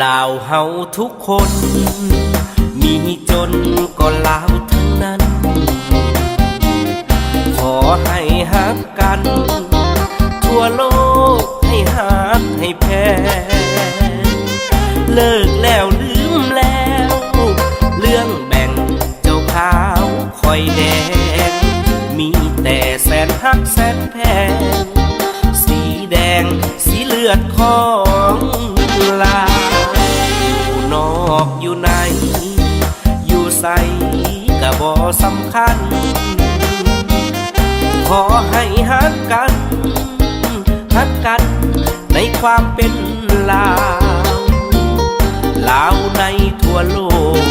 ລາວເຮົາທຸກຄົນ ມີຈົນກໍລາວທັງນັ້ນ ຂໍໃຫ້ຮັກກັນ ທົ່ວໂລກໃຫ້ຮັກໃຫ້ແພງ ເລີກແລ້ວລືມແລ້ວ ເລື່ອງແບ່ງເຈົ້າຂາວຂ້ອຍແດງ ມີແຕ່ແສນຮັກແສນ ແພງ ສີແດງ ສີເລືອດຂອງລາວ ຢູ່ນອກຢູ່ໃນ ຢູ່ໃສກະບໍ່ສຳຄັນ ຂໍໃຫ້ຮັກກັນ ຮັກກັນໃນຄວາມເປັນລາວ ລາວໃນທົ່ວໂລກ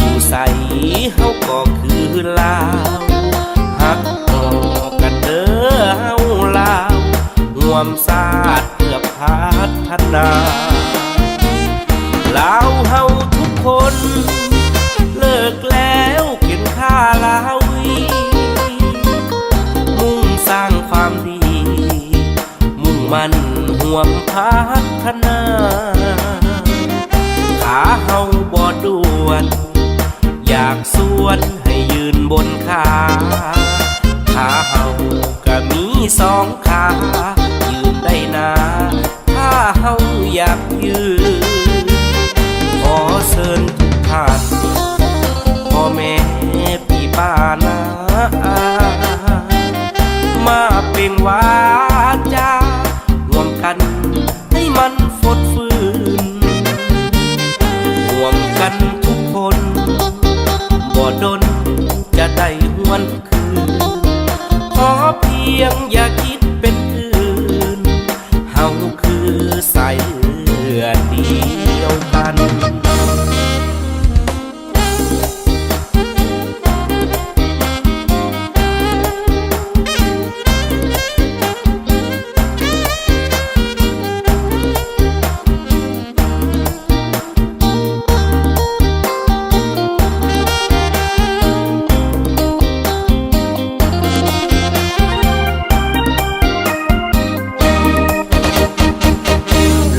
ຢູ່ໃສເຮົາກໍຄືລາວ ຮັກຮອກກັນເດີເຮົາລາວ ຮ່ວມຊາດເພື່ອພັດທະນາ ລາວເຮົາທຸກຄົນ ເລີກແລ້ວເຂັນຂ້າລາວວີ ມຸ່ງສ້າງຄວາມດີ ມຸ່ງໝັ້ນຮ່ວມພັດທະນາ ຖ້າເຮົາບໍ່ດ່ວນ ຢາກຊວນໃຫ້ຢືນບົນຂາ ຂາເຮົາກະມີສອງຂາ ຢືນໄດ້ນາ ຖ້າເຮົາຢາກຢືນ ຂໍເຊີນທຸກທ່ານ ພໍ່ແມ່ພີ່ປ້ານ້າອາ ມາເປັ່ງວາຈາ ຮ່ວມກັນໃຫ້ມັນຟົດຟື້ນ ຮ່ວມກັນທຸກຄົນ ບໍ່ດົນຈະໄດ້ຫວນຄືນ ຂໍພຽງຢ່າຄິດເປັນອື່ນ ເຮົາຄືສາຍເລືອດດຽວກັນ.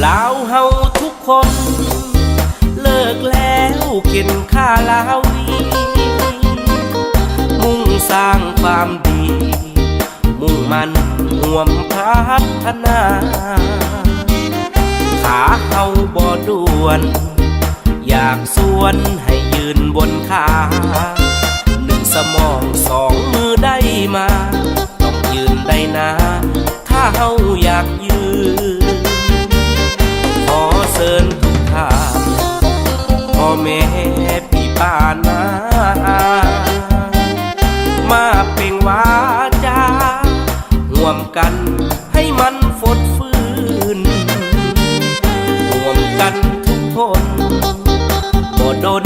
ລາວເຮົາທຸກຄົນ ເລີກແລ້ວເຂັນຂ້າລາວວີ ມຸ່ງສ້າງຄວາມດີ ມຸ່ງໝັ້ນຮ່ວມພັດທະນາ ຖ້າເຮົາບໍ່ດ່ວນ ຢາກຊວນໃຫ້ຢືນບົນຂາ ໜຶ່ງສະໝອງສອງມືໄດ້ມາ ຕ້ອງຢືນໄດ້ນາ ຖ້າເຮົາຢາກຢືນ ຂໍເຊີນທຸກທ່ານ ພໍ່ແມ່ພີ່ປ້ານ້າອາ ມາເປັ່ງວາຈາ ຮ່ວມກັນໃຫ້ມັນຟົດຟື້ນ ຮ່ວມກັນທຸກຄົນ ບໍ່ດົນ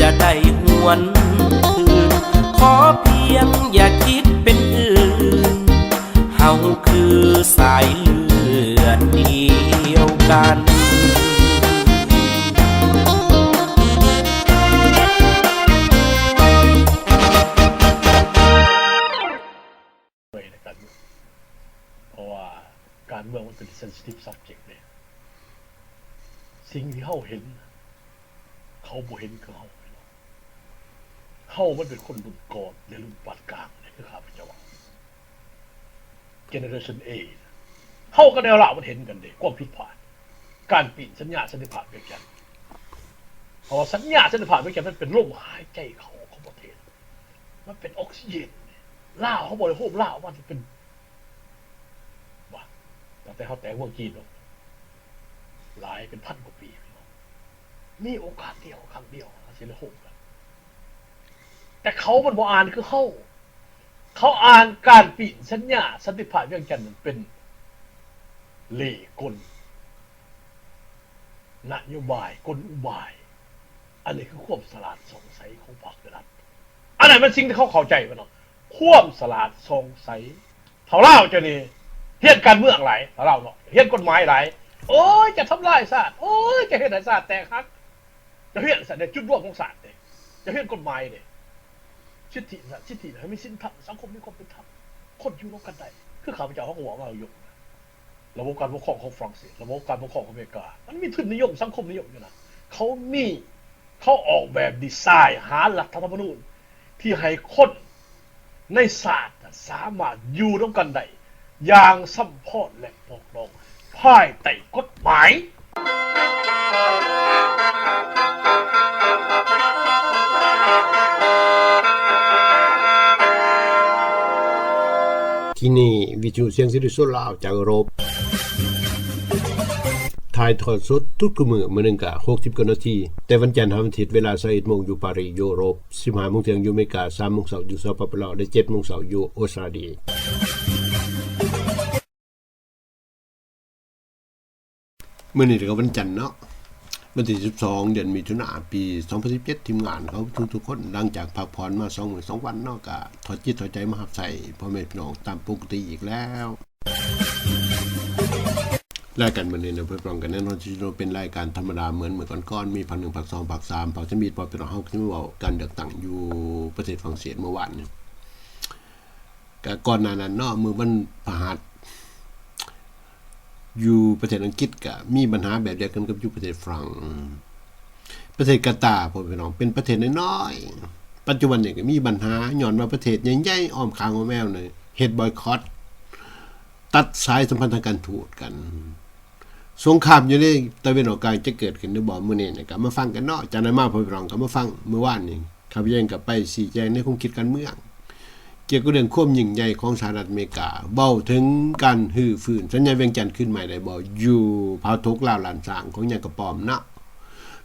ຈະໄດ້ຫວນຄືນ ຂໍພຽງຢ່າຄິດເປັນອື່ນ ເຮົາຄືສາຍເລືອດດຽວກັນ. ເພາະວ່າການເມືອງມັນເປັນ sensitive subject ເດ້ ສິ່ງທີ່ເຮົາເຫັນ ເຂົາບໍ່ເຫັນຄືເຮົາ. ເຮົາມັນເປັນຄົນລຸ້ນກ່ອນ ແລະ ລຸ້ນປານກາງເດ້ ຄືຂ້າພະເຈົ້າເວົ້າ generation A ເຮົາກັບແນວລາວມັນເຫັນກັນເດ້ ຄວາມຜິດພາດ ການປີ້ນສັນຍາສັນຕິພາບວຽງຈັນ ເພາະວ່າສັນຍາສັນຕິພາບວຽງຈັນ ມັນເປັນລົມຫາຍໃຈເຂົ້າຂອງປະເທດ ມັນເປັນອອກຊີເຈນ ລາວເຮົາບໍ່ໄດ້ໂຮມລາວ ມັນເປັນ ວ່າ ຕັ້ງແຕ່ເຮົາແຕກເມືອງຈີນເນາະ ຫຼາຍເປັນພັນກວ່າປີ ມີໂອກາດດຽວ ຄັ້ງດຽວ ເຮົາຊິໄດ້ໂຮມກັນ ແຕ່ເຂົາມັນບໍ່ອ່ານຄືເຮົາ ເຂົາອ່ານການປີ້ນສັນຍາສັນຕິພາບວຽງຈັນນັ້ນເປັນເລ່ກົນ ນະໂຍບາຍ ກົນອຸບາຍ ອັນນີ້ຄືຄວາມສະຫຼາດສ່ອງໃສຂອງພັກແລະລັດ ອັນນັ້ນແມ່ນສິ່ງທີ່ເຂົາເຂົ້າໃຈບໍ່ເນາະ ຄວາມສະຫຼາດສ່ອງໃສ. ເຖົ້າລາວເຈົ້ານີ້ຮຽນການເມືອງຫຼາຍ ເຖົ້າລາວເນາະ ຮຽນກົດໝາຍຫຼາຍ ໂອ້ຍ ຈະທຳລາຍຊາດ ໂອ້ຍ ຈະເຮັດໃຫ້ຊາດແຕກຫັກ ເຈົ້າຮຽນຊັ້ນເດ້ ຈຸດລວມຂອງຊາດເດ້ ເຈົ້າຮຽນກົດໝາຍເດ້ ສິດທິ ສິດທິ ໃຫ້ມີສິນທຳ ສັງຄົມມີຄວາມເປັນທຳ ຄົນຢູ່ນຳກັນໄດ້ ຄືຂ້າພະເຈົ້າເຮົາກໍເວົ້າມາຢູ່ ລະບົບການປົກຄອງຂອງຝຣັ່ງເສດ, ລະບົບການປົກຄອງຂອງອາເມລິກາ ມັນມີທຶນນິຍົມ, ສັງຄົມນິຍົມຢູ່ນະ. ເຂົາມີ, ເຂົາອອກແບບດີໄຊ ຫາລັດຖະທຳມະນູນທີ່ໃຫ້ຄົນໃນຊາດສາມາດຢູ່ນຳກັນໄດ້ຢ່າງສຳພອນ ແລະ ປອງດອງພາຍໃຕ້ກົດໝາຍ. ທີ່ນີ້ ວິທະຍຸສຽງສີວິທະຍຸຊົນລາວຈາກຢູໂຣບ ຖ່າຍທອດສົດທຸກມື້ ມື້ໜຶ່ງກະຫົກສິບກວ່ານາທີ ແຕ່ວັນຈັນຫາວັນອາທິດ ເວລາຊາວເອັດໂມງຢູ່ປາຣີ ຢູໂຣບ, ສິບຫ້າໂມງທ່ຽງຢູ່ອາເມລິກາ, ສາມໂມງເຊົ້າຢູ່ສປປລາວ ແລະ ເຈັດໂມງເຊົ້າຢູ່ອົດສະຕາລີ. ມື້ນີ້ກໍວັນຈັນເນາະ, ວັນທີສິບສອງ ເດືອນມິຖຸນາ ປີສອງພັນສິບເຈັດ, ທີມງານເຮົາທຸກໆຄົນ ຫຼັງຈາກພັກຜ່ອນມາສອງມື້ສອງວັນເນາະ ກໍຖອດຈິດຖອດໃຈມາຮັບໃຊ້ພໍ່ແມ່ພີ່ນ້ອງຕາມປົກກະຕິອີກແລ້ວ. ລາຍການມື້ນີ້ນະ ເພື່ອປ້ອງກັນແນ່ນອນທີ່ສຸດເປັນລາຍການທຳມະດາເໝືອນມື້ກ່ອນໆ, ມີພາກໜຶ່ງ, ພາກສອງ, ພາກສາມ, ພາກທຳອິດ ເພາະວ່າເຮົາຊິເວົ້າການເລືອກຕັ້ງຢູ່ປະເທດຝຣັ່ງເສດເມື່ອວານນີ້ ກະກ່ອນໜ້ານັ້ນເນາະ ມື້ວັນພະຫັດ ຢູ່ປະເທດອັງກິດກະມີບັນຫາແບບດຽວກັນກັບຢູ່ປະເທດຝຣັ່ງ. ປະເທດກາຕາ ພໍ່ແມ່ພີ່ນ້ອງ ເປັນປະເທດນ້ອຍໆ ປັດຈຸບັນນີ້ກະມີບັນຫາ ຍ້ອນວ່າປະເທດໃຫຍ່ໆອ້ອມຂ້າງອ້ອມແອວນີ້ເຮັດບອຍຄອດ ຕັດສາຍສຳພັນທາງການທູດກັນ. ສົງຄາມຢູ່ໃນຕາເວັນອອກກາງຈະເກີດຂຶ້ນຫຼືບໍ່ມື້ນີ້ນະ ກະມາຟັງກັນເນາະ. ຈາກນັ້ນມາ ພໍ່ແມ່ພີ່ນ້ອງກະມາຟັງ ມື້ວານນີ້ ຂ້າພະເຈົ້າເອງກໍໄປຊີ້ແຈງໃນຄວາມຄິດການເມືອງ ກ່ຽວກັບເລື່ອງຄວາມຍິ່ງໃຫຍ່ຂອງສະຫະລັດອາເມລິກາ, ເວົ້າເຖິງການຮື້ຟື້ນສັນຍາວຽງຈັນຄືນໃໝ່ໄດ້ບໍ່ ຢູ່ຜາຕົກລາວລ້ານຊ້າງຂອງຍາກະປ້ອມເນາະ.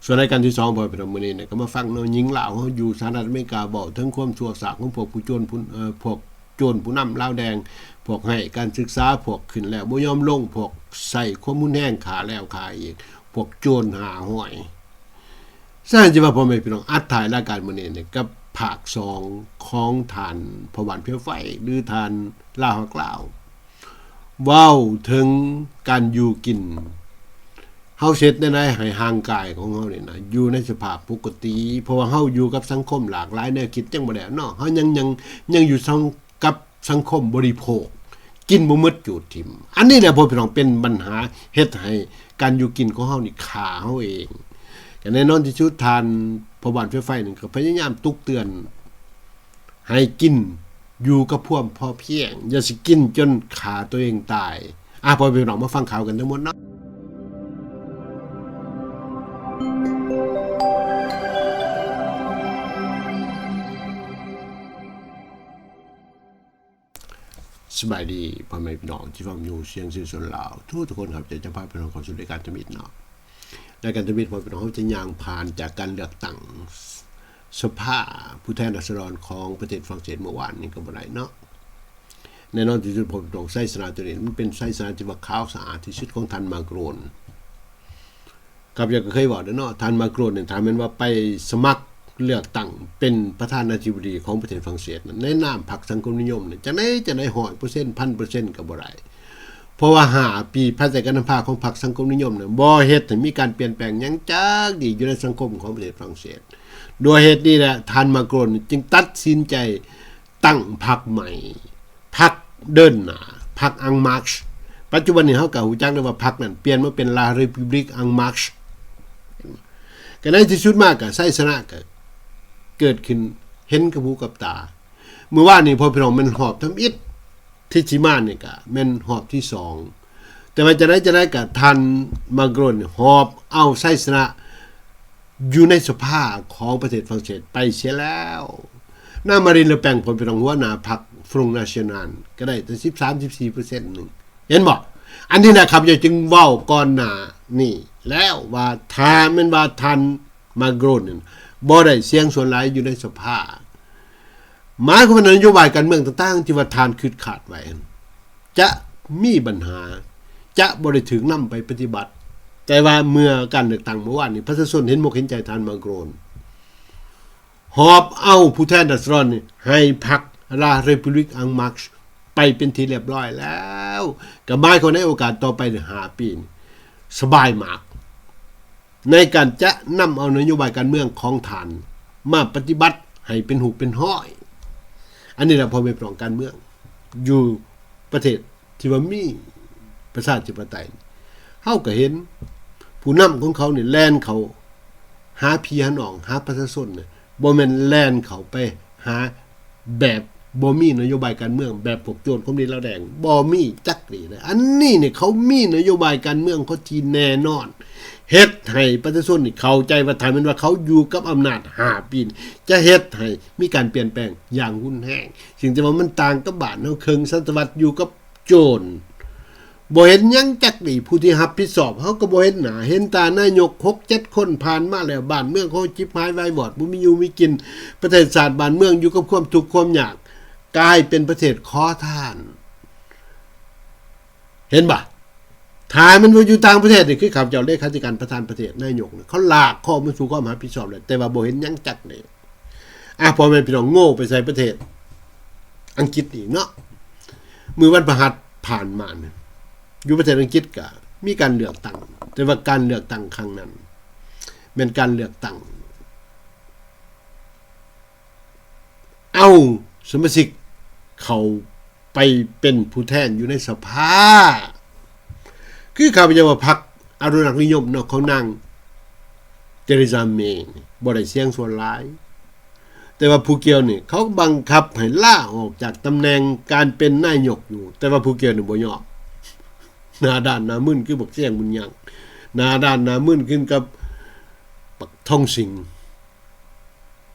ສ່ວນລາຍການທີສອງ ພໍ່ແມ່ພີ່ນ້ອງ ມື້ນີ້ນະ ກໍມາຟັງເນາະ, ຍິງລາວເຮົາຢູ່ສະຫະລັດອາເມລິກາເວົ້າເຖິງຄວາມຊົ່ວຊ້າຂອງພວກຜູ້ໂຈນຜູ້ ເອີ ພວກໂຈນຜູ້ນຳລາວແດງ, ພວກໄຮ້ການສຶກສາ, ພວກຂຶ້ນແລ້ວບໍ່ຍອມລົງ, ພວກໃຊ້ຄວາມຮຸນແຮງ, ຂ້າແລ້ວຂ້າອີກ, ພວກໂຈນຫ້າຮ້ອຍ ຊັ້ນຊິວ່າ ພໍ່ແມ່ພີ່ນ້ອງ ອັດທ້າຍລາຍການມື້ນີ້ນີ້ກັບພາກສອງຂອງທ່ານພໍ່ບ້ານເພັຽໄຟ ຫຼື ທ່ານລາວຮັກລາວ ເວົ້າເຖິງການຢູ່ກິນ ເຮົາເຮັດແນວໃດໃຫ້ຮ່າງກາຍຂອງເຮົານີ້ນະ ຢູ່ໃນສະພາບປົກກະຕິ ເພາະວ່າເຮົາຢູ່ກັບສັງຄົມຫຼາກຫຼາຍແນວຄິດ ຍັງບໍ່ແລ້ວເນາະ ເຮົາຍັງ ຍັງ ຍັງຢູ່ສັງ ກັບສັງຄົມບໍລິໂພກ ກິນບໍ່ໝົດຈູດຖິ້ມ. ອັນນີ້ແຫຼະ ພໍ່ພີ່ນ້ອງ ເປັນບັນຫາເຮັດໃຫ້ການຢູ່ກິນຂອງເຮົານີ້ຂ້າເຮົາເອງ. ກໍແນ່ນອນທີ່ສຸດ ທ່ານພໍ່ບ້ານເຟໄຟນີ້ກໍພະຍາຍາມຕຸກເຕືອນໃຫ້ກິນຢູ່ກັບຄວາມພໍພຽງ, ຢ່າຊິກິນຈົນຂ້າຕົວເອງຕາຍ. ອ່າ ພໍ່ພີ່ນ້ອງມາຟັງຂ່າວກັນທັງໝົດເນາະ. ສະບາຍດີພໍ່ແມ່ພີ່ນ້ອງທີ່ຟັງຢູ່ສຽງເສຍງຊົນລາວທຸກໆຄົນ. ຂ້າພະເຈົ້າຈະພາພີ່ນ້ອງເຂົ້າສູ່ລາຍການທຳອິດເນາະ. ລາຍການທຳອິດ ພໍ່ພີ່ນ້ອງ ເຮົາຈະຍ່າງຜ່ານຈາກການເລືອກຕັ້ງສະພາຜູ້ແທນລາຊະດອນຂອງປະເທດຝຣັ່ງເສດເມື່ອວານນີ້ກໍບໍ່ໄດ້ເນາະ. ແນ່ນອນທີ່ສຸດ ພໍ່ພີ່ນ້ອງ ໄຊຊະນະຕົວນີ້ມັນເປັນໄຊຊະນະທີ່ວ່າຂາວສະອາດທີ່ສຸດຂອງທ່ານມາກຣອນ. ຂ້າພະເຈົ້າກໍເຄີຍເວົ້າແລ້ວເນາະ, ທ່ານມາກຣອນນີ້ ຖ້າແມ່ນວ່າໄປສະໝັກເລືອກຕັ້ງເປັນປະທານາທິບໍດີຂອງປະເທດຝຣັ່ງເສດນັ້ນ ໃນນາມພັກສັງຄົມນິຍົມນີ້ ຈັ່ງໃດຈັ່ງໃດ ຮ້ອຍເປີເຊັນ ພັນເປີເຊັນ ກໍບໍ່ໄດ້. ເພາະວ່າຫ້າປີພາຍໃຕ້ການນຳພາຂອງພັກສັງຄົມນິຍົມນັ້ນ ບໍ່ເຮັດໃຫ້ມີການປ່ຽນແປງຫຍັງຈັກດີ້ຢູ່ໃນສັງຄົມຂອງປະເທດຝຣັ່ງເສດ. ດ້ວຍເຫດນີ້ແຫຼະ ທ່ານມາກຣອນຈຶ່ງຕັດສິນໃຈຕັ້ງພັກໃໝ່ ພັກເດີນໜ້າ ພັກ En Marche. ປັດຈຸບັນນີ້ເຮົາກໍຮູ້ຈັກແລ້ວວ່າພັກນັ້ນປ່ຽນມາເປັນ La République En Marche. ກໍໃນທີ່ສຸດມາກໍໄຊຊະນະກໍເກີດຂຶ້ນເຫັນກັບຫູກັບຕາ. ມື້ວານນີ້ ພໍ່ພີ່ນ້ອງ ແມ່ນຮອບທຳອິດ ທີ່ຊິມານີ້ກໍແມ່ນຮອບທີສອງ. ແຕ່ວ່າຈັ່ງໃດຈັ່ງໃດກໍທ່ານມາກຣອນຫອບເອົາໄຊຊະນະ ຢູ່ໃນສະພາຂອງປະເທດຝຣັ່ງເສດໄປເສຍແລ້ວ. ນາງມາຣິນ ເລ ແປງ ເພິ່ນເປັນຫົວໜ້າພັກ Front National ກໍໄດ້ແຕ່ສິບສາມ ສິບສີ່ເປີເຊັນໜຶ່ງ. ເຫັນບໍ່? ອັນນີ້ນະ ຂ້າພະເຈົ້າຈຶ່ງເວົ້າກ່ອນໜ້ານີ້ແລ້ວວ່າ ຖ້າແມ່ນວ່າທ່ານມາກຣອນນັ້ນບໍ່ໄດ້ສຽງສ່ວນຫຼາຍຢູ່ໃນສະພາ ໝາຍຄວາມວ່ານະໂຍບາຍການເມືອງຕ່າງໆ ທີ່ວ່າທ່ານຄິດຄາດໄວ້ ຈະມີບັນຫາ ຈະບໍ່ໄດ້ຖືກນຳໄປປະຕິບັດ. ແຕ່ວ່າເມື່ອການເລືອກຕັ້ງເມື່ອວານນີ້ ປະຊາຊົນເຫັນອົກເຫັນໃຈທ່ານມາກຣອນ ຫອບເອົາຜູ້ແທນລາຊະດອນນີ້ໃຫ້ພັກ La République En Marche ໄປເປັນທີ່ລຽບຮ້ອຍແລ້ວ. ກໍໝາຍຄວາມໃນໂອກາດຕໍ່ໄປຫ້າປີນີ້ ສະບາຍມາກ ໃນການຈະນຳເອົານະໂຍບາຍການເມືອງຂອງທ່ານມາປະຕິບັດໃຫ້ເປັນຮູບເປັນຮອຍ. ອັນນີ້ແຫຼະ ພໍ່ແມ່ພີ່ນ້ອງ ການເມືອງຢູ່ປະເທດທີ່ວ່າມີ ປະຊາທິປະໄຕ. ເຮົາກໍເຫັນຜູ້ນຳຂອງເຂົານີ້ແລ່ນເຂົ້າຫາພີ່ຫານ້ອງ ຫາປະຊາຊົນນະ ບໍ່ແມ່ນແລ່ນເຂົ້າໄປຫາແບບບໍ່ມີນະໂຍບາຍການເມືອງ ແບບພວກໂຈນຄົນດີລາວແດງ ບໍ່ມີຈັກດີ້ເລີຍ. ອັນນີ້ນີ້ເຂົາມີນະໂຍບາຍການເມືອງເຂົາທີ່ແນ່ນອນ ເຮັດໃຫ້ປະຊາຊົນນີ້ເຂົ້າໃຈວ່າ ຖ້າແມ່ນວ່າເຂົາຢູ່ກັບອຳນາດຫ້າປີນີ້ ຈະເຮັດໃຫ້ມີການປ່ຽນແປງຢ່າງຮຸນແຮງ. ເຊິ່ງແຕ່ວ່າມັນຕ່າງກັບບ້ານເຮົາ ເຄິ່ງສະຕະວັດຢູ່ກັບໂຈນ ບໍ່ເຫັນຫຍັງຈັກດີ້. ຜູ້ທີ່ຮັບຜິດຊອບເຮົາກໍບໍ່ເຫັນໜ້າເຫັນຕາ. ນາຍົກຫົກເຈັດຄົນຜ່ານມາແລ້ວ ບ້ານເມືອງຂອງເຮົາຈິບຫາຍວາຍວອດ ບໍ່ມີຢູ່ມີກິນ, ປະເທດຊາດບ້ານເມືອງຢູ່ກັບຄວາມທຸກຄວາມຍາກ ກາຍເປັນປະເທດຂໍທານ. ເຫັນບໍ່? ຖ້າແມ່ນວ່າຢູ່ຕ່າງປະເທດນີ້ ຄືຂ້າພະເຈົ້າເລຂາທິການປະທານປະເທດ ນາຍົກນີ້ ເຂົາລາກຄອມາສູ່ຄວາມຮັບຜິດຊອບແລ້ວ ແຕ່ວ່າບໍ່ເຫັນຫຍັງຈັກແນວ. ອ່ະ ພໍ່ແມ່ພີ່ນ້ອງ ໂງ່ໄປໃສ່ປະເທດອັງກິດອີກເນາະ. ມື້ວັນພະຫັດຜ່ານມານີ້ ຢູ່ປະເທດອັງກິດກະມີການເລືອກຕັ້ງ, ແຕ່ວ່າການເລືອກຕັ້ງຄັ້ງນັ້ນ ແມ່ນການເລືອກຕັ້ງເອົາສະມາຊິກເຂົ້າ ໄປເປັນຜູ້ແທນຢູ່ໃນສະພາ. ຄືຂ້າພະເຈົ້າວ່າພັກອະນຸລັກນິຍົມເນາະ ຂອງນາງເຈເຣຊາເມນີ້ ບໍ່ໄດ້ສຽງສ່ວນຫຼາຍ, ແຕ່ວ່າຜູ້ກ່ຽວນີ້ ເຂົາບັງຄັບໃຫ້ລາອອກຈາກຕຳແໜ່ງການເປັນນາຍົກຢູ່, ແຕ່ວ່າຜູ້ກ່ຽວນີ້ບໍ່ຍອມ. ໜ້າດ້ານໜ້າມຶນຄືບັກແຊງບຸນຍັງ, ໜ້າດ້ານໜ້າມຶນຄືກັບບັກທອງສິງ.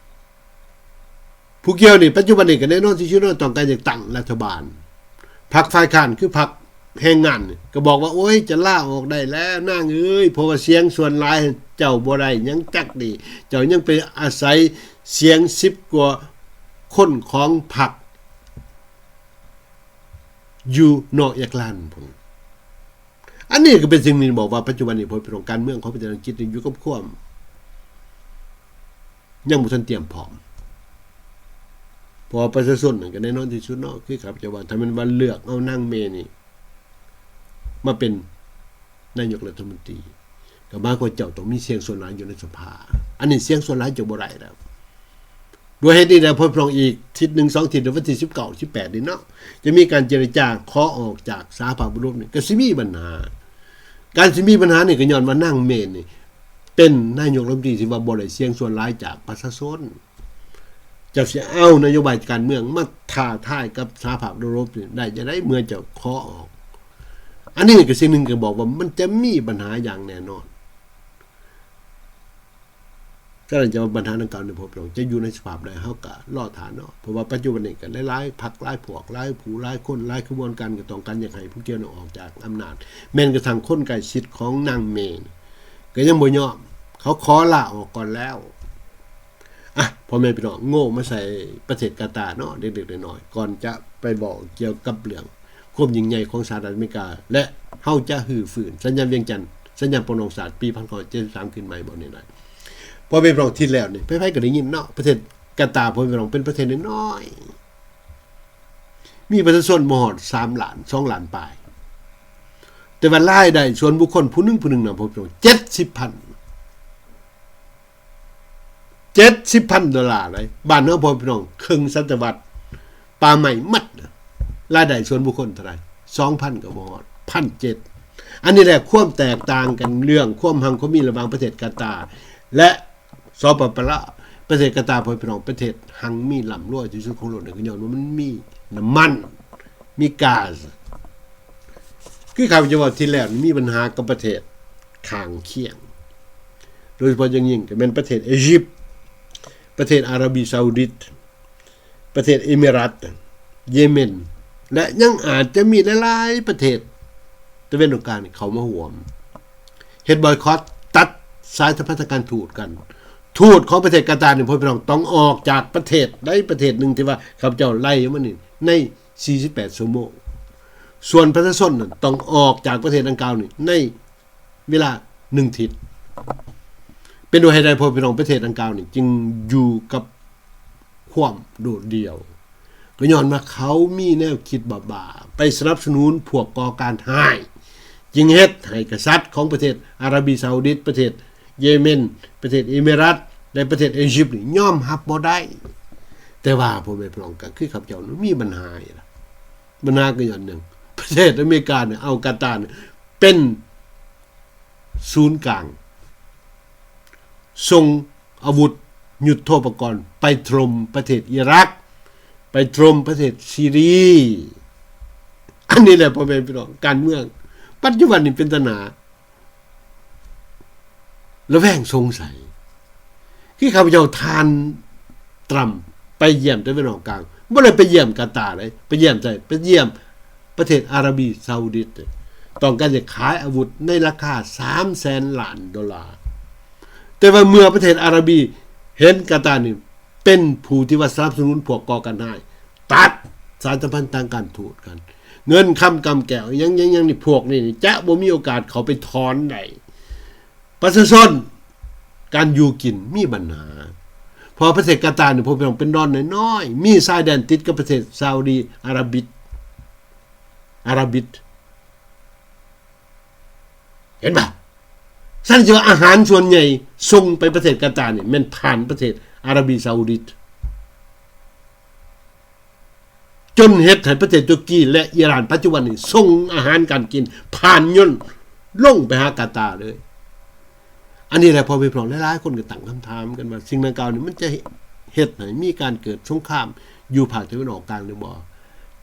ຜູ້ກ່ຽວນີ້ ປັດຈຸບັນນີ້ກໍແນ່ນອນທີ່ສຸດເນາະ ຕ້ອງການຈະຕັ້ງລັດຖະບານ. ພັກຝ່າຍຄ້ານຄືພັກແຮງງານນີ້ ກໍບອກວ່າ ໂອ້ຍ ຈະລາອອກໄດ້ແລ້ວນາງເອີຍ ເພາະວ່າສຽງສ່ວນຫຼາຍເຈົ້າບໍ່ໄດ້ຫຍັງຈັກດີ້, ເຈົ້າຍັງໄປອາໄສສຽງສິບກວ່າຄົນຂອງພັກຢູ່ນອກເອກລານພຸ້ນ. ອັນນີ້ກໍເປັນສິ່ງໜຶ່ງບອກວ່າ ປັດຈຸບັນນີ້ ພໍ່ແມ່ພີ່ນ້ອງ ການເມືອງຂອງປະເທດອັງກິດນີ້ຢູ່ກັບຄວາມຍັງບໍ່ທັນຕຽມພ້ອມ, ເພາະວ່າປະຊາຊົນນັ້ນກໍແນ່ນອນທີ່ສຸດເນາະ ຄືຂ້າພະເຈົ້າວ່າ ຖ້າແມ່ນວ່າເລືອກເອົານາງເມນີ້ມາເປັນນາຍົກລັດຖະມົນຕີ ກໍໝາຍຄວາມວ່າເຈົ້າຕ້ອງມີສຽງສ່ວນຫຼາຍຢູ່ໃນສະພາ, ອັນນີ້ສຽງສ່ວນຫຼາຍເຈົ້າບໍ່ໄດ້ແລ້ວ. ດ້ວຍເຫດນີ້ແຫຼະ ພໍ່ແມ່ພີ່ນ້ອງ ອີກທິດໜຶ່ງສອງທິດ ໃນວັນທີສິບເກົ້າ ສິບແປດນີ້ເນາະ ຈະມີການເຈລະຈາຂໍອອກຈາກສະຫະພາບເອີຣົບນີ້ ກໍຊິມີບັນຫາ. ການຊິມີບັນຫານີ້ກໍຍ້ອນວ່ານາງເມນີ້ເປັນນາຍົກລັດຖະມົນຕີທີ່ວ່າບໍ່ໄດ້ສຽງສ່ວນຫຼາຍຈາກປະຊາຊົນ. ເຈົ້າຊິເອົານະໂຍບາຍການເມືອງມາທ້າທາຍກັບສະຫະພາບເອີຣົບນີ້ໄດ້ຈັ່ງໃດ ເມື່ອເຈົ້າຂໍອອກ? ອັນນີ້ກໍສິ່ງໜຶ່ງກໍບອກວ່າມັນຈະມີບັນຫາຢ່າງແນ່ນອນ. ສະນັ້ນຈະວ່າບັນຫາດັ່ງກ່າວນີ້ ພວກເຮົາຈະຢູ່ໃນສະພາບໃດ ເຮົາກໍລໍຖ້າເນາະ, ເພາະວ່າປັດຈຸບັນນີ້ກໍຫຼາຍໆພັກ ຫຼາຍພວກ ຫຼາຍຜູ້ຫຼາຍຄົນ ຫຼາຍຂະບວນການກໍຕ້ອງການຢາກໃຫ້ຜູ້ກ່ຽວນັ້ນອອກຈາກອຳນາດ, ແມ່ນກະທັ່ງຄົນໃກ້ຊິດຂອງນາງເມກໍຍັງບໍ່ຍອມ, ເຂົາຂໍລາອອກກ່ອນແລ້ວ. ອ່ະ ພໍ່ແມ່ພີ່ນ້ອງ ໂງ່ມາໃສ່ປະເທດກາຕາເນາະ ເລັກໆນ້ອຍໆ ກ່ອນຈະໄປເວົ້າກ່ຽວກັບເລື່ອງ ຄວາມຍິ່ງໃຫຍ່ຂອງສະຫະລັດອາເມລິກາ ແລະ ເຮົາຈະຮື້ຟື້ນສັນຍາວຽງຈັນ ສັນຍາປົງໜອງສາດປີພັນເກົ້າຮ້ອຍເຈັດສິບສາມຂຶ້ນໃໝ່ບໍ່ນີ້ນະ. ພໍ່ແມ່ພີ່ນ້ອງ ທີ່ແລ້ວນີ້ ໃຜໆກໍໄດ້ຍິນເນາະ ປະເທດກາຕາ ພໍ່ແມ່ພີ່ນ້ອງ ເປັນປະເທດນ້ອຍໆ ມີປະຊາຊົນບໍ່ຮອດສາມລ້ານ ສອງລ້ານປາຍ, ແຕ່ວ່າລາຍໄດ້ສ່ວນບຸກຄົນຜູ້ໜຶ່ງຜູ້ໜຶ່ງນະ ພໍ່ແມ່ພີ່ນ້ອງ ເຈັດສິບພັນ ເຈັດສິບພັນໂດລາເດ້. ບ້ານເຮົາ ພໍ່ແມ່ພີ່ນ້ອງ ເຄິ່ງສະຕະວັດ ປ່າໄມ້ໝົດນະ, ລາຍໄດ້ສ່ວນບຸກຄົນເທົ່າໃດ? ສອງພັນກໍບໍ່ຮອດ ພັນເຈັດ. ອັນນີ້ແຫຼະຄວາມແຕກຕ່າງກັນເລື່ອງຄວາມຮັ່ງຄວາມມີລະຫວ່າງປະເທດກາຕາ ແລະ ສປປ ລາວ. ປະເທດກາຕາ ພໍ່ແມ່ພີ່ນ້ອງ ປະເທດຮັ່ງມີລ້ຳລວຍທີ່ສຸດຂອງໂລກນີ້ ກໍຍ້ອນວ່າມັນມີນ້ຳມັນ ມີກາສ. ຄືຂ້າພະເຈົ້າເວົ້າທີ່ແລ້ວນີ້ ມີບັນຫາກັບປະເທດຂ້າງຄຽງ ໂດຍສະເພາະຢ່າງຍິ່ງກໍແມ່ນປະເທດເອຢິບ, ປະເທດອາຣາບີຊາອຸດິດ, ປະເທດເອມິຣາດ, ເຢເມັນ ແລະ ຍັງອາດຈະມີຫຼາຍໆປະເທດຕາເວັນອອກກາງນີ້ເຂົ້າມາຮ່ວມ ເຮັດບອຍຄອດ ຕັດສາຍສຳພັນທາງການທູດກັນ. ທູດຂອງປະເທດກາຕານີ້ ພໍ່ແມ່ພີ່ນ້ອງ ຕ້ອງອອກຈາກປະເທດໃດປະເທດໜຶ່ງທີ່ວ່າຂ້າພະເຈົ້າໄລ່ມານີ້ ໃນສີ່ສິບແປດຊົ່ວໂມງ. ສ່ວນປະຊາຊົນນັ້ນຕ້ອງອອກຈາກປະເທດດັ່ງກ່າວນີ້ໃນເວລາໜຶ່ງທິດ. ເປັນດ້ວຍເຫດໃດ ພໍ່ແມ່ພີ່ນ້ອງ ປະເທດດັ່ງກ່າວນີ້ຈຶ່ງຢູ່ກັບຄວາມໂດດດ່ຽວ? ກໍຍ້ອນວ່າເຂົາມີແນວຄິດບ້າໆ ໄປສະໜັບສະໜູນພວກກໍ່ການຮ້າຍ, ຈຶ່ງເຮັດໃຫ້ກະສັດຂອງປະເທດອາຣາບີຊາອຸດິດ, ປະເທດເຢເມັນ, ປະເທດເອມິຣາດ ແລະ ປະເທດເອຢິບນີ້ຍອມຮັບບໍ່ໄດ້. ແຕ່ວ່າ ພໍ່ແມ່ພີ່ນ້ອງ ກໍຄືຂ້າພະເຈົ້ານັ້ນມີບັນຫາອີກລະ. ບັນຫາກໍຍ້ອນຫຍັງ? ປະ ປະເທດອາເມລິການີ້ເອົາກາຕານີ້ເປັນສູນກາງ ສົ່ງອາວຸດຍຸດໂທປະກອນໄປຖົມປະເທດອີຣັກ ໄປຖົມປະເທດຊີຣີ. ອັນນີ້ແຫຼະ ພໍ່ແມ່ພີ່ນ້ອງ ການເມືອງປັດຈຸບັນນີ້ເປັນຕາໜ້າ ລະແວງສົງໄສ. ຄືຂ້າພະເຈົ້າທ່ານຕຣຳໄປຢ້ຽມຕາເວັນອອກກາງ ບໍ່ໄດ້ໄປຢ້ຽມກາຕາເດ້ ໄປຢ້ຽມໃສ? ໄປຢ້ຽມປະເທດອາຣາບີຊາອຸດິດ ຕ້ອງການຈະຂາຍອາວຸດໃນລາຄາສາມແສນລ້ານໂດລາ. ແຕ່ວ່າເມື່ອປະເທດອາຣາບີເຫັນກາຕານີ້ ເປັນຜູ້ທີ່ວ່າສະໜັບສະໜູນພວກກໍ່ການຮ້າຍ ຕັດສານສຳພັນທາງການທູດກັນ ເງິນຄຳກຳແກ້ວ ຫຍັງໆໆ ນີ້ ພວກນີ້ນີ້ຈະບໍ່ມີໂອກາດເຂົ້າໄປຖອນໄດ້. ປະຊາຊົນ ການຢູ່ກິນມີບັນຫາ ເພາະປະເທດກາຕານີ້ ພວກເຮົາເປັນດອນນ້ອຍໆ ມີຊາຍແດນຕິດກັບປະເທດຊາອຸດີອາຣາບິດ ອາຣາບິດ ເຫັນບໍ່? ຊັ້ນຊິວ່າອາຫານສ່ວນໃຫຍ່ສົ່ງໄປປະເທດກາຕານີ້ ແມ່ນຜ່ານປະເທດອາຣາບີຊາອຸດິດ ຈົນເຮັດໃຫ້ປະເທດຕຸລະກີ ແລະ ອີຣານ ປັດຈຸບັນນີ້ສົ່ງອາຫານການກິນຜ່ານຍົນລົງໄປຫາກາຕາເລີຍ. ອັນນີ້ແຫຼະ ພໍ່ແມ່ພີ່ນ້ອງ ຫຼາຍໆຄົນກໍຕັ້ງຄຳຖາມກັນວ່າ ສິ່ງດັ່ງກ່າວນີ້ມັນຈະເຮັດໃຫ້ມີການເກີດສົງຄາມຢູ່ພາກຕາເວັນອອກກາງຫຼືບໍ່?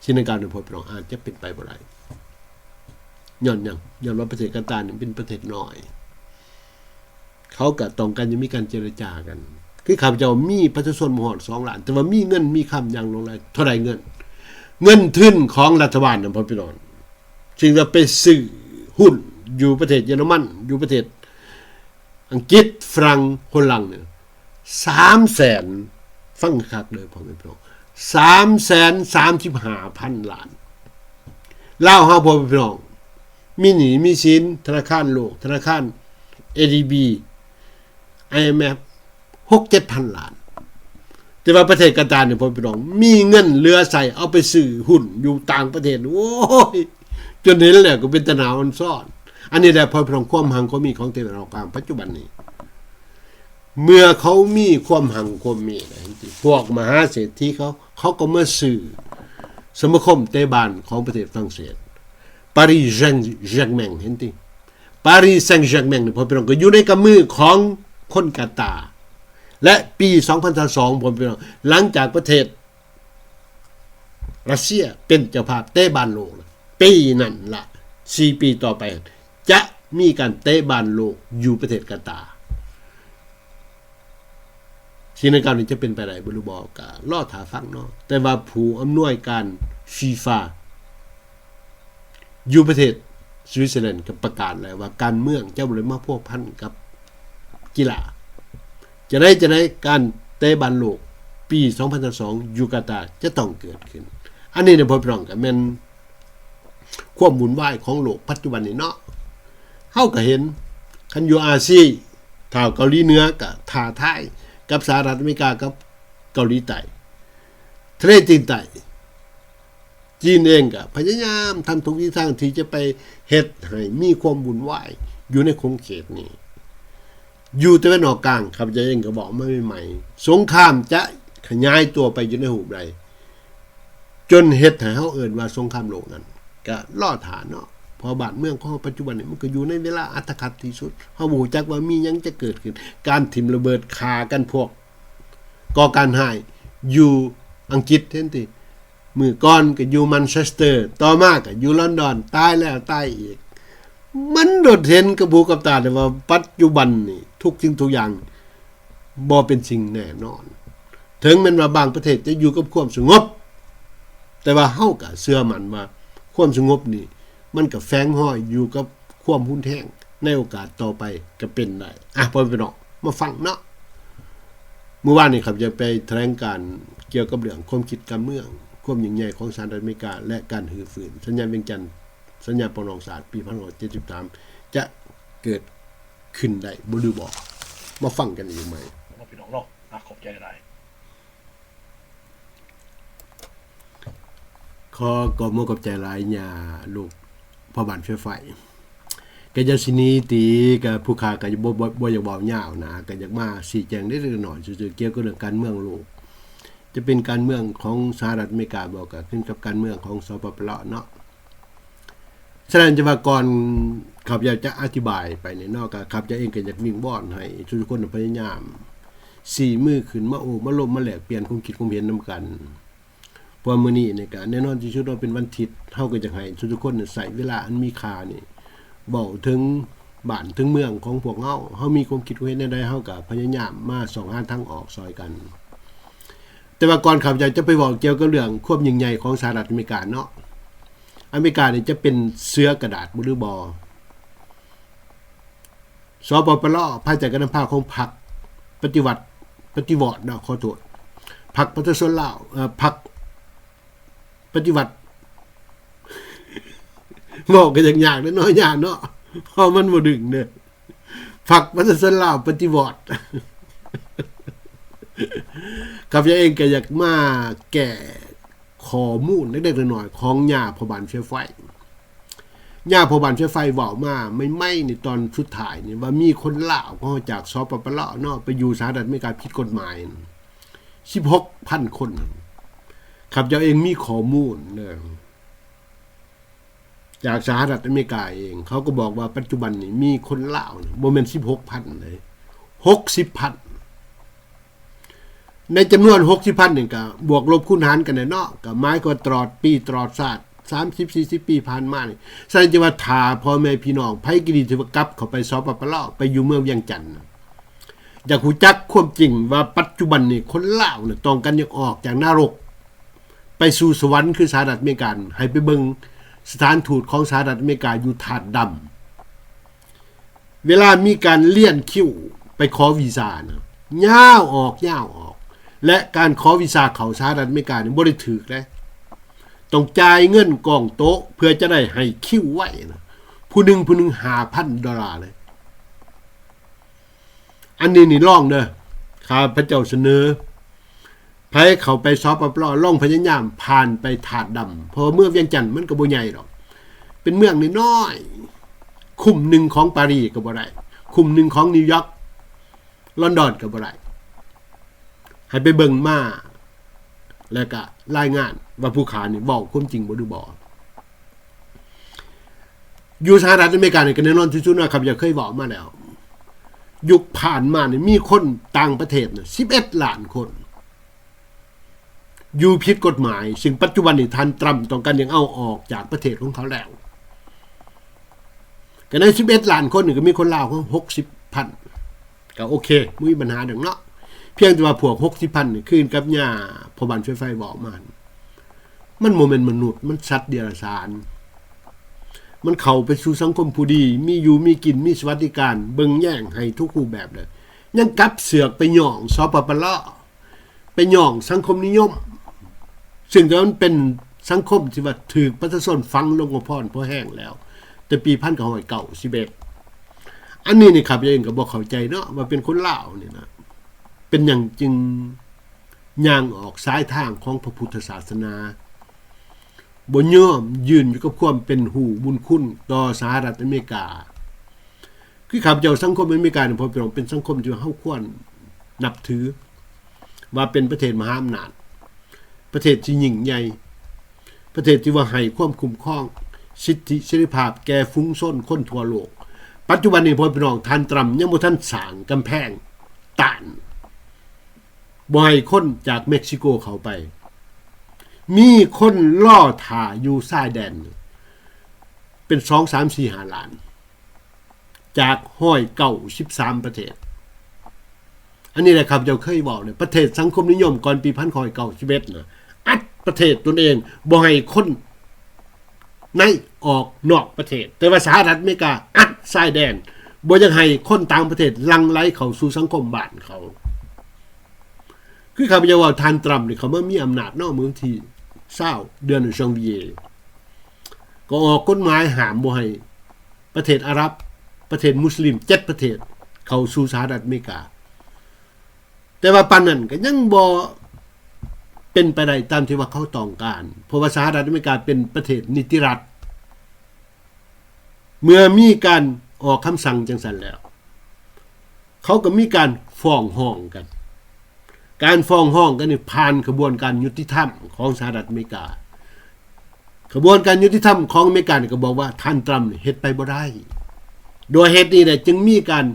ສິ່ງດັ່ງກ່າວນີ້ ພໍ່ແມ່ພີ່ນ້ອງ ອາດຈະເປັນໄປບໍ່ໄດ້. ຍ້ອນຫຍັງ? ຍ້ອນວ່າປະເທດກາຕານີ້ເປັນປະເທດນ້ອຍ ເຂົາກໍຕ້ອງການຈະມີການເຈລະຈາກັນ. ຄືຂ້າພະເຈົ້າມີປະຊາຊົນບໍ່ຮອດສອງລ້ານ ແຕ່ວ່າມີເງິນມີຄຳຢ່າງຫຼວງຫຼາຍ. ເທົ່າໃດເງິນ? ເງິນທຶນຂອງລັດຖະບານນະ ພໍ່ແມ່ພີ່ນ້ອງ ຊຶ່ງວ່າໄປຊື້ຫຸ້ນຢູ່ປະເທດເຢຍລະມັນ ຢູ່ປະເທດອັງກິດ ຝຣັ່ງ ໂຮນລັງນີ້ ສາມແສນ ຟັງຄັກເດີພໍ່ແມ່ພີ່ນ້ອງ ສາມແສນສາມສິບຫ້າພັນລ້ານ. ລາວເຮົາ ພໍ່ແມ່ພີ່ນ້ອງ ມີໜີ້ມີສິນທະນາຄານໂລກ ທະນາຄານ ເອດີບີ ໄອເອັມເອັຟ ຫົກເຈັດພັນລ້ານ. ແຕ່ວ່າປະເທດກາຕານີ້ ພໍ່ແມ່ພີ່ນ້ອງ ມີເງິນເຫຼືອໃຊ້ ເອົາໄປຊື້ຫຸ້ນຢູ່ຕ່າງປະເທດ ໂອ້ຍ ຈົນເຫັນແລ້ວກໍເປັນຕາໜ້າອອນຊອນ. ອັນນີ້ແຫຼະ ພໍ່ແມ່ພີ່ນ້ອງ ຄວາມຮັ່ງຄວາມມີຂອງຕາເວັນອອກກາງປັດຈຸບັນນີ້. ເມື່ອເຂົາມີຄວາມຮັ່ງຄວາມມີແລ້ວ ພວກມະຫາເສດຖີເຂົາ ເຂົາກໍມາຊື້ສະມາຄົມເຕະບານຂອງປະເທດຝຣັ່ງເສດ ປາຣີແຊງແຊັງແມັງ ເຫັນຕິ? ປາຣີແຊງແຊັງແມັງນີ້ ພໍ່ແມ່ພີ່ນ້ອງ ກໍຢູ່ໃນກຳມືຂອງຄົນກາຕາ ແລະ ປີສອງພັນຊາວສອງ ພໍ່ແມ່ພີ່ນ້ອງ ຫຼັງຈາກປະເທດຣັດເຊຍເປັນເຈົ້າພາບເຕະບານໂລກ ປີນັ້ນລະ ສີ່ປີຕໍ່ໄປ ຈະມີການເຕະບານໂລກຢູ່ປະເທດກາຕາ. ສິ່ງດັ່ງກ່າວນີ້ຈະເປັນໄປໄດ້ບໍ່ ຫຼືບໍ່ ກໍລໍຖ້າຟັງເນາະ. ແຕ່ວ່າຜູ້ອຳນວຍການຟີຟາ ຢູ່ປະເທດສະວິດເຊີແລນກໍປະກາດແລ້ວວ່າ ການເມືອງຈະບໍ່ໄດ້ມາພົວພັນກັບກິລາ. ຈະໄດ້ ຈະໄດ້ ການເຕະບານໂລກປີສອງພັນຊາວສອງຢູ່ກາຕາຈະຕ້ອງເກີດຂຶ້ນ. ອັນນີ້ນະ ພໍ່ແມ່ພີ່ນ້ອງ ກໍແມ່ນຄວາມວຸ່ນວາຍຂອງໂລກປັດຈຸບັນນີ້ເນາະ. ເຮົາກໍເຫັນ ຄັນຢູ່ອາຊີ ຖ້າເກົາຫຼີເໜືອກໍທ້າທາຍກັບສະຫະລັດອາເມລິກາກັບເກົາຫຼີໃຕ້. ທະເລຈີນໃຕ້ ຈີນເອງກໍພະຍາຍາມທຳທຸກວິທີທາງທີ່ຈະໄປເຮັດໃຫ້ມີຄວາມວຸ່ນວາຍຢູ່ໃນຂົງເຂດນີ້. ຢູ່ຕາເວັນອອກກາງ ຂ້າພະເຈົ້າເອງກໍບອກມາໃໝ່ໆ ສົງຄາມຈະຂະຫຍາຍຕົວໄປຢູ່ໃນຮູບໃດ ຈົນເຮັດໃຫ້ເຮົາເອີ້ນວ່າສົງຄາມໂລກນັ້ນ ກໍລໍຖ້າເນາະ. ເພາະບ້ານເມືອງຂອງເຮົາປັດຈຸບັນນີ້ ມັນກໍຢູ່ໃນເວລາອັດຕະຂັດທີ່ສຸດ. ເຮົາບໍ່ຮູ້ຈັກວ່າມີຫຍັງຈະເກີດຂຶ້ນ. ການຖິ້ມລະເບີດຂ້າກັນ ພວກກໍ່ການຮ້າຍຢູ່ອັງກິດ ເຫັນຕິ? ມື້ກ່ອນກໍຢູ່ແມນເຊສເຕີ ຕໍ່ມາກໍຢູ່ລອນດອນ ຕາຍແລ້ວຕາຍອີກ. ມັນໂດດເຫັນກັບຫູກັບຕາໄດ້ວ່າ ປັດຈຸບັນນີ້ ທຸກສິ່ງທຸກຢ່າງບໍ່ເປັນສິ່ງແນ່ນອນ. ເຖິງແມ່ນວ່າບາງປະເທດຈະຢູ່ກັບຄວາມສະຫງົບ, ແຕ່ວ່າເຮົາກໍເຊື່ອໝັ້ນວ່າຄວາມສະຫງົບນີ້ ມັນກໍແຝງຮອຍຢູ່ກັບຄວາມຮຸນແຮງໃນໂອກາດຕໍ່ໄປກໍເປັນໄດ້. ອ່ະ ພໍ່ແມ່ພີ່ນ້ອງ ມາຟັງເນາະ. ມື້ວານນີ້ຂ້າພະເຈົ້າໄປຖະແຫຼງການກ່ຽວກັບເລື່ອງຄວາມຄິດການເມືອງ, ຄວາມຍິ່ງໃຫຍ່ຂອງສະຫະລັດອາເມລິກາ ແລະ ການຮື້ຟື້ນສັນຍາວຽງຈັນ, ສັນຍາປອງດອງຊາດ ປີພັນເກົ້າຮ້ອຍເຈັດສິບສາມ ຈະເກີດຂຶ້ນໄດ້ບໍ່ ຫຼືບໍ່? ມາຟັງກັນອີກໃໝ່. ພີ່ນ້ອງເນາະ ອ່ະ ຂອບໃຈຫຼາຍ. ຂໍຂອບອົກຂອບໃຈຫຼາຍ ຍ່າລູກພໍ່ບ້ານໄຟໄຟ. ກະຢ່າຊິໜີຕິ ກະຜູ້ຂ້າກະບໍ່ ບໍ່ ບໍ່ຢາກເວົ້າຍາວນະ, ກະຢາກມາຊີ້ແຈງເລັກໆນ້ອຍໆຊື່ໆ ກ່ຽວກັບເລື່ອງການເມືອງໂລກ. ຈະເປັນການເມືອງຂອງສະຫະລັດອາເມລິກາບໍ ກະຂຶ້ນກັບການເມືອງຂອງ ສປປ ລາວ ເນາະ. ສະນັ້ນຈະວ່າກ່ອນຂ້າພະເຈົ້າຈະອະທິບາຍໄປນີ້ເນາະ ກໍຂ້າພະເຈົ້າເອງກໍຢາກວິງວອນໃຫ້ທຸກໆຄົນພະຍາຍາມຊີ້ມືຂຶ້ນມາໂອ້ມາລົມ ມາແລກປ່ຽນຄວາມຄິດຄວາມເຫັນນຳກັນ. ເພາະວ່າມື້ນີ້ນີ້ກໍແນ່ນອນທີ່ສຸດເນາະ ເປັນວັນທິດ ເຮົາກໍຢາກໃຫ້ທຸກໆຄົນໃຊ້ເວລາອັນມີຄ່ານີ້ ເວົ້າເຖິງບ້ານເຖິງເມືອງຂອງພວກເຮົາ ເຮົາມີຄວາມຄິດຄວາມເຫັນແນວໃດ ເຮົາກໍພະຍາຍາມມາຊອກຫາທາງອອກຊ່ອຍກັນ. ແຕ່ວ່າກ່ອນຂ້າພະເຈົ້າຈະໄປເວົ້າກ່ຽວກັບເລື່ອງຄວາມຍິ່ງໃຫຍ່ຂອງສະຫະລັດອາເມລິກາເນາະ ອາເມລິການີ້ຈະເປັນເສືອກະດາດບໍ່ ຫຼືບໍ່? ສປປລ ພາຍໃຕ້ການນຳພາຂອງພັກປະຕິວັດ ປະຕິວອດເນາະ ຂໍໂທດ ພັກປະຊາຊົນລາວ ເອີ ພັກປະຕິວັດ ເວົ້າກໍຍາກໆເດ້ເນາະ ຍາກເນາະ ເພາະມັນບໍ່ດຶງເດ້ ພັກປະຊາຊົນລາວປະຕິວັດ ຂ້າພະເຈົ້າເອງກໍຢາກມາແກ້ຂໍ້ມູນເລັກໆນ້ອຍໆຂອງຍ່າພໍ່ບ້ານເຊຍໄຟ. ຍ່າພໍ່ບ້ານເຊຍໄຟເວົ້າມາໃໝ່ໆນີ້ ຕອນສຸດທ້າຍນີ້ວ່າມີຄົນລາວຂອງເຮົາຈາກ ສປປລ ເນາະ ໄປຢູ່ສະຫະລັດອາເມລິກາຜິດກົດໝາຍສິບຫົກພັນຄົນ. ຂ້າພະເຈົ້າເອງມີຂໍ້ມູນເດີ ຈາກສະຫະລັດອາເມລິກາເອງ ເຂົາກໍບອກວ່າປັດຈຸບັນນີ້ມີຄົນລາວນະ ບໍ່ແມ່ນສິບຫົກພັນເດ້ ຫົກສິບພັນ. ໃນຈຳນວນຫົກສິບພັນນີ້ກໍບວກລົບຄູນຫານກັນແຫຼະເນາະ ກໍໝາຍຄວາມວ່າຕະຫຼອດປີຕະຫຼອດຊາດ ສາມສິບສີ່ສິບປີຜ່ານມານີ້ ສະນັ້ນຈະວ່າຖ້າພໍ່ແມ່ພີ່ນ້ອງໃຜກໍດີທີ່ວ່າກັບເຂົ້າໄປ ສປປລ ໄປຢູ່ເມືອງວຽງຈັນນະ ຢາກຮູ້ຈັກຄວາມຈິງວ່າປັດຈຸບັນນີ້ຄົນລາວນະ ຕ້ອງການຢາກອອກຈາກນະລົກ ໄປສູ່ສະຫວັນຄືສະຫະລັດອາເມລິກາ ໃຫ້ໄປເບິ່ງສະຖານທູດຂອງສະຫະລັດອາເມລິກາຢູ່ທາດດຳ. ເວລາມີການລຽນຄິວໄປຂໍວີຊານະ ຍາວອອກ ຍາວອອກ ແລະ ການຂໍວີຊາເຂົ້າສະຫະລັດອາເມລິການີ້ບໍ່ໄດ້ຖືກເດ້ ຕ້ອງຈ່າຍເງິນກ້ອງໂຕະເພື່ອຈະໄດ້ໃຫ້ຄິວໄວນະ ຜູ້ໜຶ່ງ ຜູ້ໜຶ່ງຫ້າພັນໂດລາເລີຍ. ອັນນີ້ນີ້ລອງເດີ ຂ້າພະເຈົ້າສະເໜີ ໃຜເຂົ້າໄປ ສປປລ ລອງພະຍາຍາມຜ່ານໄປທາດດຳ ເພາະວ່າເມືອງວຽງຈັນມັນກໍບໍ່ໃຫຍ່ດອກ ເປັນເມືອງນ້ອຍໆ ຄຸ້ມໜຶ່ງຂອງປາຣີກໍບໍ່ໄດ້ ຄຸ້ມໜຶ່ງຂອງນິວຢອກ ລອນດອນກໍບໍ່ໄດ້ ໃຫ້ໄປເບິ່ງມາ ແລ້ວກະລາຍງານວ່າຜູ້ຂ້ານີ້ເວົ້າຄວາມຈິງບໍ່ ຫຼືບໍ່. ຢູ່ສະຫະລັດອາເມລິການີ້ກໍແນ່ນອນທີ່ສຸດນະ ຂ້າພະເຈົ້າເຄີຍເວົ້າມາແລ້ວ ຍຸກຜ່ານມານີ້ມີຄົນຕ່າງປະເທດນະສິບເອັດລ້ານຄົນ ຢູ່ຜິດກົດໝາຍ ຊຶ່ງປັດຈຸບັນນີ້ທ່ານຕຣຳຕ້ອງການຢາກເອົາອອກຈາກປະເທດຂອງເຂົາແລ້ວ. ກໍໃນສິບເອັດລ້ານຄົນນີ້ກໍມີຄົນລາວຫົກສິບພັນ ກໍໂອເຄ ບໍ່ມີບັນຫາດອກເນາະ ພຽງແຕ່ວ່າພວກຫົກສິບພັນນີ້ ຄືກັບຍ່າພໍ່ບ້ານເຊຍໄຟເວົ້າມາ ມັນບໍ່ແມ່ນມະນຸດ ມັນສັດເດຍລະສານ ມັນເຂົ້າໄປສູ່ສັງຄົມຜູ້ດີ ມີຢູ່ມີກິນ ມີສະຫວັດດີການ ເບິ່ງແຍງໃຫ້ທຸກຮູບແບບເລີຍ ຍັງກັບເສືອກໄປຍ້ອງ ສປປລ ໄປຍ້ອງສັງຄົມນິຍົມ ຊຶ່ງມັນເປັນສັງຄົມທີ່ວ່າຖືກປະຊາຊົນຝັງລົງກະພອນພໍແຮງແລ້ວ ແຕ່ປີພັນເກົ້າຮ້ອຍເກົ້າສິບເອັດ. ອັນນີ້ນີ້ຂ້າພະເຈົ້າເອງກໍບໍ່ເຂົ້າໃຈເນາະ ວ່າເປັນຄົນລາວນີ້ນະ ເປັນຫຍັງຈຶ່ງຍ່າງອອກສາຍທາງຂອງພະພຸດທະສາສະໜາ ບໍ່ຍອມຢືນຢູ່ກັບຄວາມເປັນຮູ້ບຸນຄຸນຕໍ່ສະຫະລັດອາເມລິກາ. ຄືຂ້າພະເຈົ້າ ສັງຄົມອາເມລິການີ້ ພໍ່ແມ່ພີ່ນ້ອງ ເປັນສັງຄົມທີ່ວ່າເຮົາຄວນນັບຖື ວ່າເປັນປະເທດມະຫາອຳນາດ ປະເທດທີ່ຍິ່ງໃຫຍ່ ປະເທດທີ່ວ່າໃຫ້ຄວາມຄຸ້ມຄອງສິດທິເສລີພາບແກ່ຝູງຊົນຄົນທົ່ວໂລກ. ປັດຈຸບັນນີ້ ພໍ່ແມ່ພີ່ນ້ອງ ທ່ານຕຣຳຍັງບໍ່ທັນສ້າງກຳແພງຕ້ານ ບໍ່ໃຫ້ຄົນຈາກເມັກຊິໂກເຂົ້າໄປ. ມີຄົນລໍຖ້າຢູ່ຊາຍແດນເປັນສອງ ສາມ ສີ່ ຫ້າລ້ານ ຈາກຮ້ອຍເກົ້າສິບສາມປະເທດ. ອັນນີ້ແຫຼະ ຂ້າພະເຈົ້າເຄີຍເວົ້າເລີຍ ປະເທດສັງຄົມນິຍົມກ່ອນປີພັນເກົ້າຮ້ອຍເກົ້າສິບເອັດນະ ອັດປະເທດຕົນເອງ ບໍ່ໃຫ້ຄົນໃນອອກນອກປະເທດ, ແຕ່ວ່າສະຫະລັດອາເມລິກາອັດຊາຍແດນ ບໍ່ຢາກໃຫ້ຄົນຕ່າງປະເທດຫຼັ່ງໄຫຼເຂົ້າສູ່ສັງຄົມບ້ານເຂົາ. ຄືຂ້າພະເຈົ້າເວົ້າ ທ່ານຕຣຳນີ້ເຂົ້າມາມີອຳນາດເນາະ ເມື່ອວັນທີຊາວ ເດືອນ Janvier ກໍອອກກົດໝາຍຫ້າມບໍ່ໃຫ້ ປະເທດອາຣັບ, ປະເທດມຸສລິມເຈັດປະເທດເຂົ້າສູ່ສະຫະລັດອາເມລິກາ. ແຕ່ວ່າປານນັ້ນກໍຍັງບໍ່ເປັນໄປໄດ້ຕາມທີ່ວ່າເຂົາຕ້ອງການ, ເພາະວ່າສະຫະລັດອາເມລິກາເປັນປະເທດນິຕິລັດ. ເມື່ອມີການອອກຄຳສັ່ງຈັ່ງຊັ້ນແລ້ວ, ເຂົາກໍມີການຟ້ອງຮ້ອງກັນ. ການຟ້ອງຮ້ອງກັນນີ້ຜ່ານຂະບວນການຍຸຕິທຳຂອງສະຫະລັດອາເມລິກາ. ຂະບວນການຍຸຕິທຳຂອງອາເມລິການີ້ກໍບອກວ່າທ່ານຕຣຳເຮັດໄປບໍ່ໄດ້. ດ້ວຍເຫດນີ້ແຫຼະຈຶ່ງມີການ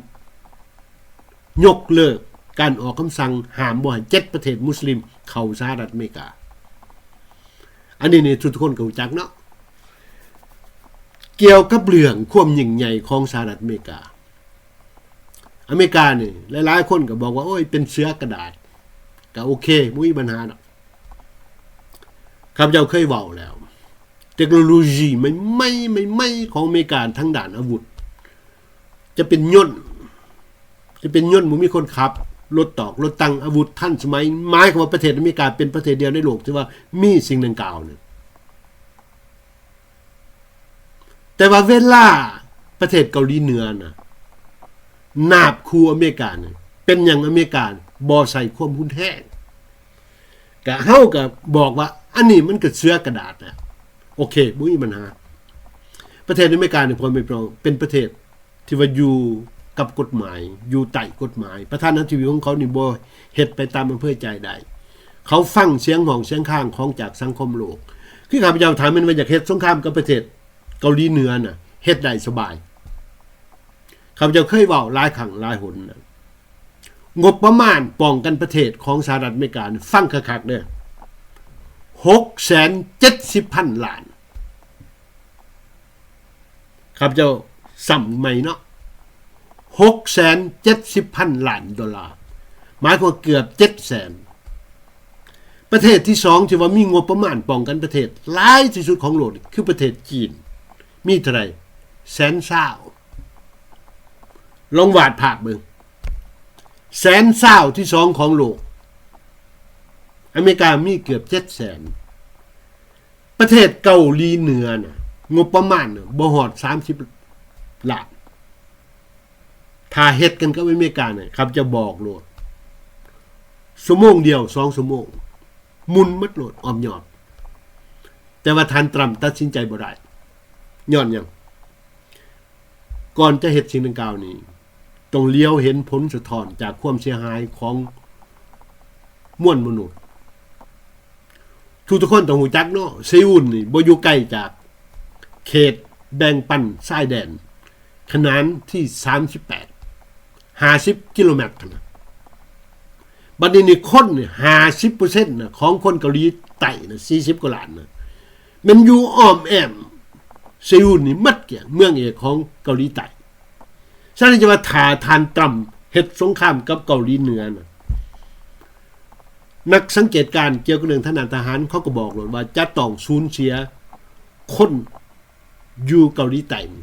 ຍົກເລີກການອອກຄຳສັ່ງຫ້າມບໍ່ໃຫ້ເຈັດປະເທດມຸສລິມເຂົ້າສະຫະລັດອາເມລິກາ. ອັນນີ້ນີ້ທຸກໆຄົນກໍຮູ້ຈັກເນາະ ກ່ຽວກັບເລື່ອງຄວາມຍິ່ງໃຫຍ່ຂອງສະຫະລັດອາເມລິກາ. ອາເມລິການີ້ ຫຼາຍໆຄົນກໍບອກວ່າ ໂອ້ຍ ເປັນເສືອກະດາດ ກໍໂອເຄ ບໍ່ມີບັນຫາດອກ. ຂ້າພະເຈົ້າເຄີຍເວົ້າແລ້ວ ເຕັກໂນໂລຊີໃໝ່ໆ ໃໝ່ໆຂອງອາເມລິກາທາງດ້ານອາວຸດ ຈະເປັນຍົນ ຈະເປັນຍົນບໍ່ມີຄົນຂັບ, ລົດຕອກລົດຕັ່ງ, ອາວຸດທັນສະໄໝ, ໝາຍຄວາມວ່າປະເທດອາເມລິກາເປັນປະເທດດຽວໃນໂລກທີ່ວ່າມີສິ່ງດັ່ງກ່າວນີ້. ແຕ່ວ່າເວລາປະເທດເກົາຫຼີເໜືອນະ ນາບຂູ່ອາເມລິການີ້ ເປັນຫຍັງອາເມລິກາບໍ່ໃຊ້ຄວາມຮຸນແຮງ? ກະເຮົາກະບອກວ່າ ອັນນີ້ມັນກະເສືອກະດາດນະ ໂອເຄ ບໍ່ມີບັນຫາ. ປະເທດອາເມລິການີ້ ພໍ່ແມ່ພີ່ນ້ອງ ເປັນປະເທດ ທີ່ວ່າຢູ່ກັບກົດໝາຍ ຢູ່ໃຕ້ກົດໝາຍ ປະທານາທິບໍດີຂອງເຂົານີ້ບໍ່ເຮັດໄປຕາມອຳເພີໃຈໄດ້. ເຂົາຟັງສຽງຮ້ອງສຽງຄາງຂອງຈາກສັງຄົມໂລກ. ຄືຂ້າພະເຈົ້າ ຖ້າແມ່ນວ່າຢາກເຮັດສົງຄາມກັບປະເທດເກົາຫຼີເໜືອນະ ເຮັດໄດ້ສະບາຍ. ຂ້າພະເຈົ້າເຄີຍເວົ້າຫຼາຍຄັ້ງຫຼາຍຫົນນະ ງົບປະມານປ້ອງກັນປະເທດຂອງສະຫະລັດອາເມລິກາ ຟັງຄັກໆເດີ ຫົກແສນເຈັດສິບພັນລ້ານ. ຂ້າພະເຈົ້າຊ້ຳໃໝ່ເນາະ ຫົກແສນເຈັດສິບພັນລ້ານໂດລາ ໝາຍຄວາມວ່າເກືອບເຈັດແສນ. ປະເທດທີສອງທີ່ວ່າມີງົບປະມານປ້ອງກັນປະເທດຫຼາຍທີ່ສຸດຂອງໂລກ ຄືປະເທດຈີນ ມີເທົ່າໃດ? ແສນຊາວ. ລອງວາດພາບເບິ່ງ ແສນຊາວທີສອງຂອງໂລກ ອາເມລິກາມີເກືອບເຈັດແສນ. ປະເທດເກົາຫຼີເໜືອນະ ງົບປະມານນະ ບໍ່ຮອດສາມສິບລ້ານ. ຖ້າເຮັດກັນກັບອາເມລິການະ ຂ້າພະເຈົ້າບອກໂລດ ຊົ່ວໂມງດຽວ ສອງຊົ່ວໂມງ ໝຸນໝົດໂລດ ອ້ອມຍອດ. ແຕ່ວ່າທ່ານຕຣຳຕັດສິນໃຈບໍ່ໄດ້. ຍ້ອນຫຍັງ? ກ່ອນຈະເຮັດສິ່ງດັ່ງກ່າວນີ້ ຕ້ອງຫຼຽວເຫັນຜົນສະທ້ອນຈາກຄວາມເສຍຫາຍຂອງມວນມະນຸດ. ທຸກໆຄົນຕ້ອງຮູ້ຈັກເນາະ ເຊອູນນີ້ບໍ່ຢູ່ໄກຈາກເຂດແບ່ງປັນຊາຍແດນ ຂະໜານທີສາມສິບແປດ ຫ້າສິບກິໂລແມັດເທົ່ານັ້ນ. ບັດນີ້ນີ້ຄົນນີ້ ຫ້າສິບເປີເຊັນນະ ຂອງຄົນເກົາຫຼີໃຕ້ນະ ສີ່ສິບກວ່າລ້ານນະ ແມ່ນຢູ່ອ້ອມແອ້ມເຊອູນນີ້ໝົດກ້ຽງ ເມືອງເອກຂອງເກົາຫຼີໃຕ້. ສະນັ້ນຈະວ່າຖ້າທ່ານຕຣຳເຮັດສົງຄາມກັບເກົາຫຼີເໜືອນະ ນັກສັງເກດການກ່ຽວກັບເລື່ອງທາງດ້ານທະຫານ ເຂົາກໍບອກໂລດວ່າຈະຕ້ອງສູນເສຍຄົນ ຢູ່ເກົາຫຼີໃຕ້ນີ້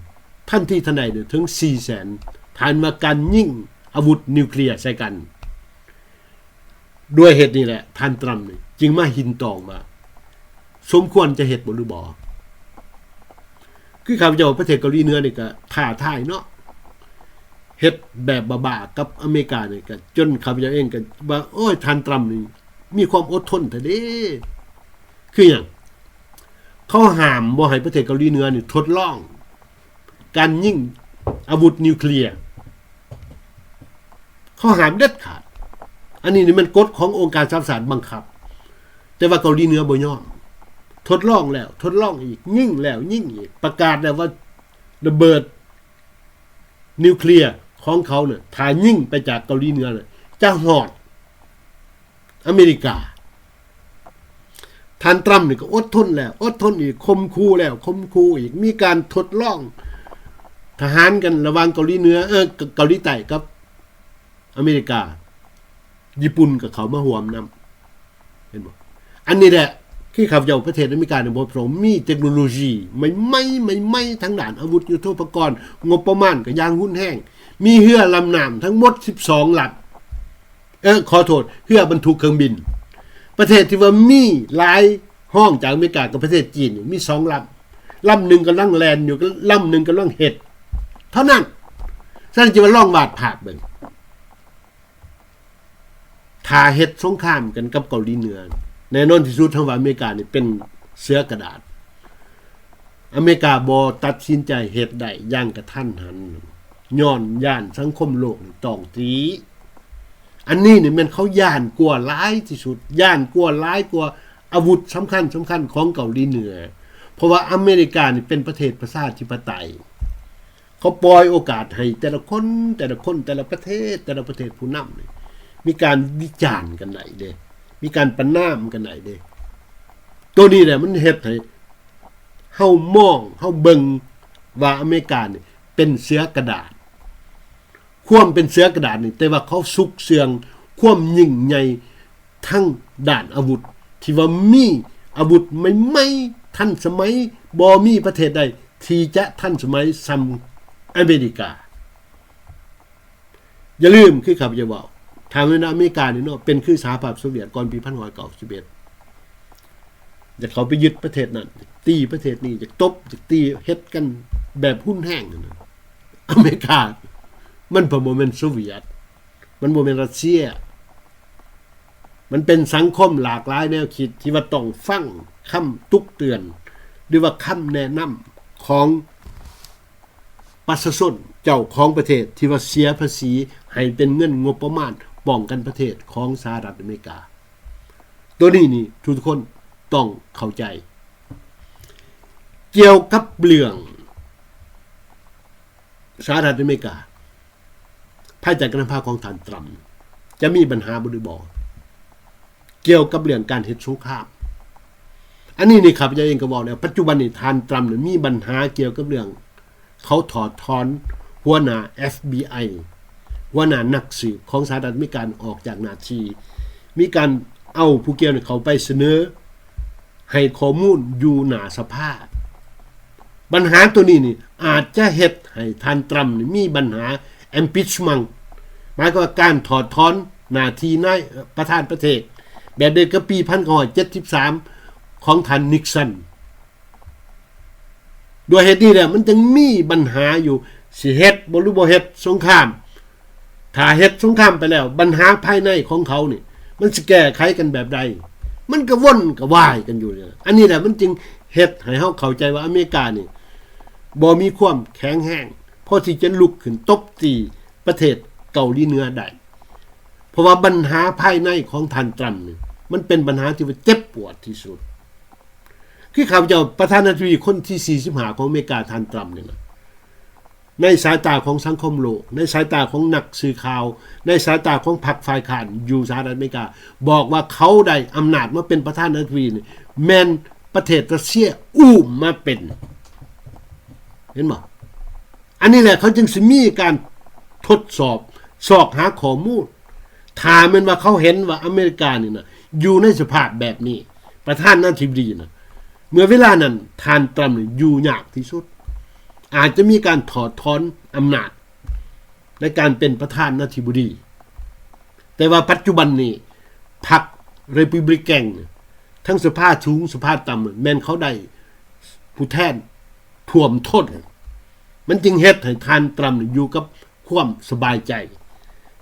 ທັນທີທັນໃດເດີ ເຖິງສີ່ແສນ ຖ້າວ່າການຍິງອາວຸດນິວເຄລຍໃສ່ກັນ. ດ້ວຍເຫດນີ້ແຫຼະ ທ່ານຕຣຳນີ້ຈຶ່ງມາຮິ້ນຕອງວ່າ ສົມຄວນຈະເຮັດບໍ່ ຫຼືບໍ່? ຄືຂ້າພະເຈົ້າ ປະເທດເກົາຫຼີເໜືອນີ້ກະທ້າທາຍເນາະ ເຮັດແບບບ້າໆກັບອາເມລິການີ້ ກະຈົນຂ້າພະເຈົ້າເອງກະວ່າ ໂອ້ຍ ທ່ານຕຣຳນີ້ ມີຄວາມອົດທົນແທ້ເດ້. ຄືຫຍັງ? ເຂົາຫ້າມບໍ່ໃຫ້ປະເທດເກົາຫຼີເໜືອນີ້ທົດລອງການຍິງອາວຸດນິວເຄລຍ. ເຂົາຫ້າມເດັດຂາດ. ອັນນີ້ນີ້ແມ່ນກົດຂອງອົງການສະຫະປະຊາຊາດບັງຄັບ. ແຕ່ວ່າເກົາຫຼີເໜືອບໍ່ຍອມ. ທົດລອງແລ້ວທົດລອງອີກ, ຍິງແລ້ວຍິງອີກ, ປະກາດແລ້ວວ່າລະເບີດ ນິວເຄລຍຂອງເຂົານະ ຖ້າຍິງໄປຈາກເກົາຫຼີເໜືອນະ ຈະຮອດອາເມລິກາ. ທ່ານຕຣຳນີ້ກໍອົດທົນແລ້ວ ອົດທົນອີກ, ຂົ່ມຂູ່ແລ້ວຂົ່ມຂູ່ອີກ, ມີການທົດລອງທະຫານກັນລະຫວ່າງເກົາຫຼີເໜືອ ເອີ ເກົາຫຼີໃຕ້ກັບອາເມລິກາ. ຍີ່ປຸ່ນກໍເຂົ້າມາຮ່ວມນຳ. ເຫັນບໍ່? ອັນນີ້ແຫຼະ ຄືຂ້າພະເຈົ້າ ປະເທດອາເມລິການີ້ບໍ່ ມີເຕັກໂນໂລຊີໃໝ່ໆ ໃໝ່ໆ ທາງດ້ານອາວຸດຍຸດໂທປະກອນ, ງົບປະມານກໍຢ່າງຮຸນແຮງ, ມີເຮືອລຳນ້ຳທັງໝົດສິບສອງລຳ. ເອີ ຂໍໂທດ, ເຮືອບັນທຸກເຄື່ອງບິນ. ປະເທດທີ່ວ່າມີຫຼາຍຮອງຈາກອາເມລິກາກັບປະເທດຈີນນີ້ ມີສອງລຳ, ລຳໜຶ່ງກຳລັງແລ່ນຢູ່, ລຳໜຶ່ງກຳລັງເຮັດເທົ່ານັ້ນ. ສະນັ້ນຈຶ່ງວ່າລອງວາດພາບເບິ່ງ. ຖ້າເຮັດສົງຄາມກັນກັບເກົາຫຼີເໜືອ, ແນ່ນອນທີ່ສຸດເຮົາວ່າອາເມລິການີ້ເປັນເສືອກະດາດ. ອາເມລິກາບໍ່ຕັດສິນໃຈເຮັດໄດ້ຢ່າງກະທັນຫັນ, ຍ້ອນຢ້ານສັງຄົມໂລກນີ້ຕ້ອງຕີ. ອັນນີ້ນີ້ແມ່ນເຂົາຢ້ານກວ່າຫຼາຍທີ່ສຸດ, ຢ້ານກວ່າຫຼາຍກວ່າອາວຸດສຳຄັນສຳຄັນຂອງເກົາຫຼີເໜືອ. ເພາະວ່າອາເມລິການີ້ເປັນປະເທດປະຊາທິປະໄຕ ເຂົາປ່ອຍໂອກາດໃຫ້ແຕ່ລະຄົນ ແຕ່ລະຄົນ ແຕ່ລະປະເທດ ແຕ່ລະປະເທດ ຜູ້ນຳນີ້ມີການວິຈານກັນໄດ້ເດ້ ມີການປະນາມກັນໄດ້ເດ້. ໂຕນີ້ແຫຼະມັນເຮັດໃຫ້ເຮົາມອງ ເຮົາເບິ່ງວ່າອາເມລິການີ້ເປັນເສືອກະດາດ. ຄວາມເປັນເສືອກະດາດນີ້ ແຕ່ວ່າເຂົາສຸກເຊື່ອງຄວາມຍິ່ງໃຫຍ່ທາງດ້ານອາວຸດ ທີ່ວ່າມີອາວຸດໃໝ່ໆ ທັນສະໄໝ, ບໍ່ມີປະເທດໃດທີ່ຈະທັນສະໄໝສ່ຳອາເມລິກາ. ຢ່າລືມ ຄືຂ້າພະເຈົ້າເວົ້າ, ຖ້າແມ່ນອາເມລິການີ້ເນາະ ເປັນຄືສະຫະພາບໂຊວຽດກ່ອນປີພັນເກົ້າຮ້ອຍເກົ້າສິບເອັດ ຢາກເຂົ້າໄປຍຶດປະເທດນັ້ນ, ຢາກຕີປະເທດນີ້, ຢາກຕົບ, ຢາກຕີ, ເຮັດກັນແບບຮຸນແຮງຫັ້ນນະ. ອາເມລິກາ ມັນບໍ່ແມ່ນໂຊວຽດ, ມັນບໍ່ແມ່ນຣັດເຊຍ. ມັນເປັນສັງຄົມຫຼາກຫຼາຍແນວຄິດ ທີ່ວ່າຕ້ອງຟັງຄຳຕຸກເຕືອນ ຫຼືວ່າຄຳແນະນຳຂອງປະຊາຊົນ ເຈົ້າຂອງປະເທດ ທີ່ວ່າເສຍພາສີໃຫ້ເປັນເງິນງົບປະມານປ້ອງກັນປະເທດຂອງສະຫະລັດອາເມລິກາ. ໂຕນີ້ນີ້ທຸກໆຄົນຕ້ອງເຂົ້າໃຈ. ກ່ຽວກັບເລື່ອງສະຫະລັດອາເມລິກາ ພາຍໃຕ້ການນຳພາຂອງທ່ານຕຣຳ ຈະມີບັນຫາບໍ່ ຫຼືບໍ່ ກ່ຽວກັບເລື່ອງການເຮັດສົງຄາມ. ອັນນີ້ນີ້ຂ້າພະເຈົ້າເອງກໍເວົ້າແລ້ວ, ປັດຈຸບັນນີ້ທ່ານຕຣຳນີ້ມີບັນຫາກ່ຽວກັບເລື່ອງ ເຂົາຖອດຖອນຫົວໜ້າ ເອັຟບີໄອ ຫົວໜ້ານັກສືບຂອງສະຫະລັດອາເມລິກາອອກຈາກໜ້າທີ່, ມີການເອົາຜູ້ກ່ຽວນີ້ເຂົ້າໄປສະເໜີໃຫ້ຂໍ້ມູນຢູ່ໜ້າສະພາ. ບັນຫາໂຕນີ້ນີ້ອາດຈະເຮັດໃຫ້ທ່ານຕຣຳນີ້ມີບັນຫາ impeachment ໝາຍຄວາມວ່າການຖອດຖອນໜ້າທີ່ນາຍ ປະທານປະເທດ ແບບດຽວກັບປີພັນເກົ້າຮ້ອຍເຈັດສິບສາມຂອງທ່ານນິກສັນ. ດ້ວຍເຫດນີ້ແຫຼະ ມັນຈຶ່ງມີບັນຫາຢູ່ ຊິເຮັດບໍ່ ຫຼືບໍ່ເຮັດສົງຄາມ. ຖ້າເຮັດສົງຄາມໄປແລ້ວ ບັນຫາພາຍໃນຂອງເຂົານີ້ ມັນຊິແກ້ໄຂກັນແບບໃດ? ມັນກະວົນກະວາຍກັນຢູ່ນີ້. ອັນນີ້ແຫຼະ ມັນຈຶ່ງເຮັດໃຫ້ເຮົາເຂົ້າໃຈວ່າອາເມລິການີ້ບໍ່ມີຄວາມແຂງແຮງພໍທີ່ຈະລຸກຂຶ້ນຕົບຕີປະເທດເກົາຫຼີເໜືອໄດ້. ເພາະວ່າບັນຫາພາຍໃນຂອງທ່ານຕຣຳນີ້ ມັນເປັນບັນຫາທີ່ວ່າເຈັບປວດທີ່ສຸດ. ຄືຂ້າພະເຈົ້າ ປະທານາທິບໍດີຄົນທີສີ່ສິບຫ້າຂອງອາເມລິກາ ທ່ານຕຣຳນີ້ນະ ໃນສາຍຕາຂອງສັງຄົມໂລກ, ໃນສາຍຕາຂອງນັກສື່ຂ່າວ, ໃນສາຍຕາຂອງພັກຝ່າຍຄ້ານຢູ່ສະຫະລັດອາເມລິກາ ບອກວ່າເຂົາໄດ້ອຳນາດມາເປັນປະທານາທິບໍດີນີ້ ແມ່ນປະເທດຣັດເຊຍອຸ້ມມາເປັນ. ເຫັນບໍ່? ອັນນີ້ແຫຼະ ເຂົາຈຶ່ງຊິມີການທົດສອບ ຊອກຫາຂໍ້ມູນ. ຖ້າແມ່ນວ່າເຂົາເຫັນວ່າອາເມລິການີ້ນະ ຢູ່ໃນສະພາບແບບນີ້ ປະທານາທິບໍດີນະ ເມື່ອເວລານັ້ນທ່ານຕຣຳນີ້ຢູ່ຍາກທີ່ສຸດ, ອາດຈະມີການຖອດຖອນອຳນາດໃນການເປັນປະທານາທິບໍດີ. ແຕ່ວ່າປັດຈຸບັນນີ້ ພັກ Republican ທັງສະພາສູງສະພາຕ່ຳ ແມ່ນເຂົາໄດ້ຜູ້ແທນ ຖ້ວມທົນ, ມັນຈຶ່ງເຮັດໃຫ້ທ່ານຕຣຳນີ້ຢູ່ກັບຄວາມສະບາຍໃຈ.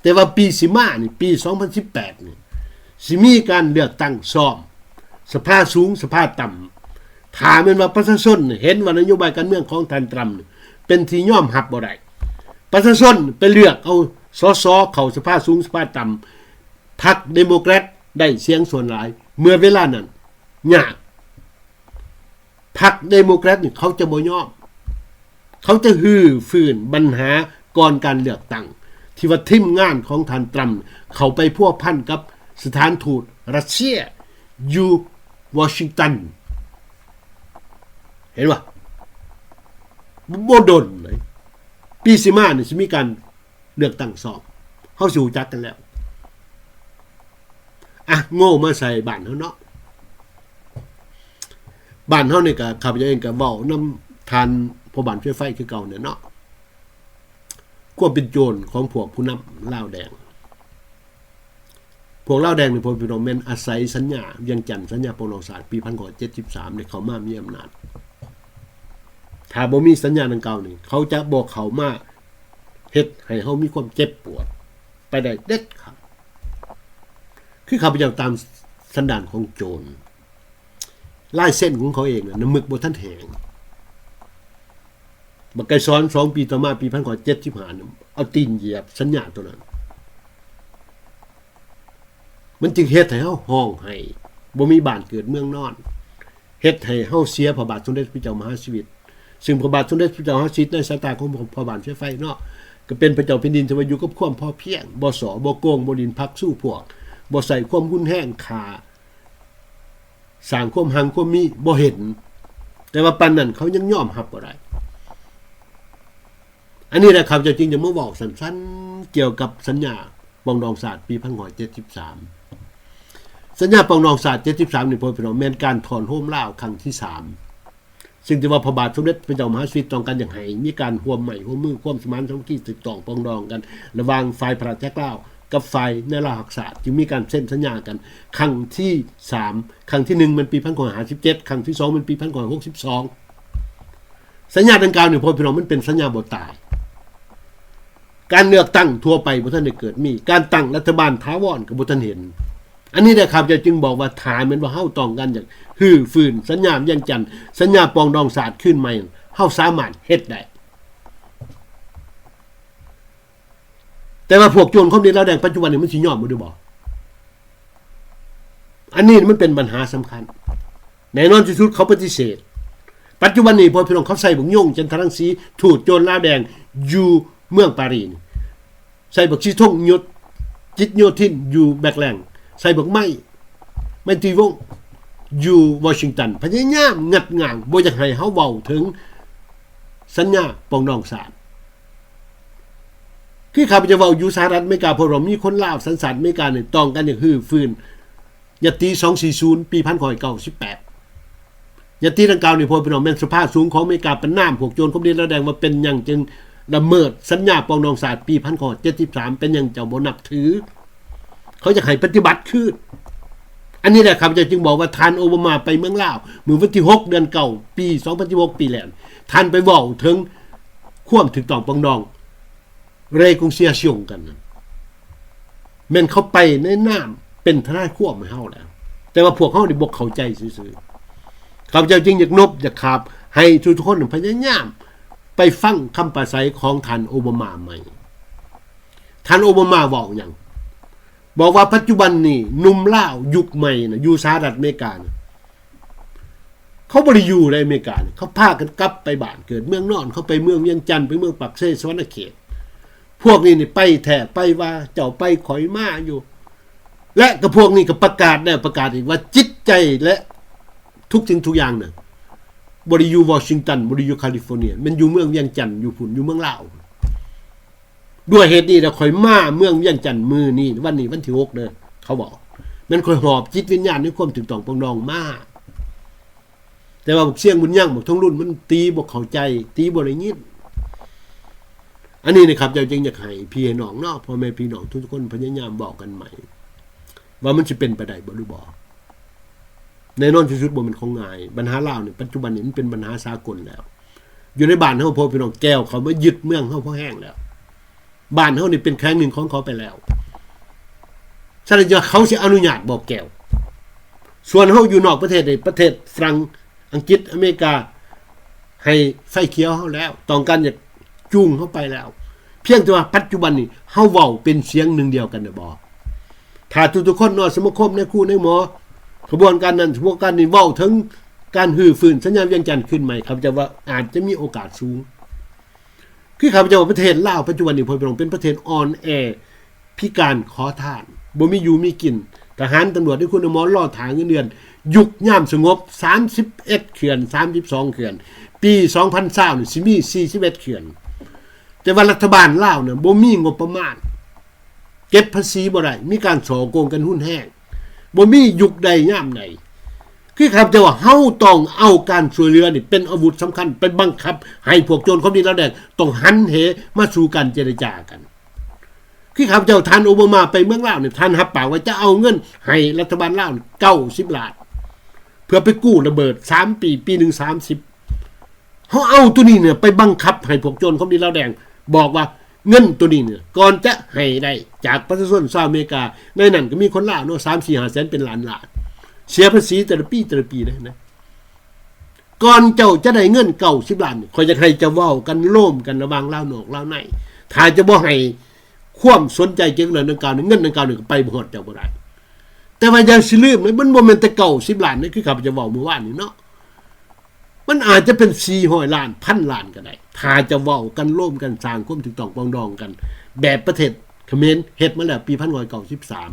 ແຕ່ວ່າປີຊິມານີ້ ປີສອງພັນສິບແປດນີ້ ຊິມີການເລືອກຕັ້ງຊອມສະພາສູງສະພາຕ່ຳ. ຖ້າແມ່ນວ່າປະຊາຊົນເຫັນວ່ານະໂຍບາຍການເມືອງຂອງທ່ານຕຣຳນີ້ເປັນທີ່ຍອມຮັບບໍ່ໄດ້, ປະຊາຊົນໄປເລືອກເອົາ ສສ ເຂົ້າສະພາສູງສະພາຕ່ຳ, ພັກ Democrat ໄດ້ສຽງສ່ວນຫຼາຍ, ເມື່ອເວລານັ້ນຍາກ. ພັກ Democrat ນີ້ເຂົາຈະບໍ່ຍອມ, ເຂົາຈະຮື້ຟື້ນບັນຫາກ່ອນການເລືອກຕັ້ງ ທີ່ວ່າທີມງານຂອງທ່ານຕຣຳເຂົ້າໄປພົວພັນກັບສະຖານທູດຣັດເຊຍຢູ່ວໍຊິງຕັນ. ເຫັນບໍ່? ບໍ່ດົນເລີຍ ປີຊິມານີ້ຊິມີການ ເລືອກຕັ້ງຊອມ ເຮົາຊິຮູ້ຈັກກັນແລ້ວ. ອະ ໂງ່ມາໃສ່ບ້ານເຮົາເນາະ, ບ້ານເຮົານີ້ກະ ຂ້າພະເຈົ້າເອງກະເວົ້ານຳທ່ານພໍ່ບ້ານໄຟໄຟຄືເກົ່າແຫຼະເນາະ. ຄວາມເປັນໂຈນຂອງພວກຜູ້ນຳລາວແດງ, ພວກລາວແດງນີ້ ພໍ່ແມ່ພີ່ນ້ອງ ແມ່ນອາໄສສັນຍາວຽງຈັນ, ສັນຍາປອງດອງຊາດ ປີພັນເກົ້າຮ້ອຍເຈັດສິບສາມ ໄດ້ເຂົ້າມາມີອຳນາດ. ຖ້າບໍ່ມີສັນຍາດັ່ງກ່າວນີ້ ເຂົາຈະບໍ່ເຂົ້າມາ ເຮັດໃຫ້ເຮົາມີຄວາມເຈັບປວດໄປໄດ້ເດັດຂາດ. ຄືຂ້າພະເຈົ້າຕາມສັນດານຂອງໂຈນ, ລາຍເຊັນຂອງເຂົາເອງນະ ນ້ຳມຶກບໍ່ທັນແຫ້ງ. ບັກໄກສອນ ສອງປີຕໍ່ມາ ປີພັນເກົ້າຮ້ອຍເຈັດສິບຫ້າ ເອົາຕີນຢຽບສັນຍາໂຕນັ້ນ. ມັນຈຶ່ງເຮັດໃຫ້ເຮົາຮ້ອງໄຫ້ ບໍ່ມີບ້ານເກີດເມືອງນອນ, ເຮັດໃຫ້ເຮົາເສຍພະບາດສົມເດັດພະເຈົ້າມະຫາຊີວິດ ຊຶ່ງພະບາດສົມເດັດພະເຈົ້າມະຫາຊີວິດໃນສາຍຕາຂອງພໍ່ບ້ານເຊຍໄຟເນາະ ກໍເປັນພະເຈົ້າແຜ່ນດິນທີ່ວ່າຢູ່ກັບຄວາມພໍພຽງ, ບໍ່ສໍ້ບໍ່ໂກງ, ບໍ່ຫຼິ້ນພັກຊູພວກ, ບໍ່ໃຊ້ຄວາມຮຸນແຮງຂ້າ ສ້າງຄວາມຮັ່ງຄວາມມີ ບໍ່ເຫັນ, ແຕ່ວ່າປານນັ້ນເຂົາຍັງຍອມຮັບບໍ່ໄດ້. ອັນນີ້ແຫຼະ ຂ້າພະເຈົ້າຈຶ່ງຈະມາເວົ້າສັ້ນໆ ກ່ຽວກັບສັນຍາປອງດອງຊາດປີພັນເກົ້າຮ້ອຍເຈັດສິບສາມ. ສັນຍາປອງດອງຊາດເຈັດສິບສາມນີ້ ພໍ່ແມ່ພີ່ນ້ອງ ແມ່ນການທ້ອນໂຮມລາວຄັ້ງທີສາມ ຊຶ່ງຖືວ່າພະບາດສົມເດັດພະເຈົ້າມະຫາຊີວິດຕ້ອງການຢາກໃຫ້ມີການຮ່ວມໄມ້ຮ່ວມມື, ຄວາມສະໝານສາມັກຄີ, ຖືກຕ້ອງປອງດອງກັນ ລະຫວ່າງຝ່າຍພະນາຊາຈັກລາວກັບຝ່າຍໃນລາວຮັກຊາດ ຈຶ່ງມີການເຊັນສັນຍາກັນຄັ້ງທີສາມ. ຄັ້ງທີໜຶ່ງແມ່ນປີພັນເກົ້າຮ້ອຍຫ້າສິບເຈັດ, ຄັ້ງທີສອງແມ່ນປີພັນເກົ້າຮ້ອຍຫົກສິບສອງ. ສັນຍາດັ່ງກ່າວນີ້ ພໍ່ແມ່ພີ່ນ້ອງ ມັນເປັນສັນຍາບໍ່ຕາຍ. ການເລືອກຕັ້ງທົ່ວໄປບໍ່ທັນໄດ້ເກີດມີ, ການຕັ້ງລັດຖະບານຖາວອນກໍບໍ່ທັນເຫັນ. ອັນນີ້ແຫຼະ ຂ້າພະເຈົ້າຈຶ່ງບອກວ່າ ຖ້າແມ່ນວ່າເຮົາຕ້ອງການຢາກຮື້ຟື້ນສັນຍາວຽງຈັນ, ສັນຍາປອງດອງຊາດຄືນໃໝ່, ເຮົາສາມາດເຮັດໄດ້. ແຕ່ວ່າພວກໂຈນຄອມເດັດລາວແດງປັດຈຸບັນນີ້ ມັນຊິຍອມບໍ່ ຫຼືບໍ່? ອັນນີ້ມັນເປັນບັນຫາສຳຄັນ. ແນ່ນອນທີ່ສຸດເຂົາປະຕິເສດ. ປັດຈຸບັນນີ້ ພໍ່ແມ່ພີ່ນ້ອງ ເຂົາໃສ່ບັກຍົງ ຈັນທະລັງສີ ທູດໂຈນລາວແດງຢູ່ເມືອງປາຣີນີ້, ໃສ່ບັກສີທົງ ໂຍ ຈິດໂຍທິນ ຢູ່ແບັກແລງ, ໃສ່ບັກໄມ້ ໄມຕີວົງ ຢູ່ວໍຊິງຕັນ, ພະຍາຍາມງັດຫຍ້າງ ບໍ່ຢາກໃຫ້ເຮົາເວົ້າເຖິງສັນຍາປອງດອງຊາດ. ຄືຂ້າພະເຈົ້າເວົ້າຢູ່ສະຫະລັດອາເມລິກາ, ເພາະວ່າມີຄົນລາວສັນຊາດອາເມລິການີ້ ຕ້ອງການຢາກຮື້ຟື້ນ ຍັດຕິສອງສີ່ສູນ ປີພັນເກົ້າຮ້ອຍເກົ້າສິບແປດ. ຍັດຕິດັ່ງກ່າວນີ້ ພໍ່ແມ່ພີ່ນ້ອງ, ແມ່ນສະພາສູງຂອງອາເມລິກາປະນາມພວກໂຈນຄອມມິວນິດລາວແດງວ່າເປັນຫຍັງຈຶ່ງລະເມີດສັນຍາປອງດອງຊາດປີພັນເກົ້າຮ້ອຍເຈັດສິບສາມ, ເປັນຫຍັງເຈົ້າບໍ່ນັບຖື? ເຂົາຢາກໃຫ້ປະຕິບັດຄືນ. ອັນນີ້ແຫຼະ ຂ້າພະເຈົ້າຈຶ່ງບອກວ່າ ທ່ານໂອບາມາໄປເມືອງລາວ ເມື່ອວັນທີຫົກ ເດືອນເກົ້າ ປີສອງພັນສິບຫົກ ປີແລ້ວ, ທ່ານໄປເວົ້າເຖິງຄວາມຖືກຕ້ອງປອງດອງ réconciliation ກັນນັ້ນ ແມ່ນເຂົາໄປໃນນາມເປັນທະນາຍຄວາມໃຫ້ເຮົາແລ້ວ, ແຕ່ວ່າພວກເຮົານີ້ບໍ່ເຂົ້າໃຈຊື່ໆ. ຂ້າພະເຈົ້າຈຶ່ງຢາກນົບຢາກຂາບໃຫ້ທຸກໆຄົນພະຍາຍາມໄປຟັງຄຳປາໄສຂອງທ່ານໂອບາມາໃໝ່. ທ່ານໂອບາມາເວົ້າຫຍັງ? ບອກວ່າປັດຈຸບັນນີ້ໜຸ່ມລາວຍຸກໃໝ່ນະ ຢູ່ສະຫະລັດອາເມລິການະ ເຂົາບໍ່ໄດ້ຢູ່ໃນອາເມລິການີ້, ເຂົາພາກັນກັບໄປບ້ານເກີດເມືອງນອນ, ເຂົາໄປເມືອງວຽງຈັນ, ໄປເມືອງປາກເຊ, ສະຫວັນນະເຂດ. ພວກນີ້ນີ້ໄປແທ້ໄປວ່າ, ເຈົ້າໄປຂ້ອຍມາຢູ່. ແລະກໍພວກນີ້ກໍປະກາດແລ້ວປະກາດອີກວ່າ ຈິດໃຈ ແລະ ທຸກສິ່ງທຸກຢ່າງນະ ບໍ່ໄດ້ຢູ່ວໍຊິງຕັນ, ບໍ່ໄດ້ຢູ່ຄາລິຟໍເນຍ, ແມ່ນຢູ່ເມືອງວຽງຈັນ, ຢູ່ພຸ້ນ, ຢູ່ເມືອງລາວ. ດ້ວຍເຫດນີ້ລະຂ້ອຍມາເມືອງວຽງຈັນມື້ນີ້, ວັນນີ້ວັນທີຫົກເດີ, ເຂົາເວົ້າ, ແມ່ນຂ້ອຍຫອບຈິດວິນຍານໃນຄວາມຖືກຕ້ອງປອງດອງມາ. ແຕ່ວ່າບັກຊຽງບຸນຍັງ, ບັກທອງລຸນ ມັນຕີບໍ່ເຂົ້າໃຈ, ຕີບໍ່ໄດ້ຍິນ. ອັນນີ້ນະ ຂ້າພະເຈົ້າຈຶ່ງຢາກໃຫ້ພີ່ໃຫ້ນ້ອງເນາະ, ພໍ່ແມ່ພີ່ນ້ອງທຸກໆຄົນພະຍາຍາມເວົ້າກັນໃໝ່ ວ່າມັນຊິເປັນໄປໄດ້ບໍ່ ຫຼືບໍ່? ແນ່ນອນທີ່ສຸດບໍ່ແມ່ນຂອງງ່າຍ. ບັນຫາລາວນີ້ ປັດຈຸບັນນີ້ມັນເປັນບັນຫາສາກົນແລ້ວ. ຢູ່ໃນບ້ານເຮົາ ພໍ່ແມ່ພີ່ນ້ອງ ແກວເຂົາມາຍຶດເມືອງເຮົາພໍແຮງແລ້ວ. ບ້ານເຮົານີ້ເປັນແຂວງໜຶ່ງຂອງເຂົາໄປແລ້ວ. ສະນັ້ນ ເຂົາຊິອະນຸຍາດບໍ່ ແກວ? ສ່ວນເຮົາຢູ່ນອກປະເທດນີ້ ປະເທດຝຣັ່ງ, ອັງກິດ, ອາເມລິກາ ໃຫ້ໄຟຂຽວເຮົາແລ້ວ, ຕ້ອງການຢາກຈູງເຮົາໄປແລ້ວ. ພຽງແຕ່ວ່າປັດຈຸບັນນີ້ ເຮົາເວົ້າເປັນສຽງໜຶ່ງດຽວກັນແລ້ວບໍ່? ຖ້າທຸກໆຄົນເນາະ, ສະມາຄົມ, ນາຍຄູ, ນາຍໝໍ, ຂະບວນການນັ້ນ, ຂະບວນການນີ້ ເວົ້າເຖິງການຮື້ຟື້ນສັນຍາວຽງຈັນຄືນໃໝ່, ຂ້າພະເຈົ້າວ່າອາດຈະມີໂອກາດສູງ. ຄືຂ້າພະເຈົ້າວ່າ ປະເທດລາວປັດຈຸບັນນີ້ ພໍ່ແມ່ພີ່ນ້ອງ ເປັນປະເທດອ່ອນແອ, ພິການ, ຂໍທານ, ບໍ່ມີຢູ່ມີກິນ. ທະຫານ, ຕຳຫຼວດ, ນາຍຄູ, ນາຍໝໍ ລໍຖ້າເງິນເດືອນ. ຍຸກຍາມສະຫງົບ ສາມສິບເອັດເຂື່ອນ, ສາມສິບສອງເຂື່ອນ, ປີສອງພັນຊາວນີ້ ຊິມີສີ່ສິບເອັດເຂື່ອນ. ແຕ່ວ່າລັດຖະບານລາວນະ ບໍ່ມີງົບປະມານ, ເກັບພາສີບໍ່ໄດ້, ມີການສໍ້ໂກງກັນຮຸນແຮງ, ບໍ່ມີຍຸກໃດຍາມໃດ. ຄືຂ້າພະເຈົ້າວ່າ ເຮົາຕ້ອງເອົາການຊ່ວຍເຫຼືອນີ້ເປັນອາວຸດສຳຄັນ ໄປບັງຄັບໃຫ້ພວກໂຈນຄອມມິວນິດລາວແດງ ຕ້ອງຫັນເຫມາສູ່ການເຈລະຈາກັນ. ຄືຂ້າພະເຈົ້າ, ທ່ານໂອບາມາໄປເມືອງລາວນີ້ ທ່ານຮັບປາກວ່າຈະເອົາເງິນໃຫ້ລັດຖະບານລາວເກົ້າສິບລ້ານ ເພື່ອໄປກູ້ລະເບີດສາມປີ, ປີໜຶ່ງສາມສິບ. ເຮົາເອົາໂຕນີ້ນະໄປບັງຄັບໃຫ້ພວກໂຈນຄອມມິວນິດລາວແດງ ບອກວ່າເງິນໂຕນີ້ນະ ກ່ອນຈະໃຫ້ໄດ້ຈາກປະຊາຊົນຊາວອາເມລິກາ, ໃນນັ້ນກໍມີຄົນລາວເນາະ ສາມສີ່ຫ້າແສນເປັນລ້ານລ້ານ, ເສຍພາສີແຕ່ລະປີ, ແຕ່ລະປີເດ້ນະ. ກ່ອນເຈົ້າຈະໄດ້ເງິນເກົ້າສິບລ້ານນີ້ ຂ້ອຍຢາກໃຫ້ເຈົ້າເວົ້າກັນ, ໂລມກັນລະຫວ່າງລາວນອກລາວໃນ. ຖ້າເຈົ້າບໍ່ໃຫ້ຄວາມສົນໃຈກ່ຽວກັບເລື່ອງດັ່ງກ່າວນີ້, ເງິນດັ່ງກ່າວນີ້ກໍໄປບໍ່ຮອດເຈົ້າບໍ່ໄດ້. ແຕ່ວ່າຢ່າຊິລືມນະ, ມັນບໍ່ແມ່ນແຕ່ເກົ້າສິບລ້ານເດ້, ຄືຂ້າພະເຈົ້າເວົ້າມື້ວານນີ້ເນາະ. ມັນອາດຈະເປັນສີ່ຮ້ອຍລ້ານ ພັນລ້ານກໍໄດ້ ຖ້າຈະເວົ້າກັນ ໂລມກັນ ສ້າງຄວາມຖືກຕ້ອງປອງດອງກັນ ແບບປະເທດຂະເໝນເຮັດມາແລ້ວປີພັນເກົ້າຮ້ອຍເກົ້າສິບສາມ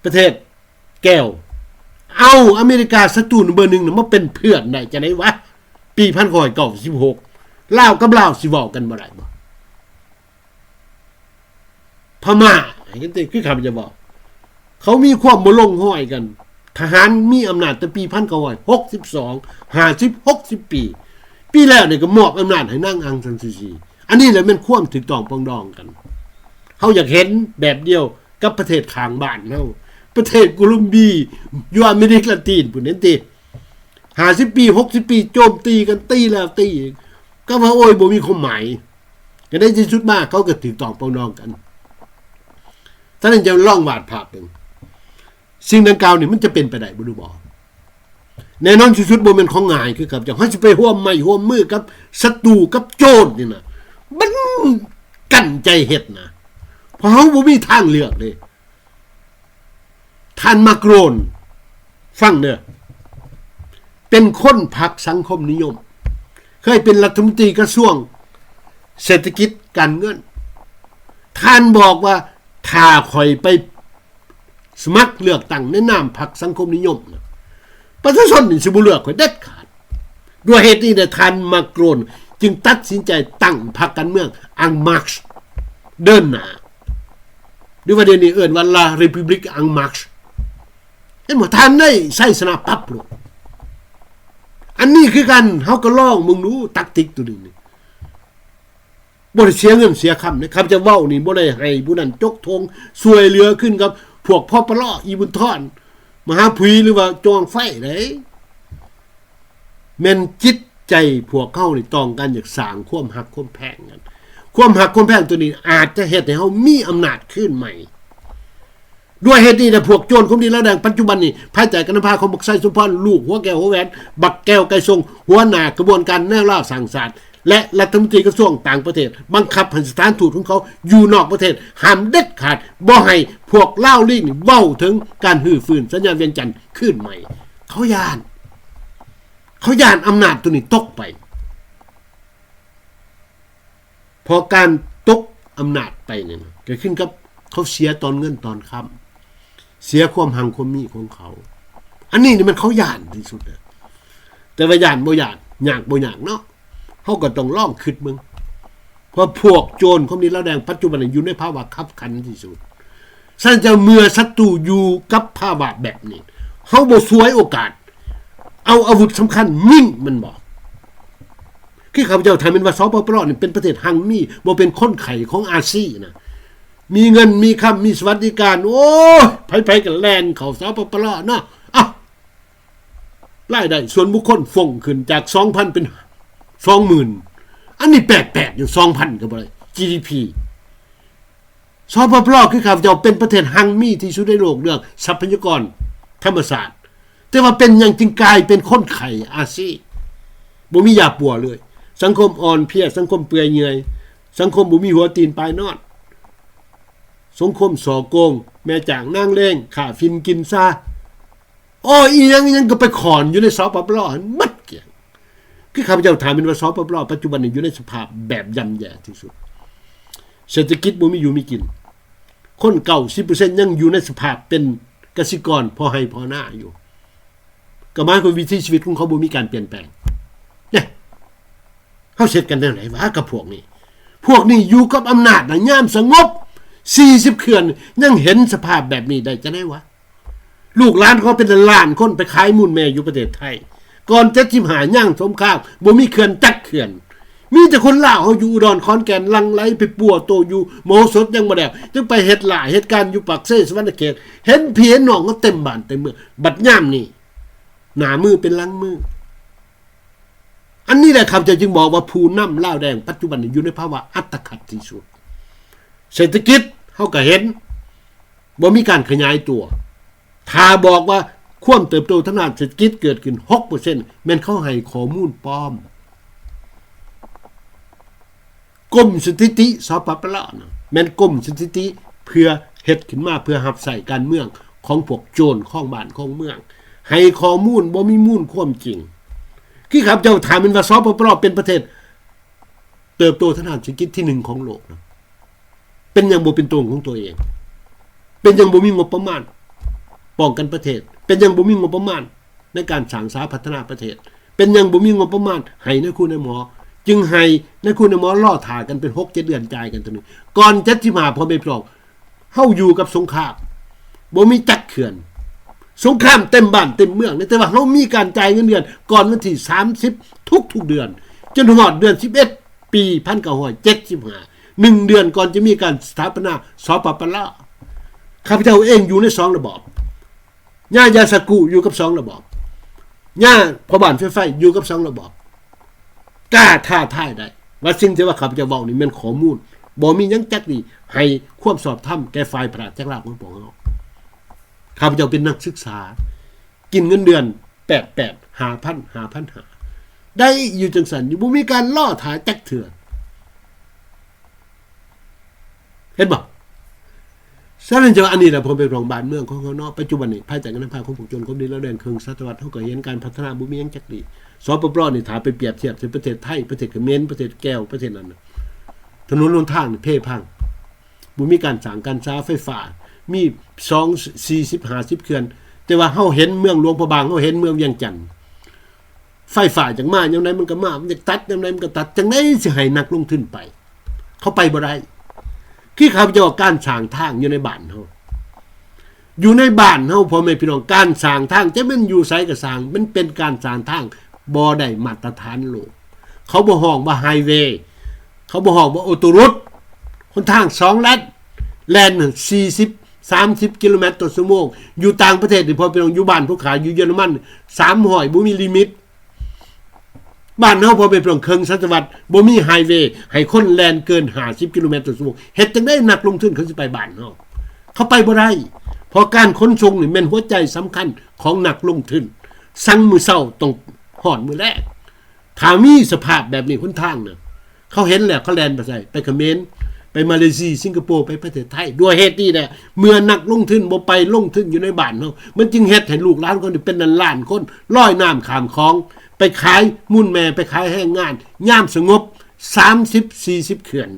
ປະເທດແກວ ເອົາອາເມລິກາ ສັດຕູເບີໜຶ່ງນະ ມາເປັນເພື່ອນໄດ້ຈັ່ງໃດວະ? ປີພັນເກົ້າຮ້ອຍເກົ້າສິບຫົກ ລາວກັບລາວຊິເວົ້າກັນບໍ່ໄດ້ບໍ່? ພະມ້າ ເຫັນຕິ ຄືຂ້າພະເຈົ້າເວົ້າ ເຂົາມີຄວາມບໍ່ລົງຮອຍກັນ. ທະຫານມີອຳນາດແຕ່ປີພັນເກົ້າຮ້ອຍຫົກສິບສອງ ຫ້າສິບ ຫົກສິບປີ ປີແລ້ວນີ້ກໍມອບອຳນາດໃຫ້ນາງອັງຊານຊູຊີ. ອັນນີ້ແຫຼະແມ່ນຄວາມຖືກຕ້ອງປອງດອງກັນ. ເຮົາຢາກເຫັນແບບດຽວກັບປະເທດຂ້າງບ້ານເຮົາ ປະເທດໂກລັມເບຍ ຢູ່ອາເມລິກາລາຕິນພຸ້ນ ເຫັນຕິ. ຫ້າສິບປີ ຫົກສິບປີ ໂຈມຕີກັນ ຕີແລ້ວຕີອີກ ກໍວ່າ ໂອ້ຍ ບໍ່ມີຄວາມໝາຍ. ກໍໃນທີ່ສຸດມາ ເຂົາກໍຖືກຕ້ອງປອງດອງກັນ. ທ່ານຈະລອງວາດພາບເບິ່ງ ສິ່ງດັ່ງກ່າວນີ້ມັນຈະເປັນໄປໄດ້ບໍ່ ຫຼືບໍ່? ແນ່ນອນທີ່ສຸດບໍ່ແມ່ນຂອງງ່າຍ ຄືກັບເຈົ້າ ເຮົາຊິໄປຮ່ວມໄມ້ຮ່ວມມືກັບສັດຕູ ກັບໂຈນນີ້ນະ ມັນກັ້ນໃຈເຮັດນະ ເພາະເຮົາບໍ່ມີທາງເລືອກເດ້. ທ່ານມາກຣອນ ຟັງເດີ ເປັນຄົນພັກສັງຄົມນິຍົມ ເຄີຍເປັນລັດຖະມົນຕີກະຊວງເສດຖະກິດການເງິນ. ທ່ານບອກວ່າ ຖ້າຂ້ອຍໄປສະໝັກເລືອກຕັ້ງໃນນາມພັກສັງຄົມນິຍົມນະ ປະຊາຊົນນີ້ຊິບໍ່ເລືອກຂ້ອຍເດັດຂາດ. ດ້ວຍເຫດນີ້ແຫຼະ ທ່ານມາກຣອນຈຶ່ງຕັດສິນໃຈຕັ້ງພັກການເມືອງ En Marche ເດີນໜ້າ ຫຼືວ່າດຽວນີ້ເອີ້ນວ່າ La République En Marche. ເຫັນບໍ່? ທ່ານໄດ້ໄຊຊະນະປັບໂລດ. ອັນນີ້ຄືກັນ ເຮົາກໍລອງເບິ່ງດູ ຕັກຕິກໂຕນີ້ນີ້ ບໍ່ໄດ້ເສຍເງິນເສຍຄຳເດ້. ຂ້າພະເຈົ້າເວົ້ານີ້ບໍ່ໄດ້ໃຫ້ຜູ້ນັ້ນຈົກທົງຊ່ວຍເຫຼືອຂຶ້ນກັບພວກ ພປລ ອີບຸນທອນ ມະຫາຜຸຍ ຫຼືວ່າຈອງໄຟເດ້. ແມ່ນຈິດໃຈພວກເຮົານີ້ຕ້ອງການຢາກສ້າງຄວາມຮັກຄວາມແພງກັນ. ຄວາມຮັກຄວາມແພງໂຕນີ້ອາດຈະເຮັດໃຫ້ເຮົາມີອຳນາດຄືນໃໝ່. ດ້ວຍເຫດນີ້ແຫຼະ ພວກໂຈນຄົມດີລາວແດງປັດຈຸບັນນີ້ ພາຍໃຕ້ການນຳພາຂອງບັກໄຊສົມພອນ ລູກຫົວແກ້ວຫົວແຫວນ ບັກແກ້ວໄກຊົງ ຫົວໜ້າຂະບວນການແນວລາວສ້າງຊາດ ແລະ ລັດຖະມົນຕີກະຊວງຕ່າງປະເທດ ບັງຄັບໃຫ້ສະຖານທູດຂອງເຂົາຢູ່ນອກປະເທດ ຫ້າມເດັດຂາດ ບໍ່ໃຫ້ພວກລາວລີກນີ້ເວົ້າເຖິງການຮື້ຟື້ນສັນຍາວຽງຈັນຄືນໃໝ່. ເຂົາຢ້ານ ເຂົາຢ້ານອຳນາດໂຕນີ້ຕົກໄປ. ເພາະການຕົກອຳນາດໄປນີ້ນະ ກໍຂຶ້ນກັບເຂົາເສຍຕອນເງິນຕອນຄຳ, ເສຍຄວາມຮັ່ງຄວາມມີຂອງເຂົາ. ອັນນີ້ນີ້ແມ່ນເຂົາຢ້ານທີ່ສຸດນະ. ແຕ່ວ່າຢ້ານບໍ່ຢ້ານ, ຍາກບໍ່ຍາກເນາະ, ເຮົາກໍຕ້ອງລອງຄິດເບິ່ງ. ເພາະພວກໂຈນຄົມນີ້ລາວແດງປັດຈຸບັນນີ້ຢູ່ໃນພາວະຄັບຂັນທີ່ສຸດ. ສະນັ້ນຈະເມື່ອສັດຕູຢູ່ກັບພາວະແບບນີ້, ເຮົາບໍ່ສວຍໂອກາດ ເອົາອາວຸດສຳຄັນຍິງມັນບໍ່? ຄືຂ້າພະເຈົ້າຖາມແມ່ນວ່າ ສປປລ ນີ້ເປັນປະເທດຮັ່ງມີ, ບໍ່ເປັນຄົນໄຂ້ຂອງອາຊີນະ. ມີເງິນມີຄຳ, ມີສະຫວັດດີການ, ໂອ້ຍ ໃຜໆກໍແລ່ນເຂົ້າ ສປປລ ເນາະ. ເອົ້າ ລາຍໄດ້ສ່ວນບຸກຄົນຟົງຂຶ້ນຈາກສອງພັນເປັນສອງໝື່ນ. ອັນນີ້ແປກໆຢູ່ ສອງພັນກໍບໍ່ໄດ້ ຈີດີພີ. ສປປລ ຄືຂ້າພະເຈົ້າເປັນປະເທດຮັ່ງມີທີ່ສຸດໃນໂລກເລື່ອງຊັບພະຍາກອນທຳມະຊາດ, ແຕ່ວ່າເປັນຫຍັງຈຶ່ງກາຍເປັນຄົນໄຂ້ອາຊີ? ບໍ່ມີຢາປົວເລີຍ, ສັງຄົມອ່ອນເພຍ, ສັງຄົມເປື່ອຍເຫຍື່ອຍ, ສັງຄົມບໍ່ມີຫົວຕີນປາຍນອນ, ສັງຄົມສໍ້ໂກງ, ແມ່ຈ້າງນາງເລງ, ຄ້າຝິ່ນກິນຊາ. ໂອ້ ອີ່ຫຍັງອີ່ຫຍັງກໍໄປຂອນຢູ່ໃນ ສປປລ ຫັ້ນໝົດກ້ຽງ. ຄືຂ້າພະເຈົ້າຖາມແມ່ນວ່າ ສປປລ ປັດຈຸບັນນີ້ຢູ່ໃນສະພາບແບບຢ່ຳແຍ່ທີ່ສຸດ, ເສດຖະກິດບໍ່ມີຢູ່ມີກິນ, ຄົນເກົ້າສິບເປີເຊັນຍັງຢູ່ໃນສະພາບເປັນກະສິກອນພໍໄຮ່ພໍນາຢູ່, ກໍໝາຍຄວາມວ່າວິຖີຊີວິດຂອງເຂົາບໍ່ມີການປ່ຽນແປງ. ເນຍ ເຮົາເຮັດກັນແນວໃດວະກັບພວກນີ້? ພວກນີ້ຢູ່ກັບອຳນາດນະ ຍາມສະຫງົບ ສີ່ສິບເຂື່ອນ ຍັງເຫັນສະພາບແບບນີ້ໄດ້ຈັ່ງໃດວະ? ລູກຫຼານເຂົາເປັນລ້ານໆຄົນໄປຂາຍມູນແມ່ຢູ່ປະເທດໄທ. ກ່ອນເຈັດສິບຫ້າ ຍາມສົງຄາມ ບໍ່ມີເຂື່ອນຈັກເຂື່ອນ. ມີແຕ່ຄົນລາວເຮົາຢູ່ອຸດອນ ຂອນແກ່ນ ຫຼັ່ງໄຫຼໄປປົວໂຕຢູ່ມະໂຫສົດຍັງບໍ່ແລ້ວ, ຈຶ່ງໄປເຮັດຫຼ້າເຮັດການຢູ່ປາກເຊ ສະຫວັນນະເຂດ. ເຫັນພີ່ເຫັນນ້ອງເຮົາເຕັມບ້ານເຕັມເມືອງ. ບັດຍາມນີ້ ໜ້າມືເປັນຫຼັງມື. ອັນນີ້ແຫຼະ ຂ້າພະເຈົ້າຈຶ່ງບອກວ່າ ຜູ້ນຳລາວແດງປັດຈຸບັນນີ້ຢູ່ໃນພາວະອັດຕະຂັດທີ່ສຸດ. ເສດຖະກິດເຮົາກໍເຫັນ ບໍ່ມີການຂະຫຍາຍຕົວ. ຖ້າບອກວ່າຄວາມເຕີບໂຕທາງດ້ານເສດຖະກິດເກີດຂຶ້ນຫົກເປີເຊັນ ແມ່ນເຂົາໃຫ້ຂໍ້ມູນປອມ. ກົມສະຖິຕິ ສປປລ ນະ ແມ່ນກົມສະຖິຕິເພື່ອເຮັດຂຶ້ນມາເພື່ອຮັບໃຊ້ການເມືອງຂອງພວກໂຈນຄອງບ້ານຄອງເມືອງ, ໃຫ້ຂໍ້ມູນບໍ່ມີມູນຄວາມຈິງ. ຄືຂ້າພະເຈົ້າຖາມແມ່ນວ່າ ສປປລ ເປັນປະເທດເຕີບໂຕທາງດ້ານເສດຖະກິດທີໜຶ່ງຂອງໂລກນະ ເປັນຫຍັງບໍ່ເປັນຕົວຂອງຕົວເອງ? ເປັນຫຍັງບໍ່ມີງົບປະມານປ້ອງກັນປະເທດ? ເປັນຫຍັງບໍ່ມີງົບປະມານໃນການສ້າງສາພັດທະນາປະເທດ? ເປັນຫຍັງບໍ່ມີງົບປະມານໃຫ້ນາຍຄູນາຍໝໍ? ຈຶ່ງໃຫ້ນາຍຄູນາຍໝໍລໍຖ້າກັນເປັນຫົກເຈັດເດືອນ ຈ່າຍກັນເທື່ອໜຶ່ງ. ກ່ອນເຈັດສິບຫ້າ ພໍ່ແມ່ພີ່ນ້ອງ ເຮົາຢູ່ກັບສົງຄາມ ບໍ່ມີຈັກເທື່ອ. ສົງຄາມເຕັມບ້ານເຕັມເມືອງເດ້ ແຕ່ວ່າເຮົາມີການຈ່າຍເງິນເດືອນກ່ອນວັນທີສາມສິບທຸກໆເດືອນ ຈົນຮອດເດືອນສິບເອັດ ປີພັນເກົ້າຮ້ອຍເຈັດສິບຫ້າ ໜຶ່ງເດືອນກ່ອນຈະມີການສະຖາປະນາ ສປປລ. ຂ້າພະເຈົ້າເອງຢູ່ໃນສອງລະບອບ. ຍ່າຢາສະກຸຢູ່ກັບສອງລະບອບ, ຍ່າພໍ່ບ້ານໄຟໄຟຢູ່ກັບສອງລະບອບ. ກ້າທ້າທາຍໄດ້ວ່າສິ່ງທີ່ວ່າຂ້າພະເຈົ້າເວົ້ານີ້ແມ່ນຂໍ້ມູນ, ບໍ່ມີຫຍັງຈັກດີໃຫ້ຄວາມຊອບທຳແກ່ຝ່າຍພະລາຊະກະລາດຂອງພວກເຮົາ. ຂ້າພະເຈົ້າເປັນນັກສຶກສາ, ກິນເງິນເດືອນແປດແປດ ຫ້າພັນ ຫ້າພັນຫ້າ ໄດ້ຢູ່ຈັ່ງຊັ້ນຢູ່, ບໍ່ມີການລໍຖ້າຈັກເທື່ອ. ເຫັນບໍ່? ສະນັ້ນຈະວ່າອັນນີ້ແຫຼະ ພໍ່ແມ່ພີ່ນ້ອງ, ບ້ານເມືອງຂອງເຮົາເນາະ ປັດຈຸບັນນີ້ ພາຍໃຕ້ການນຳພາຂອງພວກໂຈນຄອມດີລາວແດງເຄິ່ງສະຕະວັດ ເຮົາກໍເຫັນການພັດທະນາບໍ່ມີຫຍັງຈັກດີ. ສປປລ ນີ້ ຖ້າໄປປຽບທຽບໃສ່ປະເທດໄທ, ປະເທດຂະເໝນ, ປະເທດແກວ, ປະເທດນັ້ນນະ ຖະໜົນຫົນທາງນີ້ເພພັງ, ບໍ່ມີການສ້າງການສາໄຟຟ້າ, ມີສອງ ສີ່ສິບ ຫ້າສິບເຂື່ອນ, ແຕ່ວ່າເຮົາເຫັນເມືອງຫຼວງພະບາງ, ເຮົາເຫັນເມືອງວຽງຈັນ ໄຟຟ້າຈະມາຍາມໃດມັນກໍມາ, ມັນຈະຕັດຍາມໃດມັນກໍຕັດ, ຈັ່ງໃດຊິໃຫ້ນັກລົງທຶນໄປ? ເຂົາໄປບໍ່ໄດ້. ຄືຂ້າພະເຈົ້າວ່າ ການສ້າງທາງຢູ່ໃນບ້ານເຮົາ, ຢູ່ໃນບ້ານເຮົາ ພໍ່ແມ່ພີ່ນ້ອງ, ການສ້າງທາງ ຈະແມ່ນຢູ່ໃສກໍຊ່າງ, ມັນເປັນການສ້າງທາງບໍ່ໄດ້ມາດຕະຖານໂລກ. ເຂົາບໍ່ຮ້ອງວ່າໄຮເວ, ເຂົາບໍ່ຮ້ອງວ່າໂອໂຕລົດ, ຫົນທາງສອງແລນ, ແລ່ນສີ່ສິບ ສາມສິບກິໂລແມັດຕໍ່ຊົ່ວໂມງ. ຢູ່ຕ່າງປະເທດນີ້ ພໍ່ແມ່ພີ່ນ້ອງ, ຢູ່ບ້ານພວກຂ້າຢູ່ເຢຍລະມັນ ສາມຮ້ອຍ ບໍ່ມີລິມິດ. ບ້ານເຮົາ ພໍ່ແມ່ພີ່ນ້ອງ, ເຄິ່ງສະຕະວັດ ບໍ່ມີໄຮເວໃຫ້ຄົນແລ່ນເກີນຫ້າສິບກິໂລແມັດຕໍ່ຊົ່ວໂມງ. ເຮັດຈັ່ງໃດນັກລົງທຶນເຂົາຊິໄປບ້ານເຮົາ? ເຂົາໄປບໍ່ໄດ້, ເພາະການຂົນສົ່ງນີ້ແມ່ນຫົວໃຈສຳຄັນຂອງນັກລົງທຶນ. ສັງມື້ເຊົ້າຕ້ອງຮອດມື້ແລງ. ຖ້າມີສະພາບແບບນີ້, ຫົນທາງນະ ເຂົາເຫັນແລ້ວ ເຂົາແລ່ນໄປໃສ? ໄປຂະເໝນ, ໄປມາເລຊີ, ສິງກະໂປ, ໄປປະເທດໄທ. ດ້ວຍເຫດນີ້ແຫຼະ, ເມື່ອນັກລົງທຶນບໍ່ໄປລົງທຶນຢູ່ໃນບ້ານເຮົາ, ມັນຈຶ່ງເຮັດໃຫ້ລູກຫຼານເຂົານີ້ເປັນລ້ານໆຄົນ ລອຍນ້ຳຂ້າມຂອງ, ໄປຂາຍມູນແມ່, ໄປຂາຍແຮງງານ ຍາມສະຫງົບ. ສາມສິບ ສີ່ສິບເຂື່ອນ,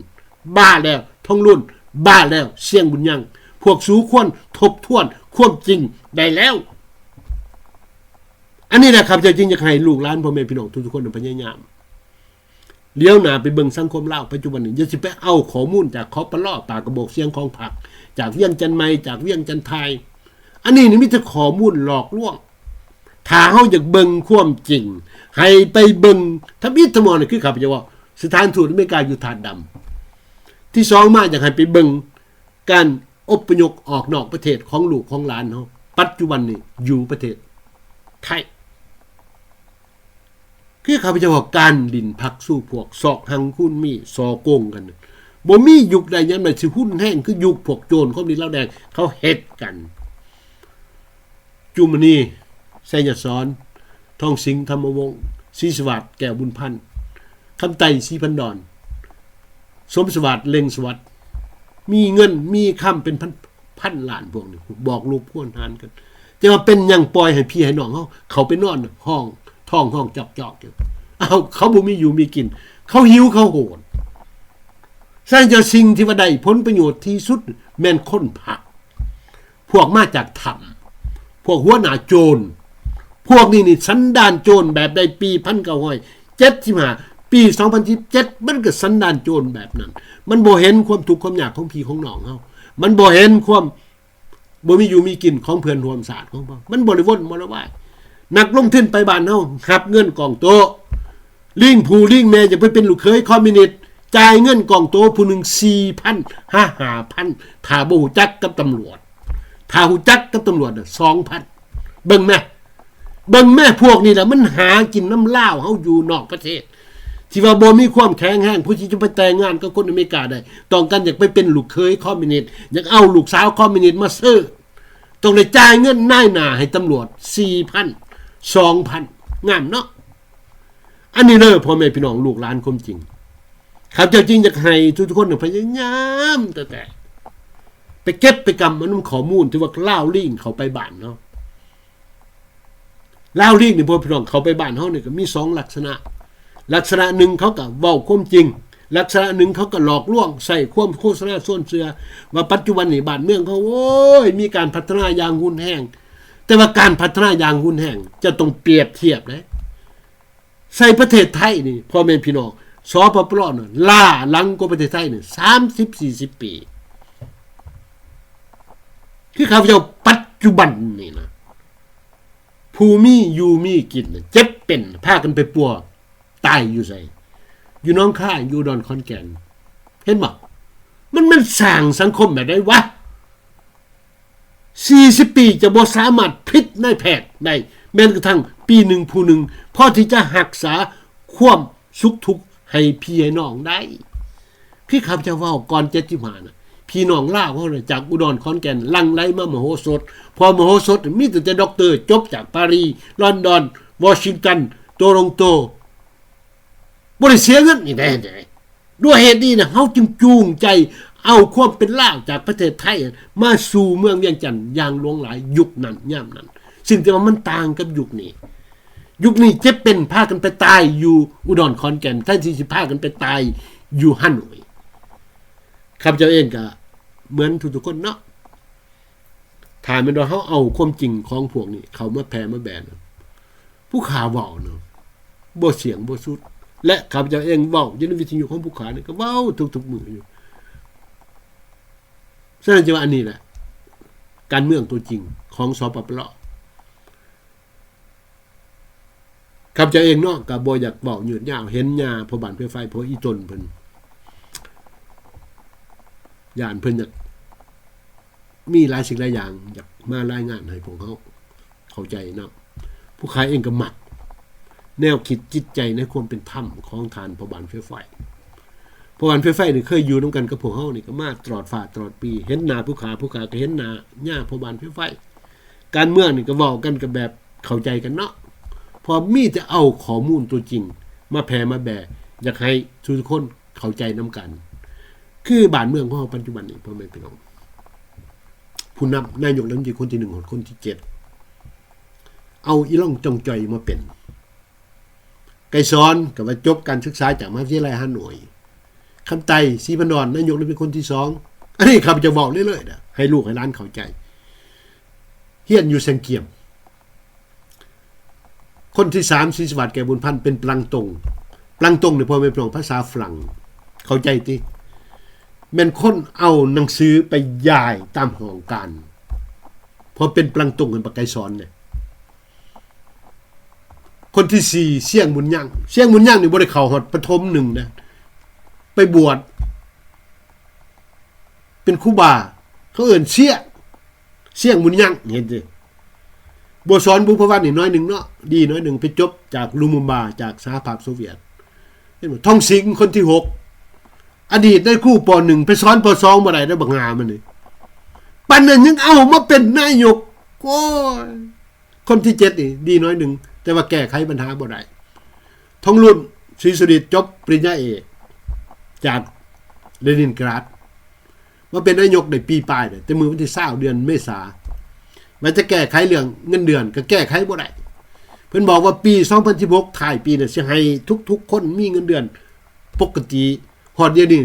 ບ້າແລ້ວ ທອງລຸນ, ບ້າແລ້ວ ຊຽງບຸນຍັງ. ພວກສູຄວນທົບທວນຄວາມຈິງໄດ້ແລ້ວ. ອັນນີ້ແຫຼະ ຂ້າພະເຈົ້າຈຶ່ງຢາກໃຫ້ລູກຫຼານ ພໍ່ແມ່ພີ່ນ້ອງທຸກໆຄົນພະຍາຍາມ ຫຼຽວໜ້າໄປເບິ່ງສັງຄົມລາວປັດຈຸບັນນີ້. ຢ່າຊິໄປເອົາຂໍ້ມູນຈາກ ຄປລ ປາກກະບອກສຽງຂອງພັກ, ຈາກວຽງຈັນໃໝ່, ຈາກວຽງຈັນທ້າຍ. ອັນນີ້ນີ້ມີແຕ່ຂໍ້ມູນຫຼອກລວງ. ຖ້າເຮົາຢາກເບິ່ງຄວາມຈິງ, ໃຫ້ໄປເບິ່ງທຳອິດທຳອອນ, ຄືຂ້າພະເຈົ້າເວົ້າ, ສະຖານທູດອາເມລິກາຢູ່ທາດດຳ. ທີສອງມາ, ຢາກໃຫ້ໄປເບິ່ງການອົບພະຍົບອອກນອກປະເທດຂອງລູກຂອງຫຼານເຮົາ ປັດຈຸບັນນີ້ຢູ່ປະເທດໄທ. ຄືຂ້າພະເຈົ້າວ່າ ການຫຼິ້ນພັກຊູພວກ, ຊອກຮັ່ງຄູນມີ, ສໍ້ໂກງກັນ, ບໍ່ມີຍຸກໃດຍາມໃດຊິຮຸນແຮງຄືຍຸກພວກໂຈນຄອມມູນລາວແດງເຂົາເຮັດກັນ. ຈຸມະນີ ໄຊຍະສອນ, ທອງສິງ ທຳມະວົງ, ສີສະຫວາດ ແກ້ວບຸນພັນ, ຄຳໄຕ ສີພັນດອນ, ສົມສະຫວາດ ເລັງສະຫວັດ, ມີເງິນມີຄຳເປັນພັນ ພັນລ້ານພວກນີ້, ບອກລົບຄວນຫານກັນ. ແຕ່ວ່າເປັນຫຍັງປ່ອຍໃຫ້ພີ່ໃຫ້ນ້ອງເຮົາເຂົ້າໄປນອນຫ້ອງ ທ້ອງຮ້ອງຈອກໆຢູ່? ເອົາ, ເຂົາບໍ່ມີຢູ່ມີກິນ, ເຂົາຫິວເຂົາໂຫຍ. ສະນັ້ນ ສິ່ງທີ່ວ່າໄດ້ຜົນປະໂຫຍດທີ່ສຸດແມ່ນຄົນພັກ, ພວກມາຈາກຖ້ຳ, ພວກຫົວໜ້າໂຈນ, ພວກນີ້ນີ້ສັນດານໂຈນແບບໃດ? ປີພັນເກົ້າຮ້ອຍເຈັດສິບຫ້າ ປີສອງພັນສິບເຈັດ ມັນກໍສັນດານໂຈນແບບນັ້ນ. ມັນບໍ່ເຫັນຄວາມທຸກຄວາມຍາກຂອງພີ່ຂອງນ້ອງເຮົາ, ມັນບໍ່ເຫັນຄວາມ ບໍ່ມີຢູ່ມີກິນຂອງເພື່ອນຮ່ວມຊາດຂອງເຮົາ. ມັນບໍ່ໄດ້ວົນບໍ່ໄດ້ວາຍ. ນັກລົງທຶນໄປບ້ານເຮົາ ຮັບເງິນກ້ອງໂຕະ. ລີງພໍ່ລີງແມ່ຢາກໄປເປັນລູກເຂີຍຄອມມິວນິດ, ຈ່າຍເງິນກ້ອງໂຕະຜູ້ໜຶ່ງສີ່ພັນຫາຫ້າພັນ ຖ້າບໍ່ຮູ້ຈັກກັບຕຳຫຼວດ. ຖ້າຮູ້ຈັກກັບຕຳຫຼວດນະ ສອງພັນ. ເບິ່ງແມ້. ເບິ່ງແມ້ ພວກນີ້ລະ ມັນຫາກິນນຳລາວເຮົາຢູ່ນອກປະເທດ ທີ່ວ່າບໍ່ມີຄວາມແຂງແຮງ ຜູ້ທີ່ຈະໄປແຕ່ງງານກັບຄົນອາເມລິກາໄດ້ ຕ້ອງການຢາກໄປເປັນລູກເຂີຍຄອມມິວນິດ ຢາກເອົາລູກສາວຄອມມິວນິດມາເຊີ ຕ້ອງໄດ້ຈ່າຍເງິນນາຍໜ້າໃຫ້ຕຳຫຼວດ ສີ່ພັນ ສອງພັນ ງາມເນາະ. ອັນນີ້ເດີ ພໍ່ແມ່ພີ່ນ້ອງ ລູກຫຼານຄວາມຈິງ ຂ້າພະເຈົ້າຈຶ່ງຢາກໃຫ້ທຸກໆຄົນພະຍາຍາມແຕ່ໆ ໄປເກັບໄປກຳເອົານຳຂໍ້ມູນທີ່ວ່າລາວລີງເຂົ້າໄປບ້ານເຮົາ. ລາວລີກນີ້ ພວກພີ່ນ້ອງເຂົ້າໄປບ້ານເຮົານີ້ກໍມີສອງລັກສະນະ. ລັກສະນະໜຶ່ງເຂົາກໍເວົ້າຄວາມຈິງ, ລັກສະນະໜຶ່ງເຂົາກໍຫຼອກລວງ ໃຊ້ຄວາມໂຄສະນາຊວນເຊື່ອ ວ່າປັດຈຸບັນນີ້ບ້ານເມືອງເຮົາ ໂອ້ຍ ມີການພັດທະນາຢ່າງຮຸນແຮງ. ແຕ່ວ່າການພັດທະນາຢ່າງຮຸນແຮງຈະຕ້ອງປຽບທຽບເດ້. ໃສ່ປະເທດໄທນີ້ ພໍ່ແມ່ພີ່ນ້ອງ ສປປລ ນັ້ນ ລ້າຫຼັງກວ່າປະເທດໄທນີ້ສາມສິບສີ່ສິບປີ. ຄືຂ້າພະເຈົ້າປັດຈຸບັນນີ້ນະ ຜູ້ມີຢູ່ມີກິນນະ ເຈັບເປັນ ພາກັນໄປປົວຕາຍຢູ່ໃສ? ຢູ່ໜອງຄາຍ, ຢູ່ອຸດອນ, ຂອນແກ່ນ. ເຫັນບໍ່? ມັນ ມັນສ້າງສັງຄົມແບບໃດວະ? ສີ່ສິບປີຈະບໍ່ສາມາດຜະລິດນາຍແພດໄດ້ ແມ້ກະທັ້ງປີໜຶ່ງຜູ້ໜຶ່ງ ພໍທີ່ຈະຮັກສາຄວາມສຸກທຸກໃຫ້ພີ່ໃຫ້ນ້ອງໄດ້. ຄືຂ້າພະເຈົ້າເວົ້າກ່ອນເຈັດສິບຫ້ານະ ພີ່ນ້ອງລາວເຮົານະ ຈາກອຸດອນ ຂອນແກ່ນ ຫຼັ່ງໄຫຼມາມະໂຫສົດ ເພາະມະໂຫສົດມີຕັ້ງແຕ່ດັອກເຕີ ຈົບຈາກປາຣີ ລອນດອນ ວໍຊິງຕັນ ໂຕຣອງໂຕ ບໍ່ໄດ້ເສຍເງິນນີ້ແດ່. ດ້ວຍເຫດນີ້ນະ ເຮົາຈຶ່ງຈູງໃຈເອົາຄວາມເປັນລາວຈາກປະເທດໄທມາສູ່ເມືອງວຽງຈັນຢ່າງຫຼວງຫຼາຍ ຍຸກນັ້ນຍາມນັ້ນ. ຊຶ່ງແຕ່ວ່າມັນຕ່າງກັບຍຸກນີ້. ຍຸກນີ້ເຈັບເປັນພາກັນໄປຕາຍຢູ່ອຸດອນ ຂອນແກ່ນ ແທນທີ່ຊິພາກັນໄປຕາຍຢູ່ຮ່າໂນ້ຍ. ຂ້າພະເຈົ້າເອງກະເໝືອນທຸກໆຄົນເນາະ. ຖ້າແມ່ນວ່າເຮົາເອົາຄວາມຈິງຂອງພວກນີ້ເຂົ້າມາແຜ່ມາແບນະ ຜູ້ຂ້າເວົ້າເນາະ ບໍ່ສ່ຽງບໍ່ສຸດ ແລະ ຂ້າພະເຈົ້າເອງເວົ້າຢູ່ໃນວິທະຍຸຂອງຜູ້ຂ້ານີ້ ກໍເວົ້າທຸກໆມື້ຢູ່. ສະນັ້ນຈຶ່ງວ່າອັນນີ້ແຫຼະ ການເມືອງຕົວຈິງຂອງ ສປປລ. ຂ້າພະເຈົ້າເອງເນາະ ກໍບໍ່ຢາກເວົ້າຍືດຍາວ ເຫັນຍ່າພໍ່ບ້ານເຟໄຟ ເພາະອີ່ຕົນເພິ່ນ ຢ້ານເພິ່ນຢາກມີຫຼາຍສິ່ງຫຼາຍຢ່າງ ຢາກມາລາຍງານໃຫ້ພວກເຮົາເຂົ້າໃຈເນາະ. ຜູ້ຂ້າເອງກໍມັກແນວຄິດຈິດໃຈໃນຄວາມເປັນທຳຂອງທ່ານພໍ່ບ້ານເຟໄຟ. ພໍ່ບ້ານເຟໄຟນີ້ເຄີຍຢູ່ນຳກັນກັບພວກເຮົານີ້ ກໍມາຕະຫຼອດຟ້າຕະຫຼອດປີ ເຫັນໜ້າຜູ້ຂ້າ ຜູ້ຂ້າກໍເຫັນໜ້າຍ່າພໍ່ບ້ານເຟໄຟ. ການເມືອງນີ້ກໍເວົ້າກັນກໍແບບເຂົ້າໃຈກັນເນາະ ເພາະມີແຕ່ເອົາຂໍ້ມູນຕົວຈິງມາແຜ່ມາແບ ຢາກໃຫ້ທຸກໆຄົນເຂົ້າໃຈນຳກັນ. ຄືບ້ານເມືອງຂອງເຮົາປັດຈຸບັນນີ້ ພໍ່ແມ່ພີ່ນ້ອງ ຜູ້ນຳ ນາຍົກລັດຖະມົນຕີຄົນທີໜຶ່ງຮອດຄົນທີເຈັດ ເອົາອີ່ຫຼອງຈອງຈ່ອຍມາເປັນ. ໄກສອນກໍວ່າຈົບການສຶກສາຈາກມະຫາວິທະຍາໄລຮ່າໂນ້ຍ. ຄຳໄຕ ສີພັນດອນ ນາຍົກລັດຖະມົນຕີຄົນທີສອງ. ອັນນີ້ຂ້າພະເຈົ້າເວົ້າເລື້ອຍໆນະ ໃຫ້ລູກໃຫ້ຫຼານເຂົ້າໃຈ. ຮຽນຢູ່ແຊງກຽມ. ຄົນທີສາມ ສີສະຫວັດ ແກ້ວບຸນພັນ ເປັນປລັງຕົງ. ປລັງຕົງນີ້ ພໍ່ແມ່ພີ່ນ້ອງ ພາສາຝຣັ່ງ ເຂົ້າໃຈຕິ? ແມ່ນຄົນເອົາໜັງສືໄປຢາຍຕາມຫ້ອງການ ເພາະເປັນປລັງຕົງໃຫ້ບັກໄກສອນເດ້. ຄົນທີສີ່ ຊຽງບຸນຍັງ. ຊຽງບຸນຍັງນີ້ບໍ່ໄດ້ເຂົ້າຮອດປະຖົມໜຶ່ງນະ ໄປບວດເປັນຄູບາ ເຂົາເອີ້ນຊຽງ ຊຽງບຸນຍັງ ເຫັນຕິ? ບົວສອນ ບຸບພະວັນ ນີ້ໜ້ອຍໜຶ່ງເນາະ ດີໜ້ອຍໜຶ່ງ ໄປຈົບຈາກລູມູມບາ ຈາກສະຫະພາບໂຊວຽດ. ເຫັນບໍ່? ທອງສິງ ຄົນທີຫົກ ອະດີດນາຍຄູ ປໍໜຶ່ງ ໄປສອນ ປໍສອງ ບໍ່ໄດ້ເດ້ ບັກຫາມັນນີ້. ປານນັ້ນຍັງເອົາມາເປັນນາຍົກ. ໂອ້ຍ ຄົນທີເຈັດນີ້ດີໜ້ອຍໜຶ່ງ ແຕ່ວ່າແກ້ໄຂບັນຫາບໍ່ໄດ້. ທອງລຸນ ສີສຸລິດ ຈົບປະລິນຍາເອກຈາກເລນິນກຣາດ ມາເປັນນາຍົກໄດ້ປີປາຍແລ້ວ ແຕ່ມື້ວັນທີຊາວ ເດືອນເມສາ ວ່າຈະແກ້ໄຂເລື່ອງເງິນເດືອນ ກໍແກ້ໄຂບໍ່ໄດ້. ເພິ່ນບອກວ່າປີສອງພັນສິບຫົກ ທ້າຍປີນະ ຊິໃຫ້ທຸກໆຄົນມີເງິນເດືອນປົກກະຕິ. ຮອດດຽວນີ້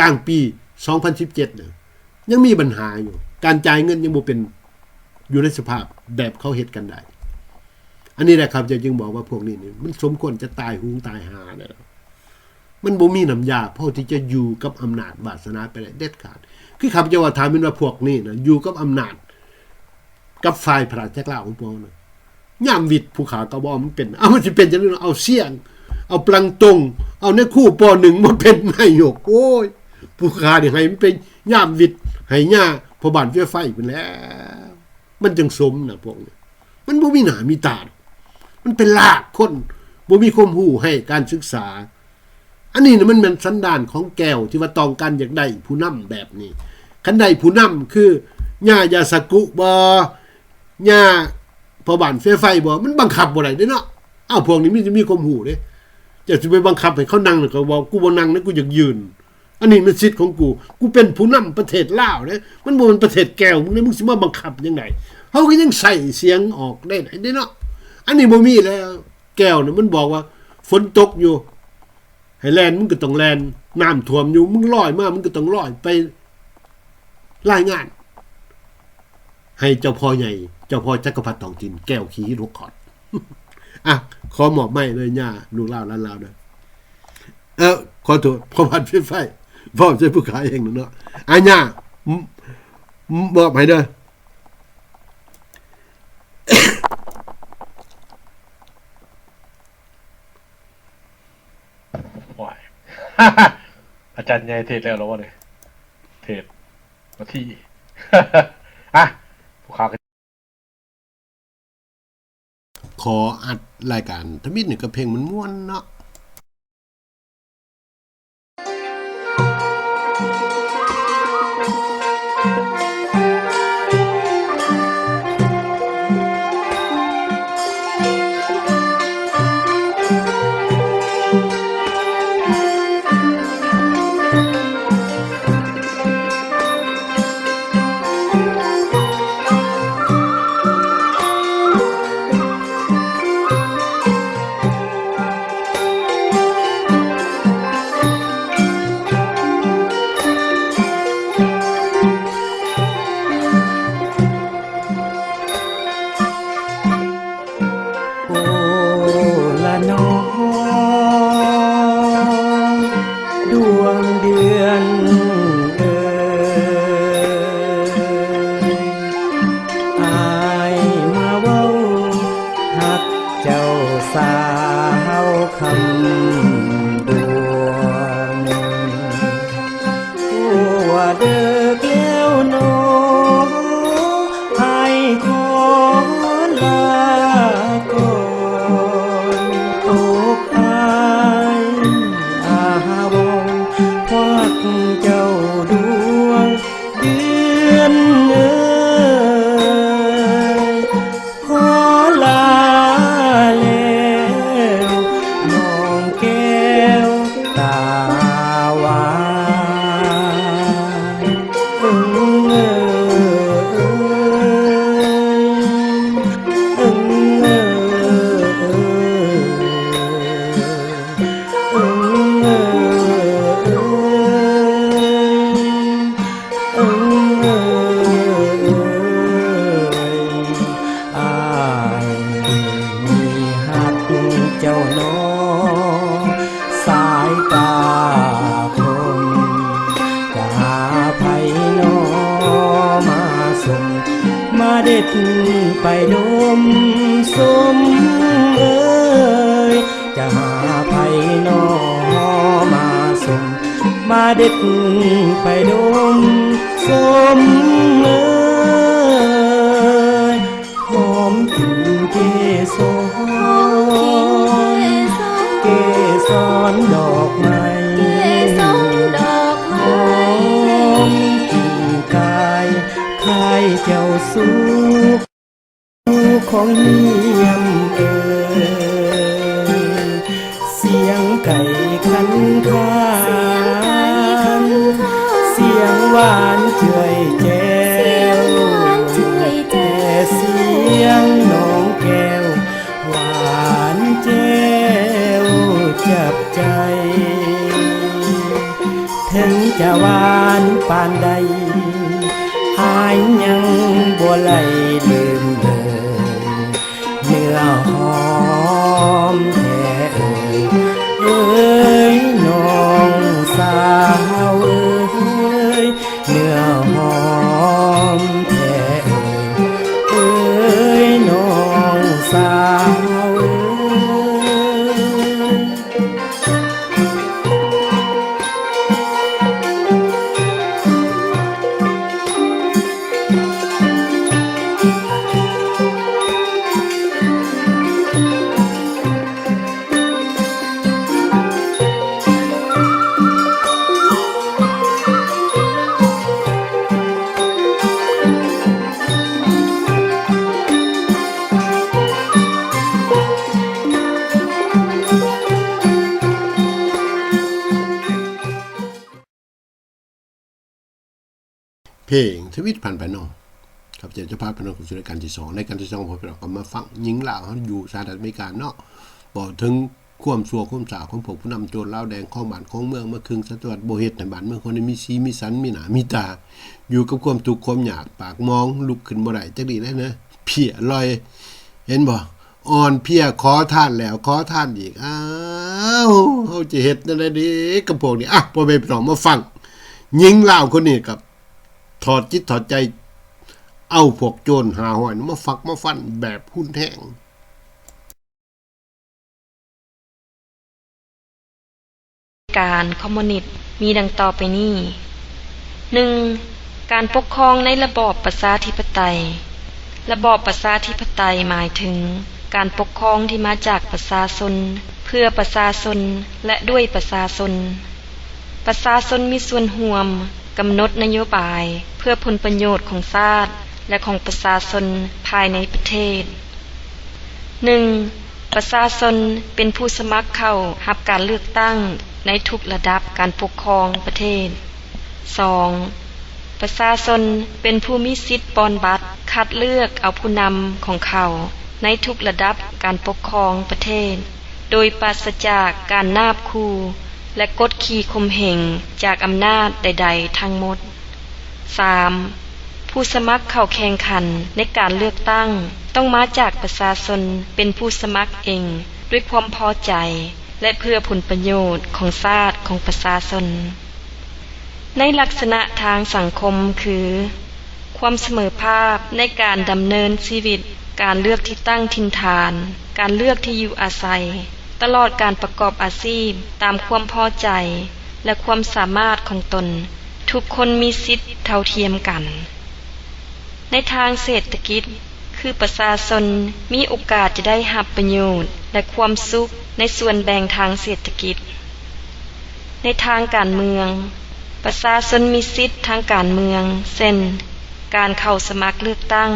ກາງປີສອງພັນສິບເຈັດນະ ຍັງມີບັນຫາຢູ່ ການຈ່າຍເງິນຍັງບໍ່ເປັນ ຢູ່ໃນສະພາບແບບເຂົາເຮັດກັນໄດ້. ອັນນີ້ແຫຼະ ຂ້າພະເຈົ້າຈຶ່ງບອກວ່າພວກນີ້ນີ້ ມັນສົມຄວນຈະຕາຍຫູງຕາຍຫາແລ້ວ. ມັນບໍ່ມີນ້ຳຢາພໍທີ່ຈະຢູ່ກັບອຳນາດວາສະໜາໄປໄດ້ເດັດຂາດ. ຄືຂ້າພະເຈົ້າວ່າ ຖ້າແມ່ນວ່າພວກນີ້ນະ ຢູ່ກັບອຳນາດ ກັບຝ່າຍພະລາຊະຈັກລາວຂອງພວກເຮົານະ ຍາມວິດຜູ້ຂ້າກໍບໍ່ເອົາມັນເປັນ. ເອົາ ມັນຊິເປັນຈັ່ງໃດເນາະ? ເອົາຊຽງ ເອົາປລັງຕົງ ເອົານາຍຄູ ປໍໜຶ່ງ ມາເປັນນາຍົກ. ໂອ້ຍ ຜູ້ຂ້ານີ້ໃຫ້ມັນໄປຍາມວິດ ໃຫ້ຍ່າພໍ່ບ້ານເຟໄຟພຸ້ນແຫຼະ. ມັນຈັ່ງສົມນະພວກນີ້. ມັນບໍ່ມີໜ້າມີຕາດອກ. ມັນໄປລາກຄົນບໍ່ມີຄວາມຮູ້ໃຫ້ການສຶກສາ. ອັນນີ້ນະ ມັນແມ່ນສັນດານຂອງແກວທີ່ວ່າຕ້ອງການຢາກໄດ້ຜູ້ນຳແບບນີ້. ຄັນໄດ້ຜູ້ນຳຄືຍ່າຢາສະກຸບໍ ຍ່າພໍ່ບ້ານເຟໄຟບໍ ມັນບັງຄັບບໍ່ໄດ້ເດ້ເນາະ. ອ້າວ ພວກນີ້ມີແຕ່ມີຄວາມຮູ້ເດ້. ເຈົ້າຊິໄປບັງຄັບໃຫ້ເຂົານັ່ງ ແລ້ວກໍເວົ້າ ກູບໍ່ນັ່ງນະ ກູຢາກຢືນ. ອັນນີ້ແມ່ນສິດຂອງກູ. ກູເປັນຜູ້ນຳປະເທດລາວເດ້. ມັນບໍ່ແມ່ນປະເທດແກວມຶງເດ້. ມຶງຊິມາບັງຄັບຈັ່ງໃດ? ເຮົາກໍຍັງໃຊ້ສຽງອອກໄດ້ເດ້ເນາະ. ອັນນີ້ບໍ່ມີແລ້ວ. ແກ້ວນີ້ມັນບອກວ່າຝົນຕົກຢູ່ ໃຫ້ແລ່ນ ມຶງກໍຕ້ອງແລ່ນ, ນ້ຳຖ້ວມຢູ່ ມຶງລອຍມາ ມຶງກໍຕ້ອງລອຍໄປລາຍງານໃຫ້ເຈົ້າພໍ່ໃຫຍ່ ເຈົ້າພໍ່ຈັກກະພັດທ້ອງຖິ່ນ ແກ້ວຂີ້ຫີນຫົກຂອດ. ອ່ະ ຂໍມອບໄມເລີຍ ຍ່າ ລູກລາວ ຫຼານລາວເດີ. ເອີ ຂໍໂທດ ພໍ່ພັນໄຟໄຟ ເວົ້າໃສ່ຜູ້ຂາຍເອງເນາະ. ອາ ຍ່າ ມ- ມ- ມອບໃຫ້ເດີ. ໂອ້ຍ ອາຈານໃຫຍ່ເທດແລ້ວເນາະ ເທດນາທີ. ອ່ະ ຜູ້ຂາຍ ຂໍອັດລາຍການທຳອິດນີ້ກັບເພງມ່ວນໆເນາະ. ໂອ້ ລະໜໍ ດວງເດືອນເອີຍ ອ້າຍມາເວົ້າຮັກເຈົ້າສາວຄຳດວງ. ໂອ້ ວ່າເດິກແລ້ວໜໍ ອ້າຍຂໍລາກ່ອນ. ໂອ້ ອ້າຍອາວອນຮັກເຈົ້າດວງເດືອນເອີຍ. ຂໍລາແລ້ວ ນ້ອງແກ້ວຕາຫວານ ເອີງເອີຍ ເອີງເອີຍ ເອີງເອີຍ. ເອີຍ ອ້າຍມີຮັກເຈົ້າໜໍ ສາຍຕາຄົມ ຈະຫາໃຜໜໍມາຊົມ ມາເດັດໄປດົມຊົມເອີຍ. ຈະຫາໃຜໜໍມາຊົມ ມາເດັດໄປດົມຊົມເອີຍ. ຫອມກິ່ນເກສອນ ເກສອນດອກໄມ້ ຫອມກິ່ນກາຍ ຄ້າຍເຈົ້າສຸກ ຂອງຢ້ຽມເອີຍ ສຽງໄກ່ຂັນຄານ ສຽງຫວານເຈື່ອຍແຈ້ວ ແຕ່ສຽງນ້ອງແກ້ວ ຫວານແຈ່ວຈັບໃຈ. ເຖິງຈະຫວານປານໃດ ອ້າຍຍັງບໍ່ໄຫຼລືມເລີຍ ເນື້ອຫອມແທ້ເອີຍ ເອີຍ ນ້ອງສາວເອີຍ ເນື້ອຫອມແທ້ເອີຍ ເອີຍ ນ້ອງສາວເອີຍ. ເພງທຳອິດຜ່ານໄປເນາະ. ຂ້າພະເຈົ້າຈະພາພີ່ນ້ອງເຂົ້າສູ່ລາຍການທີສອງ. ລາຍການທີສອງ ພວກພີ່ນ້ອງກໍມາຟັງຍິງລາວເຮົາຢູ່ສະຫະລັດອາເມລິກາເນາະ ເວົ້າເຖິງຄວາມຊົ່ວຄວາມຊ້າຂອງພວກຜູ້ນຳໂຈນລາວແດງ ຄອງບ້ານຄອງເມືອງມາຄຶງສະຕະວັດ ບໍ່ເຮັດໃຫ້ບ້ານເມືອງເຮົານີ້ມີສີມີສັນ ມີໜ້າມີຕາ ຢູ່ກັບຄວາມທຸກຄວາມຍາກ ປາກໝອງ ລຸກຂຶ້ນບໍ່ໄດ້ຈັກດີ້ໃດນະ ເພຍລອຍ ເຫັນບໍ່? ອ່ອນເພຍ ຂໍທານແລ້ວຂໍທານອີກ. ອ້າວ ເຮົາຈະເຮັດແນວໃດດີກັບພວກນີ້? ອ່ະ ພໍ່ແມ່ພີ່ນ້ອງມາຟັງ ຍິງລາວຄົນນີ້ກໍຖອດຈິດຖອດໃຈ ເອົາພວກໂຈນຫ້າຮ້ອຍມາຟັກມາຟັນແບບຮຸນແຮງ. ການຄອມມູນິດມີດັ່ງຕໍ່ໄປນີ້. ໜຶ່ງ, ການປົກຄອງໃນລະບອບປະຊາທິປະໄຕ. ລະບອບປະຊາທິປະໄຕໝາຍເຖິງການປົກຄອງທີ່ມາຈາກປະຊາຊົນ, ເພື່ອປະຊາຊົນ ແລະ ດ້ວຍປະຊາຊົນ. ປະຊາຊົນມີສ່ວນຮ່ວມກຳນົດນະໂຍບາຍເພື່ອຜົນປະໂຫຍດຂອງຊາດ ແລະ ຂອງປະຊາຊົນພາຍໃນປະເທດ. ໜຶ່ງ, ປະຊາຊົນເປັນຜູ້ສະໝັກເຂົ້າຮັບການເລືອກຕັ້ງໃນທຸກລະດັບການປົກຄອງປະເທດ. ສອງ, ປະຊາຊົນເປັນຜູ້ມີສິດປ່ອນບັດຄັດເລືອກເອົາຜູ້ນຳຂອງເຂົາໃນທຸກລະດັບການປົກຄອງປະເທດ ໂດຍປາສະຈາກການນາບຂູ່ ແລະ ກົດຂີ່ຂົ່ມເຫງຈາກອຳນາດໃດໆທັງໝົດ. ສາມ, ຜູ້ສະໝັກເຂົ້າແຂ່ງຂັນໃນການເລືອກຕັ້ງຕ້ອງມາຈາກປະຊາຊົນເປັນຜູ້ສະໝັກເອງ ດ້ວຍຄວາມພໍໃຈ ແລະ ເພື່ອຜົນປະໂຫຍດຂອງຊາດຂອງປະຊາຊົນ. ໃນລັກສະນະທາງສັງຄົມຄື ຄວາມສະເໝີພາບໃນການດຳເນີນຊີວິດ, ການເລືອກທີ່ຕັ້ງຖິ່ນຖານ, ການເລືອກທີ່ຢູ່ອາໄສ, ຕະຫຼອດການປະກອບອາຊີບຕາມຄວາມພໍໃຈ ແລະ ຄວາມສາມາດຂອງຕົນ, ທຸກຄົນມີສິດເທົ່າທຽມກັນ. ໃນທາງເສດຖະກິດ ຄືປະຊາຊົນມີໂອກາດຈະໄດ້ຮັບປະໂຫຍດ ແລະ ຄວາມສຸກໃນສ່ວນແບ່ງທາງເສດຖະກິດ. ໃນທາງການເມືອງ, ປະຊາຊົນມີສິດທາງການເມືອງ ເຊັ່ນ ການເຂົ້າສະໝັກເລືອກຕັ້ງ,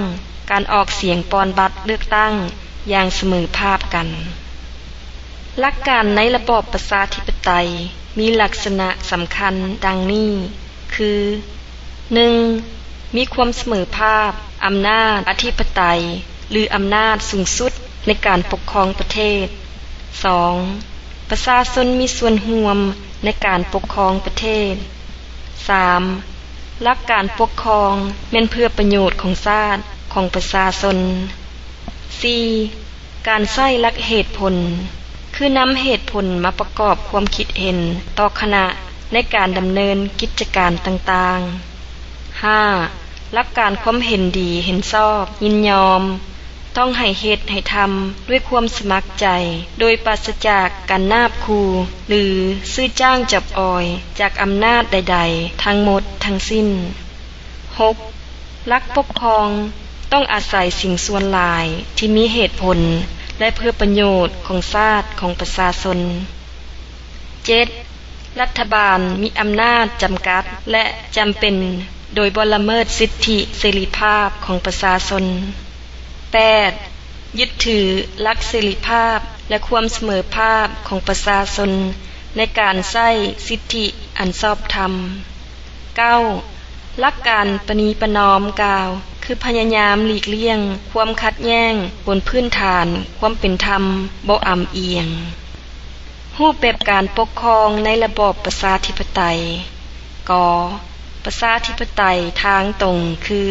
ການອອກສຽງປ່ອນບັດເລືອກຕັ້ງຢ່າງສະເໝີພາບກັນ. ຫຼັກການໃນລະບອບປະຊາທິປະໄຕມີລັກສະນະສຳຄັນດັ່ງນີ້ ຄື ໜຶ່ງ, ມີຄວາມສະເໝີພາບອຳນາດອະທິປະໄຕ ຫຼື ອຳນາດສູງສຸດໃນການປົກຄອງປະເທດ. ສອງ, ປະຊາຊົນມີສ່ວນຮ່ວມໃນການປົກຄອງປະເທດ. ສາມ, ຫຼັກການປົກຄອງແມ່ນເພື່ອປະໂຫຍດຂອງຊາດ, ຂອງປະຊາຊົນ. ສີ່, ການໃຊ້ຫຼັກເຫດຜົນ ຄືນຳເຫດຜົນມາປະກອບຄວາມຄິດເຫັນຕໍ່ຄະນະໃນການດຳເນີນກິດຈະການຕ່າງໆ. ຫ້າ, ຫຼັກການຄວາມເຫັນດີເຫັນຊອບຍິນຍອມ ຕ້ອງໃຫ້ເຮັດໃຫ້ທຳດ້ວຍຄວາມສະໝັກໃຈ ໂດຍປາສະຈາກການນາບຂູ່ ຫຼື ຊື້ຈ້າງຈັບອອຍຈາກອຳນາດໃດໆທັງໝົດທັງສິ້ນ. ຫົກ, ຫຼັກປົກຄອງຕ້ອງອາໄສສຽງສ່ວນຫຼາຍທີ່ມີເຫດຜົນ ແລະ ເພື່ອປະໂຫຍດຂອງຊາດຂອງປະຊາຊົນ. ເຈັດ, ລັດຖະບານມີອຳນາດຈຳກັດ ແລະ ຈຳເປັນໂດຍບໍ່ລະເມີດສິດທິເສລີພາບຂອງປະຊາຊົນ. ແປດ, ຍຶດຖືຫຼັກເສລີພາບ ແລະ ຄວາມສະເໝີພາບຂອງປະຊາຊົນໃນການໃຊ້ສິດທິອັນຊອບທຳ. ເກົ້າ, ຫຼັກການປະນີປະນອມກ່າວ ຄືພະຍາຍາມຫຼີກລ່ຽງຄວາມຂັດແຍ່ງບົນພື້ນຖານຄວາມເປັນທຳບໍ່ອຳອຽງ. ຮູບແບບການປົກຄອງໃນລະບອບປະຊາທິປະໄຕ. ກ, ປະຊາທິປະໄຕທາງຕົງ ຄື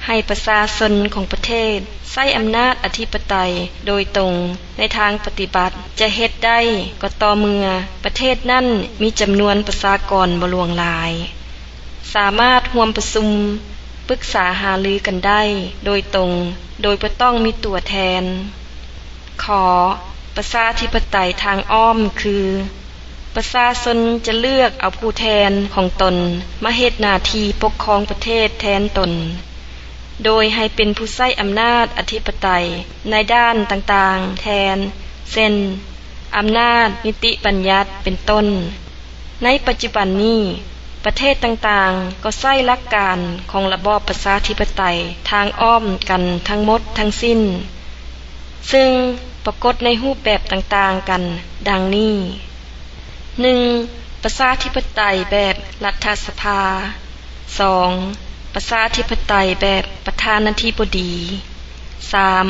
ໃຫ້ປະຊາຊົນຂອງປະເທດໃຊ້ອຳນາດອະທິປະໄຕໂດຍຕົງໃນທາງປະຕິບັດ ຈະເຮັດໄດ້ກໍຕໍ່ເມື່ອປະເທດນັ້ນມີຈຳນວນປະຊາກອນບໍ່ຫຼວງຫຼາຍ, ສາມາດຮ່ວມປະຊຸມ, ປຶກສາຫາລືກັນໄດ້ໂດຍຕົງ ໂດຍບໍ່ຕ້ອງມີຕົວແທນ. ຂ, ປະຊາທິປະໄຕທາງອ້ອມ ຄື ປະຊາຊົນຈະເລືອກເອົາຜູ້ແທນຂອງຕົນມາເຮັດໜ້າທີ່ປົກຄອງປະເທດແທນຕົນ, ໂດຍໃຫ້ເປັນຜູ້ໃຊ້ອຳນາດອະທິປະໄຕໃນດ້ານຕ່າງໆແທນ ເຊັ່ນ ອຳນາດນິຕິບັນຍັດ ເປັນຕົ້ນ. ໃນປັດຈຸບັນນີ້, ປະເທດຕ່າງໆກໍໃຊ້ຫຼັກການຂອງລະບອບປະຊາທິປະໄຕທາງອ້ອມກັນທັງໝົດທັງສິ້ນ, ຊຶ່ງປາກົດໃນຮູບແບບຕ່າງໆກັນດັ່ງນີ້: ໜຶ່ງ, ປະຊາທິປະໄຕແບບລັດຖະສະພາ, ສອງ, ປະຊາທິປະໄຕແບບປະທານາທິບໍດີ. ສາມ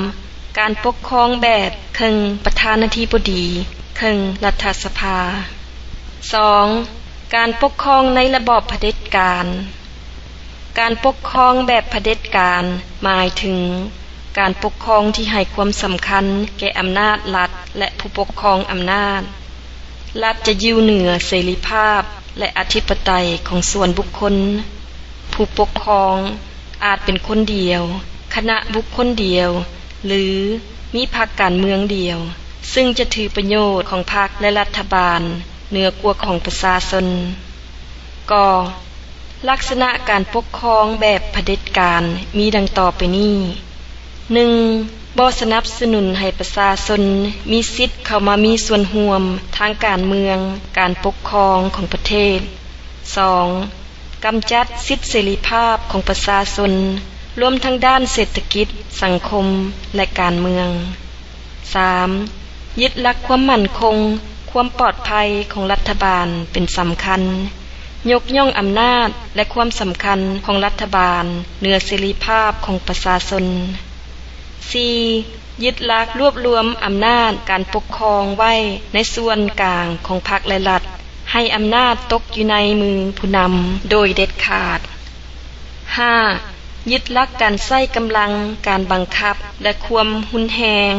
ການປົກຄອງແບບເຄິ່ງປະທານາທິບໍດີ ເຄິ່ງລັດຖະສະພາ. ສອງ ການປົກຄອງໃນລະບອບຜະເດັດການ. ການປົກຄອງແບບຜະເດັດການ ໝາຍເຖິງການປົກຄອງທີ່ໃຫ້ຄວາມສຳຄັນແກ່ອຳນາດລັດ ແລະ ຜູ້ປົກຄອງອຳນາດ. ລັດຈະຢູ່ເໜືອເສລີພາບ ແລະ ອະທິປະໄຕຂອງສ່ວນບຸກຄົນ. ຜູ້ປົກຄອງອາດເປັນຄົນດຽວ, ຄະນະບຸກຄົນດຽວ ຫຼື ມີພັກການເມືອງດຽວ, ຊຶ່ງຈະຖືປະໂຫຍດຂອງພັກ ແລະ ລັດຖະບານເໜືອກວ່າຂອງປະຊາຊົນ. ກ. ລັກສະນະການປົກຄອງແບບຜະເດັດການມີດັ່ງຕໍ່ໄປນີ້. ໜຶ່ງ ບໍ່ສະໜັບສະໜູນໃຫ້ປະຊາຊົນມີສິດເຂົ້າມາມີສ່ວນຮ່ວມທາງການເມືອງ, ການປົກຄອງຂອງປະເທດ. ສອງ ກຳຈັດສິດເສລີພາບຂອງປະຊາຊົນ, ລວມທັງດ້ານເສດຖະກິດ, ສັງຄົມ ແລະ ການເມືອງ. ສາມ ຍຶດຫຼັກຄວາມໝັ້ນຄົງ, ຄວາມປອດໄພຂອງລັດຖະບານເປັນສຳຄັນ, ຍົກຍ້ອງອຳນາດ ແລະ ຄວາມສຳຄັນຂອງລັດຖະບານເໜືອເສລີພາບຂອງປະຊາຊົນ. ສີ່ ຍຶດຫຼັກລວບລວມອຳນາດການປົກຄອງໄວ້ໃນສ່ວນກາງຂອງພັກ ແລະ ລັດ, ໃຫ້ອຳນາດຕົກຢູ່ໃນມືຜູ້ນຳໂດຍເດັດຂາດ. ຫ້າ ຍຶດຫຼັກການໃຊ້ກຳລັງ, ການບັງຄັບ ແລະ ຄວາມຮຸນແຮງ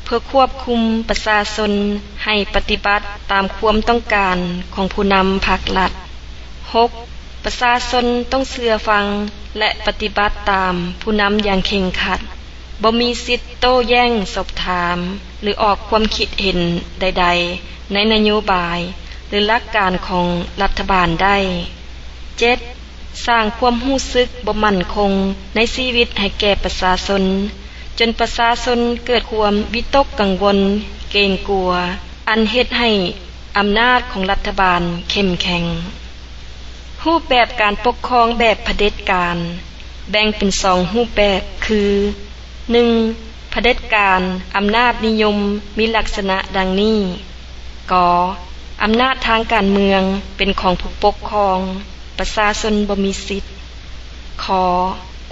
ເພື່ອຄວບຄຸມປະຊາຊົນໃຫ້ປະຕິບັດຕາມຄວາມຕ້ອງການຂອງຜູ້ນຳພັກລັດ. ຫົກ ປະຊາຊົນຕ້ອງເຊື່ອຟັງ ແລະ ປະຕິບັດຕາມຜູ້ນຳຢ່າງເຄັ່ງຄັດ, ບໍ່ມີສິດໂຕ້ແຍ້ງສອບຖາມ ຫຼື ອອກຄວາມຄິດເຫັນໃດໆໃນນະໂຍບາຍ ຫຼື ຫຼັກການຂອງລັດຖະບານໄດ້. ເຈັດ ສ້າງຄວາມຮູ້ສຶກບໍ່ໝັ້ນຄົງໃນຊີວິດໃຫ້ແກ່ປະຊາຊົນ, ຈົນປະຊາຊົນເກີດຄວາມວິຕົກກັງວົນ, ເກງກົວ, ອັນເຮັດໃຫ້ອຳນາດຂອງລັດຖະບານເຂັ້ມແຂງ. ຮູບແບບການປົກຄອງແບບຜະເດັດການ ແບ່ງເປັນສອງຮູບແບບຄື ໜຶ່ງ ຜະເດັດການອຳນາດນິຍົມມີລັກສະນະດັ່ງນີ້. ກ. ອຳນາດທາງການເມືອງເປັນຂອງຜູ້ປົກຄອງ, ປະຊາຊົນບໍ່ມີສິດ. ຂ.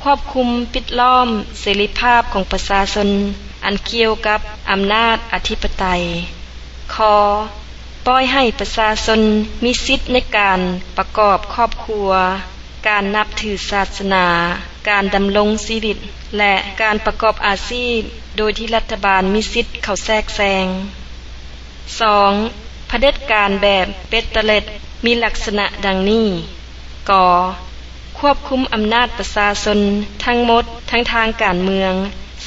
ຄວບຄຸມປິດລ້ອມເສລີພາບຂອງປະຊາຊົນອັນກ່ຽວກັບອຳນາດອະທິປະໄຕ. ຄ. ປ່ອຍໃຫ້ປະຊາຊົນມີສິດໃນການປະກອບຄອບຄົວ, ການນັບຖືສາສະໜາ, ການດຳລົງຊີວິດ ແລະ ການປະກອບອາຊີບ ໂດຍທີ່ລັດຖະບານມີສິດເຂົ້າແຊກແຊງ. ສອງ ຜະເດັດການແບບເບັດເຕີເລັດ ມີລັກສະນະດັ່ງນີ້. ກ. ຄວບຄຸມອຳນາດປະຊາຊົນທັງໝົດ ທັງທາງການເມືອງ,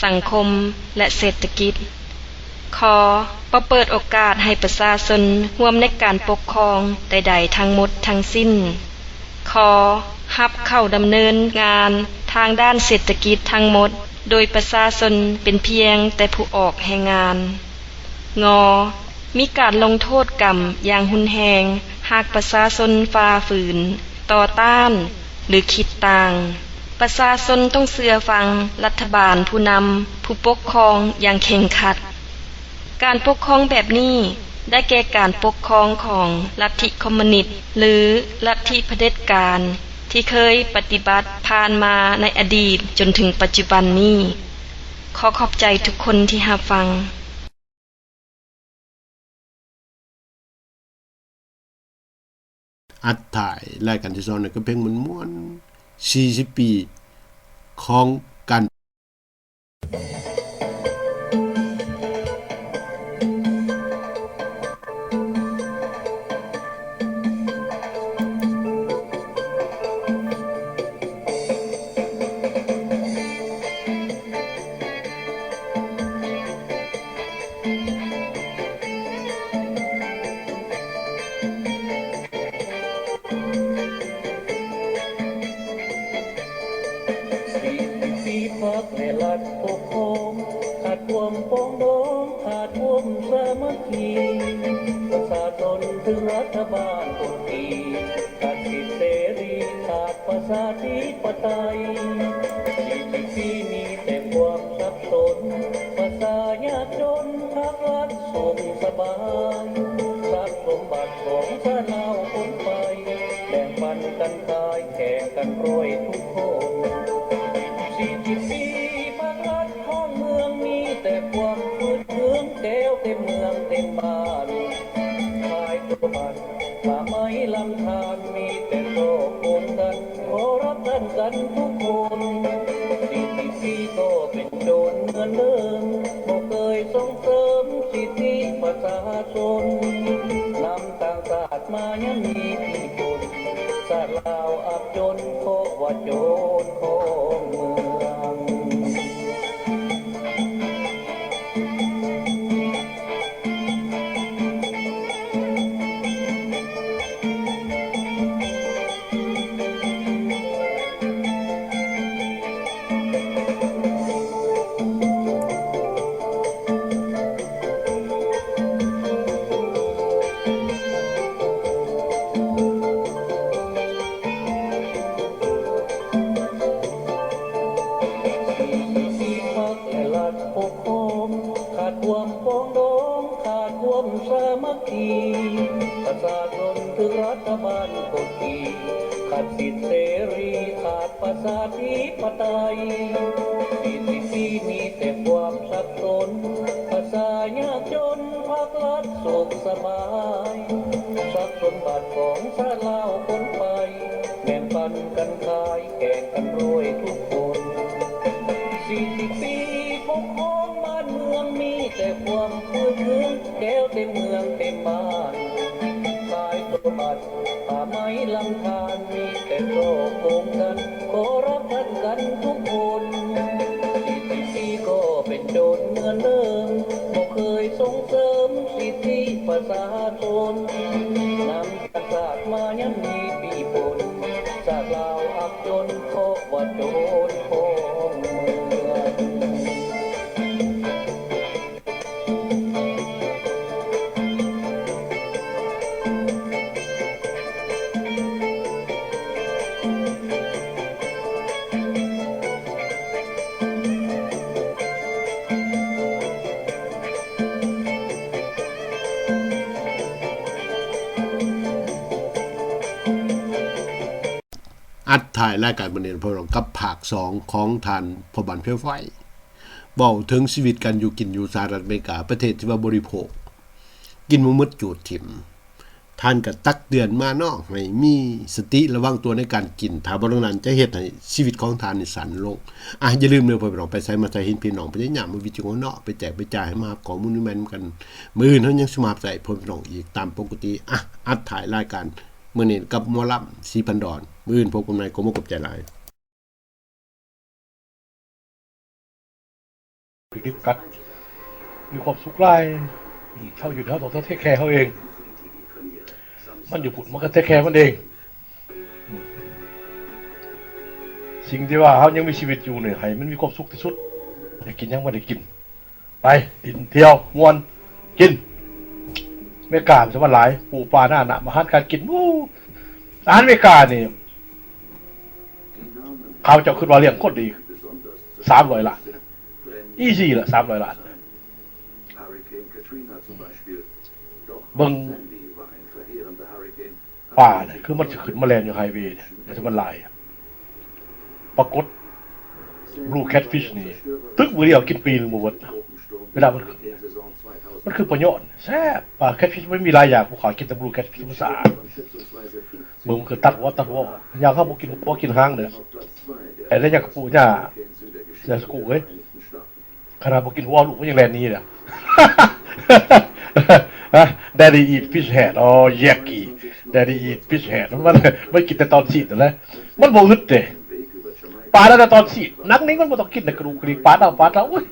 ສັງຄົມ ແລະ ເສດຖະກິດ. ຂ. ບໍ່ເປີດໂອກາດໃຫ້ປະຊາຊົນຮ່ວມໃນການປົກຄອງໃດໆທັງໝົດທັງສິ້ນ. ຂ. ຮັບເຂົ້າດຳເນີນງານທາງດ້ານເສດຖະກິດທັງໝົດ ໂດຍປະຊາຊົນເປັນພຽງແຕ່ຜູ້ອອກແຮງງານ. ງ. ມີການລົງໂທດກຳຢ່າງຮຸນແຮງ ຫາກປະຊາຊົນຝ່າຝືນ, ຕໍ່ຕ້ານ ຫຼື ຄິດຕ່າງ. ປະຊາຊົນຕ້ອງເຊື່ອຟັງລັດຖະບານ, ຜູ້ນຳ, ຜູ້ປົກຄອງຢ່າງເຄັ່ງຄັດ. ການປົກຄອງແບບນີ້ ໄດ້ແກ່ການປົກຄອງຂອງລັດທິຄອມມູນິດ ຫຼື ລັດທິຜະເດັດການ ທີ່ເຄີຍປະຕິບັດຜ່ານມາໃນອະດີດຈົນເຖິງປັດຈຸບັນນີ້. ຂໍຂອບໃຈທຸກຄົນທີ່ຮັບຟັງ. ອັດທ້າຍລາຍການທີ່ສອງນີ້ກັບເພງມ່ວນໆ ສີ່ສິບປີຂອງການ ສິບປີພັກແລະລັດປົກຄອງ ຂາດຄວາມປອງດອງ ຂາດຄວາມສາມັກຄີ ປະຊາຊົນເຖິງລັດຖະບານກົດຂີ່ ຂາດສິດເສລີ ຂາດປະຊາທິປະໄຕ. ສີ່ສິບປີມີແຕ່ຄວາມສັບສົນ ປະຊາຍາກຈົນ ພັກລັດສຸກສະບາຍ ຊັບສົມບັດຂອງຊາດລາວຄົນໄປ ແບ່ງປັນກັນຂາຍ ແຂ່ງກັນລວຍທຸກຄົນ. ຄວາມຝືດເຄືອງແຖວເຕັມເມືອງເຕັມບ້ານ ຂາຍຕົວບັດ ຜ້າໄໝລຳທານ ມີແຕ່ສໍ້ໂກງກັນ ຄໍຣັບຊັນກັນທຸກຄົນ. ສີ່ສິບປີກໍເປັນໂຈນເໝືອນເດີມ ບໍ່ເຄີຍສົ່ງເສີມສິດທິປະຊາຊົນ ນຳຕ່າງຊາດມາຍັງມີອິດທິພົນ ຊາດລາວອັບຈົນ ເພາະວ່າໂຈນຂອງເມືອງ. ທີ່ພັກແລະລັດປົກຄອງ ຂາດຄວາມປອງດອງ ຂາດຄວາມສາມັກຄີ ປະຊາຊົນຖືກລັດຖະບານກົດຂີ່ ຂາດສິດເສລີ ຂາດປະຊາທິປະໄຕ ສີ່ສິບປີມີແຕ່ຄວາມສັບສົນ ປະຊາຍາກຈົນ ພັກລັດສຸກສະບາຍ ຊັບສົມບັດຂອງຊາດລາວຄົນໄປ ແບ່ງປັນກັນຂາຍ ແຂ່ງກັນລວຍທຸກຄົນ. ສີ່ສິບປີປົກຄອງບ້ານເມືອງ ມີແຕ່ຄວາມຝືດເຄືອງ ແຖວເຕັມເມືອງເຕັມບ້ານ ຂາຍຕົວບັດ ຜ້າໄໝລຳທານ ມີແຕ່ສໍ້ໂກງກັນ ຄໍຣັບຊັນກັນທຸກຄົນ. ສີ່ສິບປີກໍເປັນໂຈນເໝືອນເດີມ ບໍ່ເຄີຍສົ່ງເສີມສິດທິປະຊາຊົນ ນຳ ຊາດມາຍັງມີປີປົນ ຊາດລາວອັບຈົນ ເພາະວ່າໂຈນຂອງເມືອງ. ອັດທ້າຍລາຍການມື້ນີ້ ພວກເຮົາກັບພາກສອງຂອງທ່ານພໍ່ບ້ານເຟຍໄຟ ເວົ້າເຖິງຊີວິດການຢູ່ກິນຢູ່ສະຫະລັດອາເມລິກາ ປະເທດທີ່ວ່າບໍລິໂພກ ກິນບໍ່ໝົດຈູດຖິ້ມ. ທ່ານກໍຕັກເຕືອນມາເນາະ ໃຫ້ມີສະຕິລະວັງຕົວໃນການກິນ ຖ້າບໍ່ດັ່ງນັ້ນຈະເຮັດໃຫ້ຊີວິດຂອງທ່ານນີ້ສັ້ນລົງ. ອ່ະ ຢ່າລືມເດີ ພໍ່ແມ່ພີ່ນ້ອງ ໄປໃສມາໃສ ເຫັນພີ່ນ້ອງພະຍາຍາມເອົາວິທະຍຸເຮົາເນາະ ໄປແຈກໄປຈ່າຍ ໃຫ້ມາຮັບຂໍ້ມູນໃໝ່ໆນຳກັນ. ມື້ອື່ນເຮົາຍັງຊິມາຮັບໃຊ້ພໍ່ແມ່ພີ່ນ້ອງອີກຕາມປົກກະຕິ. ອ່ະ ອັດທ້າຍລາຍການມື້ນີ້ກັບໝໍລຳ ສີພັນດອນ. ມື້ອື່ນພົບກັນໃໝ່. ຂໍຂອບໃຈຫຼາຍ. ພິກນິກກັນ ມີຄວາມສຸກຫຼາຍ. ເຮົາຢູ່ ເຮົາຕ້ອງເທກແຄເຮົາເອງ. ມັນຢູ່ພຸ້ນ ມັນກໍເທກແຄມັນເອງ. ສິ່ງທີ່ວ່າເຮົາຍັງມີຊີວິດຢູ່ນີ້ ໃຫ້ມັນມີຄວາມສຸກທີ່ສຸດ. ຢາກກິນຫຍັງມັນໄດ້ກິນ. ໄປ ຫຼິ້ນ ທ່ຽວ ມ່ວນ ກິນ. ອາເມລິກາມັນສະຫວັນຫຼາຍ ປູປານາ ອາຫານການກິນ. ໂອ້ ອາຫານອາເມລິການີ້ ຂ້າພະເຈົ້າຄິດວ່າລ້ຽງຄົນໄດ້ອີກສາມຮ້ອຍລ້ານ ອີຊີລະ ສາມຮ້ອຍລ້ານ. ເບິ່ງປານີ້ ຄືມັນຊິຂຶ້ນມາແລ່ນຢູ່ໄຮເວນີ້ ມັນຊິມັນຫຼາຍ. ປາກົດ ບລູແຄດຟິຊນີ້ ຕຶກມື້ດຽວກິນປີໜຶ່ງບໍ່ເບິດນະ. ເວລາມັນຂຶ້ນ ມັນຄືປາຍ້ອນ ແຊບ. ປາແຄດຟິຊມັນມີຫຼາຍຢ່າງ ຜູ້ຂ້າກິນແຕ່ບລູແຄດຟິຊ ມັນສະອາດ. ເບິ່ງ ມັນຄືຕັດຫົວ ຕັດຫົວ. ຢ່າງເຮົາບໍ່ກິນຫົວກິນຫາງເດີ ແຕ່ໄດ້ຫຍັງກະປູຫຍ້າ ແຊສະກູເອີຍ. ຂະໜາດບໍ່ກິນຫົວລູກມັນຍັງແລ່ນໜີເດ້. ແດດດີ້ອີດຟິຊເຮັດ ອໍ ແຢກກີ້ ແດດດີ້ອີດຟິຊເຮັດ ມັນ ມັນກິນແຕ່ຕອນຊີ້ນຫັ້ນແຫຼະ. ມັນບໍ່ອຶດເດ້ ປານັ້ນນະຕອນຊີ້ນ ໜັງນີ້ມັນບໍ່ຕ້ອງກິນແຕ່ກະດູກກະດິກ ປາເນົ່າ ປາເນົ່າ. ໂອ້ຍ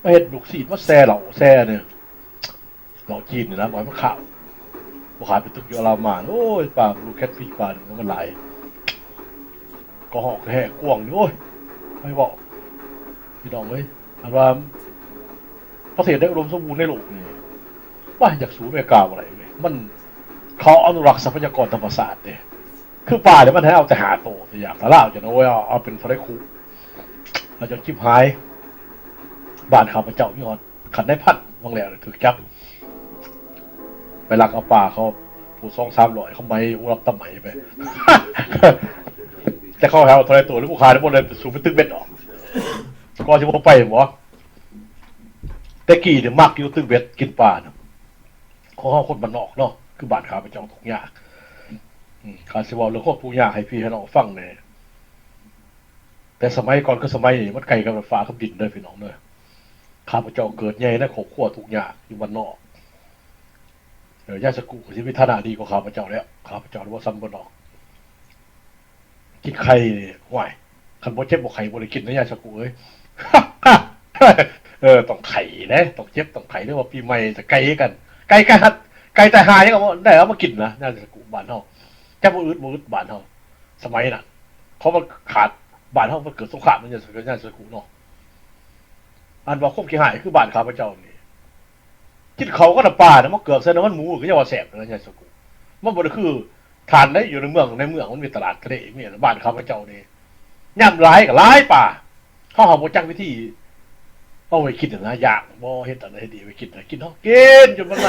ມາເຮັດລູກຊີ້ນ ມາແຊ່ເຫຼົ້າແຊ່ເດີ ເຫຼົ້າຈີນນີ້ນະ ບໍ່ໃຫ້ມັນຄາວ. ບໍ່ຂາຍໄປຕຶກຢູ່ອາລາມາ. ໂອ້ຍ ປາບລູແຄດຟິຊ ປານີ້ມັນຫຼາຍ ກໍຮອກກະແຮກກວ້າງຢູ່. ໂອ້ຍ ໃຜເວົ້າ ພີ່ນ້ອງເອີຍ ອັນວ່າປະເທດໃດອຸດົມສົມບູນໃນໂລກນີ້ ວ່າ ຢາກສູ້ອາເມລິກາບໍ່ໄດ້ເວີຍ. ມັນ ເຂົາອະນຸລັກຊັບພະຍາກອນທຳມະຊາດເດ້. ຄືປານີ້ມັນໃຫ້ເອົາແຕ່ຫ້າໂຕ ຕົວຢ່າງ ຖ້າລາວຈະ ໂອ້ຍ ເອົາ ເອົາເປັນເທົ່າໃດຄຸ ລາວຈະຈິບຫາຍ. ບ້ານຂ້າພະເຈົ້າມີຮອດຂັ້ນນາຍພັນ ຫວ່າງແລ້ວຖືກຈັບ ໄປລັກເອົາປາເຂົາ ຜູ້ສອງສາມຮ້ອຍ ເຂົາໄໝ້ ໂອ້ ລັບຕາໄໝໄປ. ແຕ່ເຂົາໃຫ້ເອົາເທົ່າໃດໂຕ ຫຼືຜູ້ຂ້າໄດ້ບໍ່ໄດ້ ສູ້ໄປຕຶກເບັດອອກ ກໍຊິບໍ່ໄປບໍ. ແຕ່ກີ້ນີ້ມັກຢູ່ ຕຶກເບັດກິນປານະ ຂອງເຮົາຄົນບ້ານນອກເນາະ ຄືບ້ານຂ້າພະເຈົ້າທຸກຍາກ. ອືມ ຂ້າຊິເວົ້າເລື່ອງຄວາມທຸກຍາກໃຫ້ພີ່ໃຫ້ນ້ອງຟັງແດ່. ແຕ່ສະໄໝກ່ອນກັບສະໄໝນີ້ ມັນໄກກັບຟ້າກັບດິນເດີພີ່ນ້ອງເດີ. ຂ້າພະເຈົ້າເກີດໃຫຍ່ໃນຄອບຄົວທຸກຍາກຢູ່ບ້ານນອກ. ເອີ ຍາຍສະກຸກໍຊິມີຖານະດີກວ່າຂ້າພະເຈົ້າແລ້ວ. ຂ້າພະເຈົ້າບໍ່ສ່ຳເພິ່ນດອກ. ກິນໄຂ່ນີ້ ໂອ້ຍ ຄັນບໍ່ເຈັບບໍ່ໄຂ້ບໍ່ໄດ້ກິນນະ ຍາຍສະກຸເອີຍ. ເອີ ຕ້ອງໄຂ້ເດ້ ຕ້ອງເຈັບຕ້ອງໄຂ້ ຫຼືວ່າປີໃໝ່ຈະໄກ່ກັນ ໄກ່ ໄກ່ ໄກ່ຕາຍຫ່າຍັງເອົາມາ ໄດ້ເອົາມາກິນນະ ຍາຍສະກຸ ບ້ານເຮົາ. ຈັກບໍ່ອຶດບໍ່ອຶດ ບ້ານເຮົາ ສະໄໝນັ້ນ ເຂົາວ່າຂາດ ບ້ານເຮົາມັນເກີດສົງຄາມນະ ຍາຍສະ ຍາຍສະກຸເນາະ. ອັນວ່າຄວາມຂີ້ຮ້າຍຄືບ້ານຂ້າພະເຈົ້ານີ້ ກິນເຂົ້າກັບນ້ຳປານະ ມາເກືອກໃສ່ນ້ຳມັນໝູ ກໍຍັງວ່າແຊບນະ ຍາຍສະກຸ. ມັນບໍ່ໄດ້ຄືທ່ານໃດ ຢູ່ໃນເມືອງ ໃນເມືອງມັນມີຕະຫຼາດທະເລ ມີອັນນັ້ນ. ບ້ານຂ້າພະເຈົ້ານີ້ ຍາມຫຼາຍກໍຫຼາຍປາ ເຮົາຫາບໍ່ຈັກວິທີເອົາໄວ້ກິນນະ ຢາກບໍ່ ເຮັດອັນໃດເຮັດນີ້ໄວ້ກິນນະ ກິນ ເຮົາກິນຈົນມັນ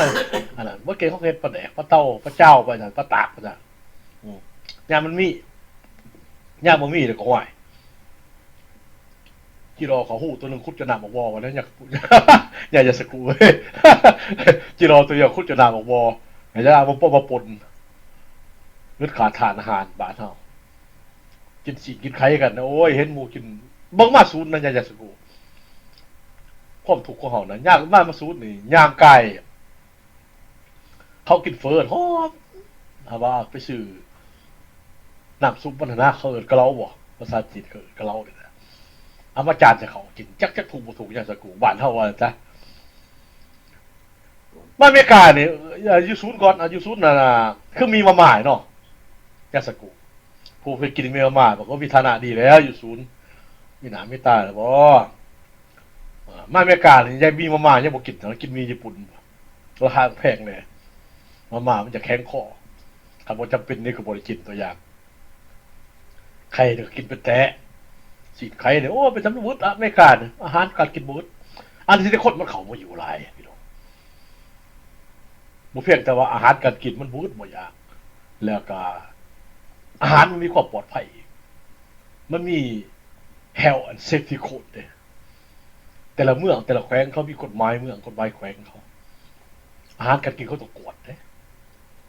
ອັນນັ້ນ ບໍ່ເກັ່ງ ເຮົາກໍເຮັດປາແດກ ປາເຕົາ ປາຈ້າວ ປາຫຍັງ ປາຕາກ ປາຫຍັງ. ອືມ ຍາມມັນມີ ຍາມບໍ່ມີແລ້ວກໍ ໂອ້ຍ ຈີລໍເຂົາຮູ້ຕົວໜຶ່ງ ຂຸດຈົນໜ້າບັກບໍ່ວ່າແລ້ວ ຍາ ຍາ ຍາສະກຸເອີຍ. ຈີລໍຕົວດຽວຂຸດຈົນໜ້າບັກບໍ່ ໃຫ້ຍາມາປົນ ມາປົນ ເງິນຂາດທານອາຫານບ້ານເຮົາ ກິນຊີ້ນກິນໄຂ່ກັນ. ໂອ້ຍ ເຫັນໝູ່ກິນ ເບິ່ງມາສູນນະ ຍາ ຍາສະກຸ. ຄວາມທຸກຂອງເຮົານະ ຍ່າງມາ ມາສູນນີ້ ຍ່າງກາຍ ເຂົາກິນເຝີ ຫອມ ຖ້າວ່າໄປຊື້ນ້ຳຊຸບມັນຫັ້ນນະ ເຂົາເອີ້ນກະເລົາບໍ ພາສາຈີນເຂົາເອີ້ນກະເລົານີ້ນະ ເອົາມາຈານໃຫ້ເຂົາກິນ ຈັກ ຈັກຖືກບໍ່ຖືກ ຍາສະກຸ ບ້ານເຮົາວ່າຊັ້ນຊະ. ມາອາເມລິການີ້ ເອີ ຢູ່ສູນກ່ອນ ຢູ່ສູນນັ້ນນະ ຄືມີມາມ່າເນາະ ຍາສະກຸ. ຜູ້ເຄີຍກິນມີມາມ່າ ບອກວ່າມີຖານະດີແລ້ວ ຢູ່ສູນ ມີໜ້າມີຕາແລ້ວບໍ? ເອີ ມາອາເມລິການີ້ ຢາກມີມາມ່າຍັງບໍ່ກິນ ກິນໝີ່ຍີ່ປຸ່ນ ລາຄາແພງແດ່ ມາມ່າມັນຈະແຂງຄໍ ຄັນບໍ່ຈຳເປັນນີ້ກໍບໍ່ໄດ້ກິນ. ຕົວຢ່າງ ໄຂ່ນີ້ກໍກິນເປັນແທ້ ຊີ້ນໄກ່ນີ້ ໂອ້ ເປັນຕຳຫຼວດອາເມລິການີ້ ອາຫານການກິນບໍ່ອຶດ. ອັນທີ່ຄົນມັນເຂົ້າມາຢູ່ຫຼາຍ ພີ່ນ້ອງ ບໍ່ພຽງແຕ່ວ່າອາຫານການກິນມັນບໍ່ອຶດບໍ່ຢາກ ແລ້ວກະອາຫານມັນມີຄວາມປອດໄພອີກ ມັນມີ health and safety code ເດ້. ແຕ່ລະເມືອງ ແຕ່ລະແຂວງເຂົາມີກົດໝາຍເມືອງ ກົດໝາຍແຂວງເຂົາ. ອາຫານການກິນເຂົາຕ້ອງກວດເດ້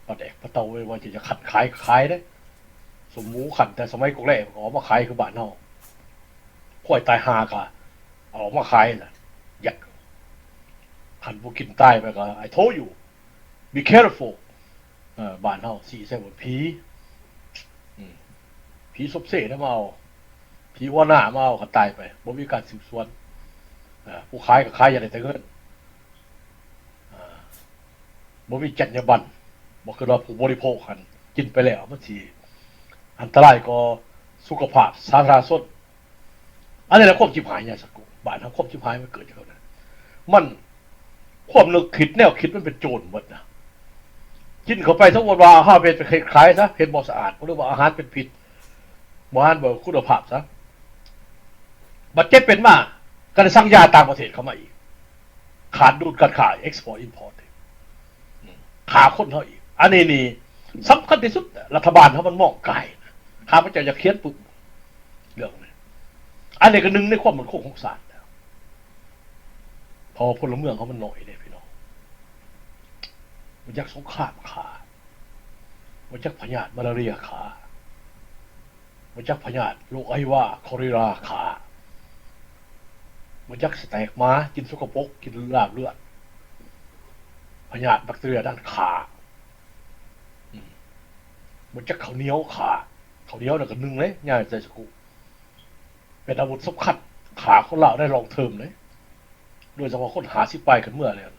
ປາແດກປາເຕົາ ບໍ່ວ່າຈະ ຈະຄັ້ນຂາຍກໍຂາຍເດ້. ສົມໝູຄັ້ນແຕ່ສະໄໝກົກແລກໍເອົາມາຂາຍຄືບ້ານເຮົາ. ຄວາຍຕາຍຫ່າກໍເອົາອອກມາຂາຍນະ ຢາກ ຄັນບໍ່ກິນຕາຍໄປກໍ I told you be careful. ເອີ ບ້ານເຮົາຊີ້ໃສ່ວ່າຜີ ອືມ ຜີສົບເຊນະມາເອົາ ຜີຫົວໜ້າມາເອົາ ຄັນຕາຍໄປ ບໍ່ມີການສືບສວນ. ເອີ ຜູ້ຂາຍກໍຂາຍ ຢາກໄດ້ແຕ່ເງິນ ເອີ ບໍ່ມີຈັນຍາບັນ ບໍ່ຄິດວ່າຜູ້ບໍລິໂພກຫັ້ນກິນໄປແລ້ວມັນຊິອັນຕະລາຍຕໍ່ສຸຂະພາບສາທາລະນະຊົນ. ອັນນີ້ແຫຼະຄວາມຈິບຫາຍ ຍາສະກຸ ບ້ານເຮົາຄວາມຈິບຫາຍມັນເກີດຈາກແນວນັ້ນ ມັນ ຄວາມນຶກຄິດແນວຄິດມັນເປັນໂຈນໝົດນະ. ກິນເຂົ້າໄປ ສົມມຸດວ່າເຮົາເຮັດ ເຮັດຂາຍຊະ ເຮັດບໍ່ສະອາດ ຫຼືວ່າອາຫານເປັນພິດ ບໍ່ອາຫານບໍ່ຄຸນນະພາບຊະ ບາດເຈັບເປັນມາ ກໍໄດ້ສັ່ງຢາຕ່າງປະເທດເຂົ້າມາອີກ ຂາດດຸນການຄ້າ export import ອືມ ຂ້າຄົນເຮົາອີກ. ອັນນີ້ນີ້ສຳຄັນທີ່ສຸດ ລັດຖະບານເຮົາມັນມອງກາຍນະ. ຂ້າພະເຈົ້າຢາກຂຽນປຶ້ມເລື່ອງນີ້ ອັນນີ້ກໍໜຶ່ງໃນຄວາມໝັ້ນຄົງຂອງຊາດແລ້ວ ເພາະວ່າພົນລະເມືອງເຮົາມັນໜ້ອຍເດ້ພີ່ນ້ອງ. ບໍ່ຈັກສົງຄາມຂ້າ ບໍ່ຈັກພະຍາດມາລາເຣຍຂ້າ ບໍ່ຈັກພະຍາດໂລກອະຫິວາ ຄໍເລຣາຂ້າ ບໍ່ຈັກສະແຕກໝາ ກິນສົກກະປົກ ກິນລາບເລືອດ ພະຍາດບັກເຕີເຣຍນັ້ນຂ້າ ອືມ ບໍ່ຈັກເຂົ້າໜຽວຂ້າ. ເຂົ້າໜຽວນັ້ນກໍໜຶ່ງເດ້ ຍາຍໃຈສະກຸ ເປັນອາວຸດສຳຄັນຂ້າຄົນລາວໃນ long term ເດ້ ໂດຍສະເພາະຄົນຫ້າສິບປາຍຂຶ້ນເມືອແລ້ວ.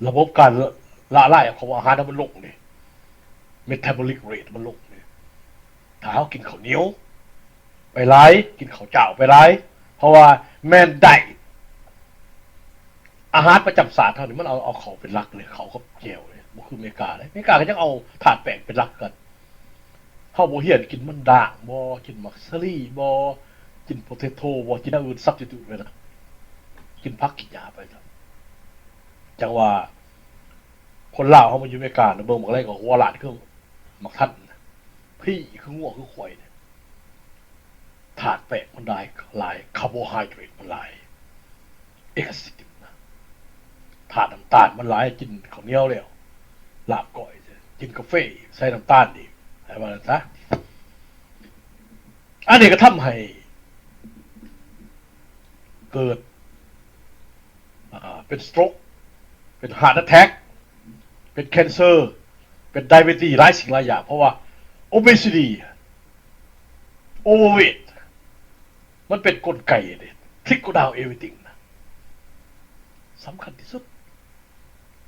ລະບົບການລະລາຍຂອງອາຫານມັນລົງເດ້ metabolic rate ມັນລົງເດ້ ຖ້າເຮົາກິນເຂົ້າໜຽວໄປຫຼາຍ ກິນເຂົ້າຈ້າວໄປຫຼາຍ ເພາະວ່າແມ່ນໄດ້ ອາຫານປະຈຳຊາດເຮົານີ້ ມັນເອົາ ເອົາເຂົ້າເປັນຫຼັກເລີຍ ເຂົ້າກັບແຈ່ວເລີຍ ບໍ່ຄືເມກາເດ້. ເມກາກໍຍັງເອົາທາດແປ້ງເປັນຫຼັກຄືກັນ. ເຮົາບໍ່ຮຽນກິນມັນດ້າງບໍ ກິນໝາກສາລີບໍ ກິນໂປເຕໂຕບໍ ກິນແນວອື່ນ substitute ໄປນະ ກິນຜັກກິນຫຍ້າໄປ. ຈັ່ງວ່າຄົນລາວເຮົາມາຢູ່ເມການະ ເບິ່ງບັກໄລກໍຫົວລ້ານຄືໝາກທັນ ພີ້ຄືງົວຄືຄວາຍ. ທາດແປ້ງມັນຫຼາຍ ຫຼາຍ carbohydrate ມັນຫຼາຍ. ເອັກເຊັສຊີບນະ ທາດນ້ຳຕານມັນຫຼາຍ ກິນເຂົ້າໜຽວແລ້ວ ລາບກ້ອຍ ກິນກາເຟໃສ່ນ້ຳຕານອີກ ໃຫ້ວ່າຊັ້ນຊະ. ອັນນີ້ກໍທຳໃຫ້ເກີດ ອ່າ ເປັນສະໂຕຣກ ເປັນຮາດແອັດແທັກ ເປັນແຄນເຊີ ເປັນໄດເບຕີ ຫຼາຍສິ່ງຫຼາຍຢ່າງ ເພາະວ່າໂອເບຊິຕີ ໂອເວີເວດ ມັນເປັນກົນໄກເດ້ trickle down everything ນະ ສຳຄັນທີ່ສຸດ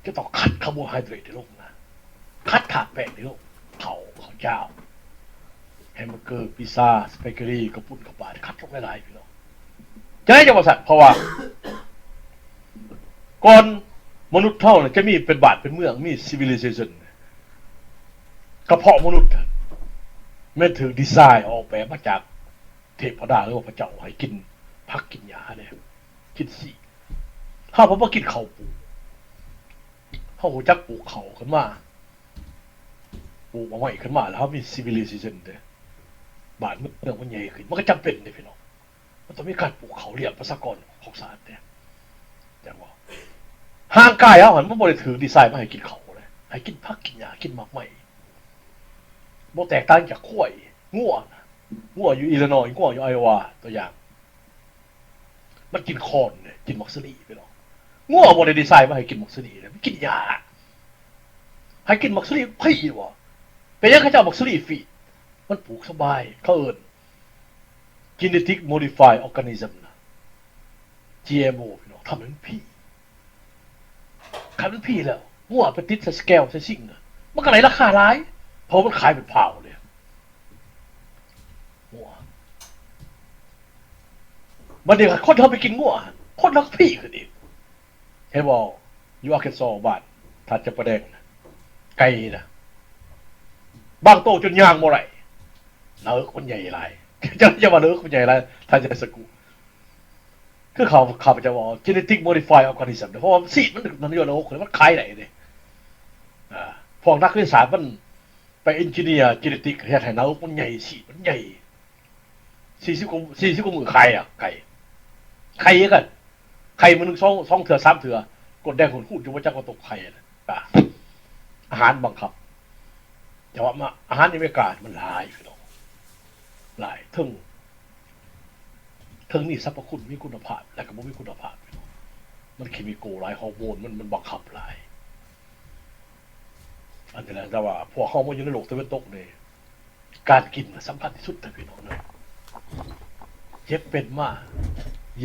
ຈະຕ້ອງຄັດຄາໂບໄຮເດຣດໃຫ້ລົງນະ ຄັດທາດແປ້ງໃຫ້ລົງ ເຂົ້າ ເຂົ້າຈ້າວ ແຮມເບີເກີ ພິຊຊາ ສະປາເກັດຕີ ເຂົ້າປຸ້ນ ເຂົ້າປາ ຄັດລົງຫຼາຍໆ ພີ່ນ້ອງ. ຈັ່ງໃດຈັ່ງວ່າຊັ້ນ ເພາະວ່າກ່ອນມະນຸດເຮົານະ ຈະມີເປັນບ້ານເປັນເມືອງ ມີຊີວິລິເຊຊັນ ກະເພາະມະນຸດ ແມ່ນຖືກດີໄຊອອກແບບມາຈາກເທບພະດາ ຫຼືວ່າພະເຈົ້າ ໃຫ້ກິນຜັກກິນຫຍ້າແດ່ ກິນຊີ້ນ. ເຮົາບໍ່ມາກິນເຂົ້າປູກ ເຮົາຮູ້ຈັກປູກເຂົ້າຂຶ້ນມາ ປູກໝາກໄມ້ຂຶ້ນມາ ແລ້ວເຮົາມີຊີວິລິເຊຊັນເດ້ ບ້ານເມືອງມັນໃຫຍ່ຂຶ້ນ ມັນກໍຈຳເປັນເດ້ພີ່ນ້ອງ. ມັນຕ້ອງມີການປູກເຂົ້າລ້ຽງປະຊາກອນຂອງຊາດເດ້ ຈັ່ງວ່າຮ່າງກາຍເຮົາຫັ້ນ ມັນບໍ່ໄດ້ຖືກດີໄຊມາໃຫ້ກິນເຂົ້າເດ້ ໃຫ້ກິນຜັກກິນຫຍ້າ ກິນໝາກໄມ້ ບໍ່ແຕກຕ່າງຈາກຄວາຍ ງົວ ງົວຢູ່ອີລິນອຍ ງົວຢູ່ໄອໂອວາ ຕົວຢ່າງ ມັນກິນຄອນເດ້ ກິນໝາກສາລີ ພີ່ນ້ອງ. ງົວບໍ່ໄດ້ດີໄຊມາໃຫ້ກິນໝາກສາລີເດ້ ມັນກິນຫຍ້າ ໃຫ້ກິນໝາກສາລີຟຣີບໍ? ເປັນຫຍັງເຂົາເຈົ້າໝາກສາລີຟຣີ? ມັນປູກສະບາຍ ເຂົາເອີ້ນ genetic modified organism ນະ ຈີເອັມໂອ ພີ່ນ້ອງ ທຳໃຫ້ມັນຟຣີ. ຄັນມັນຟຣີແລ້ວ ງົວໄປຕິດໃສ່ສະແກວໃສ່ຊິງນະ ມັນກໍໄດ້ລາຄາຫຼາຍ ເພາະມັນຂາຍເປັນພາວເດ້ ງົວ. ບັດນີ້ຄົນເຮົາໄປກິນງົວ ຄົນເຮົາກໍຟຣີຂຶ້ນອີກ. ເຫັນບໍ່ ຢູ່ອາເຄນຊໍ ບ້ານທ່ານຈຳປາແດງນະ ໄກ່ນະ ບາງໂຕຈົນຍ່າງບໍ່ໄດ້ ໜ້າເອິກມັນໃຫຍ່ຫຼາຍ. ເຈົ້າ ເຈົ້າວ່າໜ້າເອິກມັນໃຫຍ່ຫຼາຍ ທ່ານຈະໄດ້ສະກຸ ຄືເຂົາ ຂ້າພະເຈົ້າວ່າ genetic modified organism ເດ້ ເພາະວ່າຊີດມັນ ມັນຢູ່ໜ້າອົກ ມັນຂາຍໄດ້ເດ້. ອ່າ ພວກນັກວິທະຍາສາດມັນໄປເອັນຈິເນຍເຈເນຕິກ ເຮັດໃຫ້ໜ້າອົກມັນໃຫຍ່ ຊີດມັນໃຫຍ່ ສີ່ສິບກວ່າ ສີ່ສິບກວ່າມື້ໄຂ່ອະ ໄຂ່ ໄຂ່ຄືກັນ ໄຂ່ມື້ໜຶ່ງສອງ ສອງເທື່ອ ສາມເທື່ອ ກົດແດງຫຸ່ນໆ ຈົນບໍ່ຈັກວ່າຕົກໄຂ່ນະ. ອາຫານບັງຄັບ ແຕ່ວ່າມາ ອາຫານຢູ່ອາເມລິກາມັນຫຼາຍ ພີ່ນ້ອງ ຫຼາຍ ເທິງ ເທິງມີສັບພະຄຸນ ມີຄຸນນະພາບ ແລະກໍບໍ່ມີຄຸນນະພາບ ພີ່ນ້ອງ ມັນເຄມີໂກຫຼາຍ ຮໍໂມນມັນ ມັນບັງຄັບຫຼາຍ. ອັນນີ້ແຫຼະ ແຕ່ວ່າພວກເຮົາມາຢູ່ໃນໂລກຕາເວັນຕົກນີ້ ການກິນນະສຳຄັນທີ່ສຸດເດີພີ່ນ້ອງເດີ. ເຈັບເປັນມາ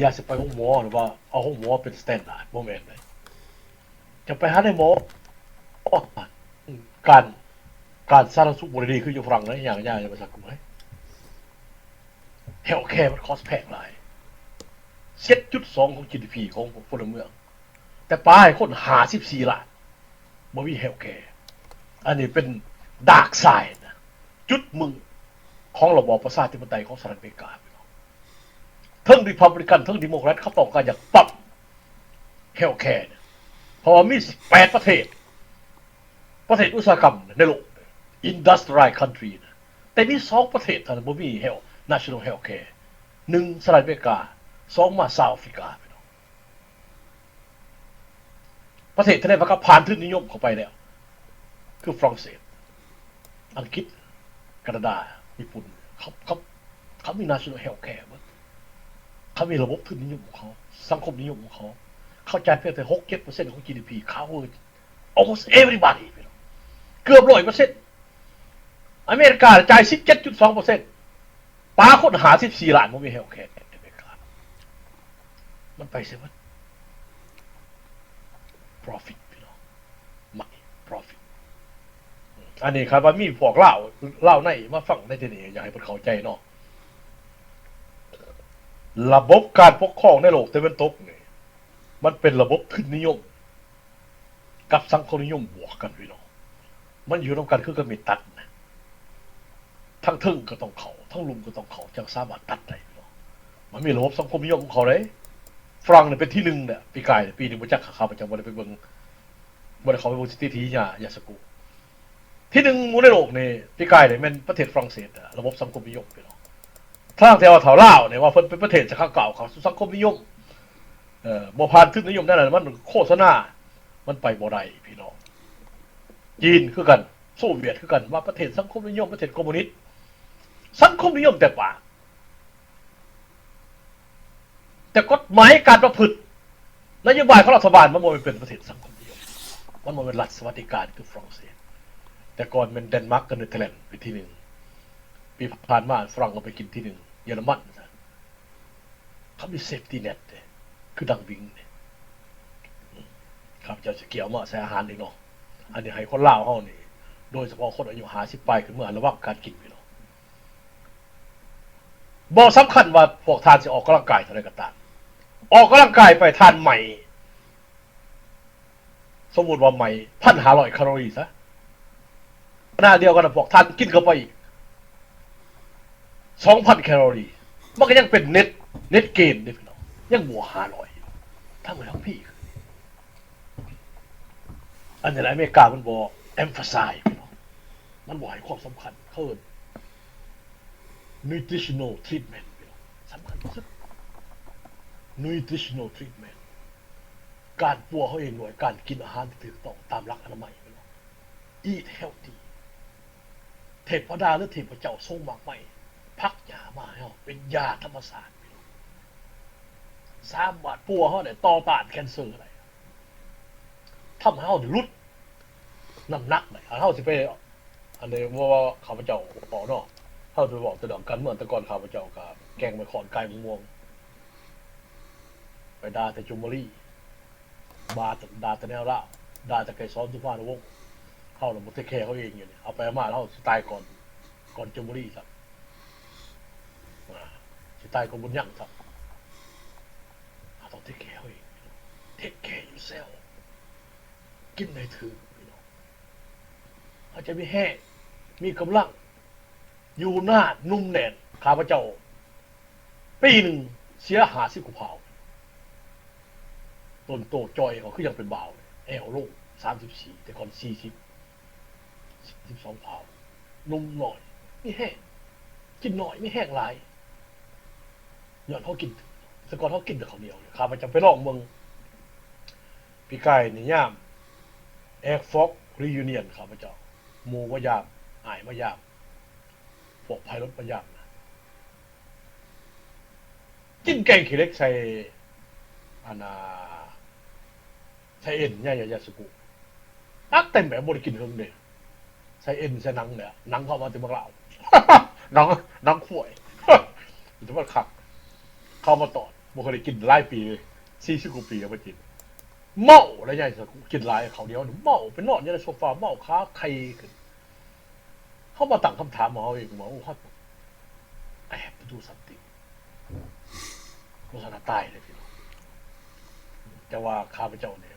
ຢ່າຊິໄປໂຮງໝໍ ຫຼືວ່າເອົາໂຮງໝໍເປັນສະແຕນດາດ ບໍ່ແມ່ນເດ້. ຈະໄປຫາໃນໝໍ ການ ການສາທາລະນະສຸກບໍ່ໄດ້ດີຄືຢູ່ຝຣັ່ງເດ້ ຢ່າ ຢ່າ ຢ່າໄປສັກກຸມເລີຍ. ເຮລແຄມັນຄອສແພງຫຼາຍ ເຈັດຈຸດສອງຂອງຈີດີພີຂອງພົນລະເມືອງ ແຕ່ປາໃຫ້ຄົນຫ້າສິບສີ່ລ້ານ ບໍ່ມີເຮລແຄ. ອັນນີ້ເປັນດາກໄຊນະ ຈຸດມືດຂອງລະບອບປະຊາທິປະໄຕຂອງສະຫະລັດອາເມລິກາ. ເຖິງ Republican ເຖິງ Democrat ເຂົາຕ້ອງການຢາກປັບເຮລແຄ ເພາະວ່າມີແປດປະເທດ ປະເທດອຸດສາຫະກຳໃນໂລກ industrialized country ນະ ແຕ່ມີສອງປະເທດເທົ່ານັ້ນບໍ່ມີເຮລ national health care ໜຶ່ງ ສະຫະລັດອາເມລິກາ ສອງ ມາ South Africa ພີ່ນ້ອງ. ປະເທດທີ່ໄດ້ປະກາດຜ່ານທຶນນິຍົມເຂົ້າໄປແລ້ວ ຄືຝຣັ່ງເສດ ອັງກິດ ການາດາ ຍີ່ປຸ່ນ ເຂົາ ເຂົາ ເຂົາມີ national health care ເບິດ ເຂົາມີລະບົບທຶນນິຍົມຂອງເຂົາ ສັງຄົມນິຍົມຂອງເຂົາ ເຂົາຈ່າຍພຽງແຕ່ຫົກເຈັດເປີເຊັນຂອງຈີດີພີ cover almost everybody ພີ່ນ້ອງ ເກືອບຮ້ອຍເປີເຊັນ. ອາເມລິກາຈ່າຍສິບເຈັດຈຸດສອງເປີເຊັນ ປາຄົນຫ້າສິບສີ່ລ້ານບໍ່ມີເຮລແຄໃນອາເມລິກາ ມັນໄປໃສເບິດ? Profit ພີ່ນ້ອງ money profit. ອັນນີ້ຄັນວ່າມີພວກລາວ ລາວໃນມາຟັງໃນທີ່ນີ້ ຢາກໃຫ້ເພິ່ນເຂົ້າໃຈເນາະ ລະບົບການປົກຄອງໃນໂລກຕາເວັນຕົກນີ້ ມັນເປັນລະບົບທຶນນິຍົມ ກັບສັງຄົມນິຍົມບວກກັນ ພີ່ນ້ອງ ມັນຢູ່ນຳກັນຄືກັບມີດຕັດນະ ທັງເທິງກໍຕ້ອງເຂົ້າ ທັງລຸ່ມກໍຕ້ອງເຂົ້າ ຈັ່ງສາມາດຕັດໄດ້ ພີ່ນ້ອງ. ມັນມີລະບົບສັງຄົມນິຍົມຂອງເຂົາເດ້. ຝຣັ່ງນີ້ເປັນທີໜຶ່ງແຫຼະ ປີກາຍ ປີນີ້ບໍ່ຈັກ ຂ້າພະເຈົ້າບໍ່ໄດ້ໄປເບິ່ງ ບໍ່ໄດ້ເຂົ້າໄປເບິ່ງສະຖິຕິຍາ ຢາສະກຸ ທີໜຶ່ງໝູ່ໃນໂລກນີ້ ປີກາຍນີ້ແມ່ນປະເທດຝຣັ່ງເສດ ລະບົບສັງຄົມນິຍົມ ພີ່ນ້ອງ. ທາງແຖວເຖົ້າລາວນີ້ວ່າເພິ່ນເປັນປະເທດທີ່ກ້າວເຂົ້າສູ່ສັງຄົມນິຍົມ ເອີ ບໍ່ຜ່ານທຶນນິຍົມນັ້ນ ມັນໂຄສະນາ ມັນໄປບໍ່ໄດ້ພີ່ນ້ອງ. ຈີນຄືກັນ ໂຊວຽດຄືກັນ ວ່າປະເທດສັງຄົມນິຍົມ ປະເທດຄອມມູນິດ ສັງຄົມນິຍົມແຕ່ປາກ ແຕ່ກົດໝາຍການປະພຶດ ນະໂຍບາຍຂອງລັດຖະບານ ມັນບໍ່ແມ່ນເປັນປະເທດສັງຄົມນິຍົມ ມັນບໍ່ແມ່ນລັດສະຫວັດດີການຄືຝຣັ່ງເສດ. ແຕ່ກ່ອນແມ່ນແດນມາກກັບເນເທີແລນເປັນທີໜຶ່ງ ປີຜ່ານມາຝຣັ່ງກໍໄປກິນທີໜຶ່ງ ເຢຍລະມັນ ເຂົາມີເຊຟຕີເນັດເດ້ ຄືດັງວິງເດ້. ຂ້າພະເຈົ້າຊິກ່ຽວມາໃສ່ອາຫານອີກເນາະ ອັນນີ້ໃຫ້ຄົນລາວເຮົານີ້ ໂດຍສະເພາະຄົນອາຍຸຫ້າສິບປາຍຂຶ້ນເມືອ ລະວັງການກິນພີ່ນ້ອງ. ບໍ່ສຳຄັນວ່າພວກທ່ານຊິອອກກຳລັງກາຍເທົ່າໃດກໍຕາມ ອອກກຳລັງກາຍໄປທ່ານໄໝ້ ສົມມຸດວ່າໄໝ້ພັນຫ້າຮ້ອຍແຄລໍຣີຊະ ຂະນະດຽວກັນນະ ພວກທ່ານກິນເຂົ້າໄປອີກສອງພັນແຄລໍຣີ ມັນກໍຍັງເປັນເນັດ ເນັດເກນເດ້ພີ່ນ້ອງ ຍັງບໍ່ຫ້າຮ້ອຍ ທັງເໝິດທັງພີ. ອັນນີ້ແຫຼະອາເມລິກາມັນບໍ່ emphasize ພີ່ນ້ອງ ມັນບໍ່ໃຫ້ຄວາມສຳຄັນ ເຂົາເອີ້ນ nutritional treatment ພີ່ນ້ອງ ສຳຄັນທີ່ສຸດ nutritional treatment ການປົວເຮົາເອງດ້ວຍການກິນອາຫານທີ່ຖືກຕ້ອງຕາມຫຼັກອະນາໄມ eat healthy. ເທບພະດາ ຫຼື ເທບພະເຈົ້າສົ່ງໝາກໄມ້ ຜັກຫຍ້າມາໃຫ້ເຮົາເປັນຢາທຳມະຊາດ ພີ່ນ້ອງ ສາມາດປົວເຮົາໄດ້ ຕໍ່ຕ້ານແຄນເຊີໄດ້ ທຳໃຫ້ເຮົານີ້ຫຼຸດນ້ຳໜັກໄດ້. ເຮົາຊິໄປ ອັນນີ້ເວົ້າ ເວົ້າ ຂ້າພະເຈົ້າເວົ້າເນາະ ເຮົາຊິເວົ້າແຕ່ເລື່ອງການເມືອງ ແຕ່ກ່ອນຂ້າພະເຈົ້າກໍແກ່ງໄມ້ຄ້ອນກາຍໝາກມ່ວງ ໄປດ່າແຕ່ຈຸມມະລີ ດ່າ ດ່າແຕ່ແນວລາວ ດ່າແຕ່ໄກສອນ ສຸພານຸວົງ ເຮົາລະບໍ່ເທກແຄເຮົາເອງຢູ່ນີ້ ເອົາໄປເອົາມາລະເຮົາຊິຕາຍກ່ອນ ກ່ອນຈຸມມະລີຊ້ຳ ອາ ຊິຕາຍກ່ອນບຸນຍັງຊ້ຳ. ເຮົາຕ້ອງເທກແຄເຮົາເອງ take care yourself ກິນໃຫ້ຖືກພີ່ນ້ອງ ເຮົາຈະມີແຮງ ມີກຳລັງ ຢູ່ນານ ໜຸ່ມແໜ້ນ. ຂ້າພະເຈົ້າ ປີໜຶ່ງເສຍຫ້າສິບກວ່າພາວ ຕົ້ນໂຕຈ່ອຍ ເຂົາຄືຍັງເປັນບ່າວ ແອວໂລສາມສິບສີ່ ແຕ່ກ່ອນສີ່ສິບ ສິບສອງພາວ ໜຸ່ມນ້ອຍ ມີແຮງ ກິນໜ້ອຍ ມີແຮງຫຼາຍ ຍ້ອນເຮົາກິນ ແຕ່ກ່ອນເຮົາກິນແຕ່ເຂົ້າໜຽວ. ຂ້າພະເຈົ້າໄປລອງເບິ່ງ ປີກາຍນີ້ຍາມ Air Force Reunion ຂ້າພະເຈົ້າ ໝູ່ມາຢາມ ອ້າຍມາຢາມ ພວກໄພລົດມາຢາມນະ ກິນແກງຂີ້ເຫຼັກໃສ່ ອັນນ່າ ໃສ່ເອັນ ຍາ ຍາ ຢາສະກຸ ຕັກເຕັມແບບບໍ່ໄດ້ກິນເຖິງເດ້ ໃສ່ເອັນໃສ່ໜັງແຫຼະ ໜັງເຂົ້າມາແຕ່ເມືອງລາວ ໜັງ ໜັງຄວາຍ ແຕ່ມັນຄັກ ເຂົ້າມາຕອນ ບໍ່ເຄີຍໄດ້ກິນຫຼາຍປີເລີຍ ສີ່ສິບກວ່າປີແລ້ວບໍ່ກິນ ເມົາແລ້ວ ຍາສະກຸ ກິນຫຼາຍເຂົ້າໜຽວນີ້ ເມົາ ໄປນອນຢູ່ໃນໂຊຟາ ເມົາ ຂາໄຂ່ຂຶ້ນ. ເຮົາມາຕັ້ງຄຳຖາມເຮົາເອງວ່າ ໂອ້ ເຮົາ I have to do something ໂຄສະນາຕາຍເລີຍພີ່ນ້ອງ. ແຕ່ວ່າຂ້າພະເຈົ້ານີ້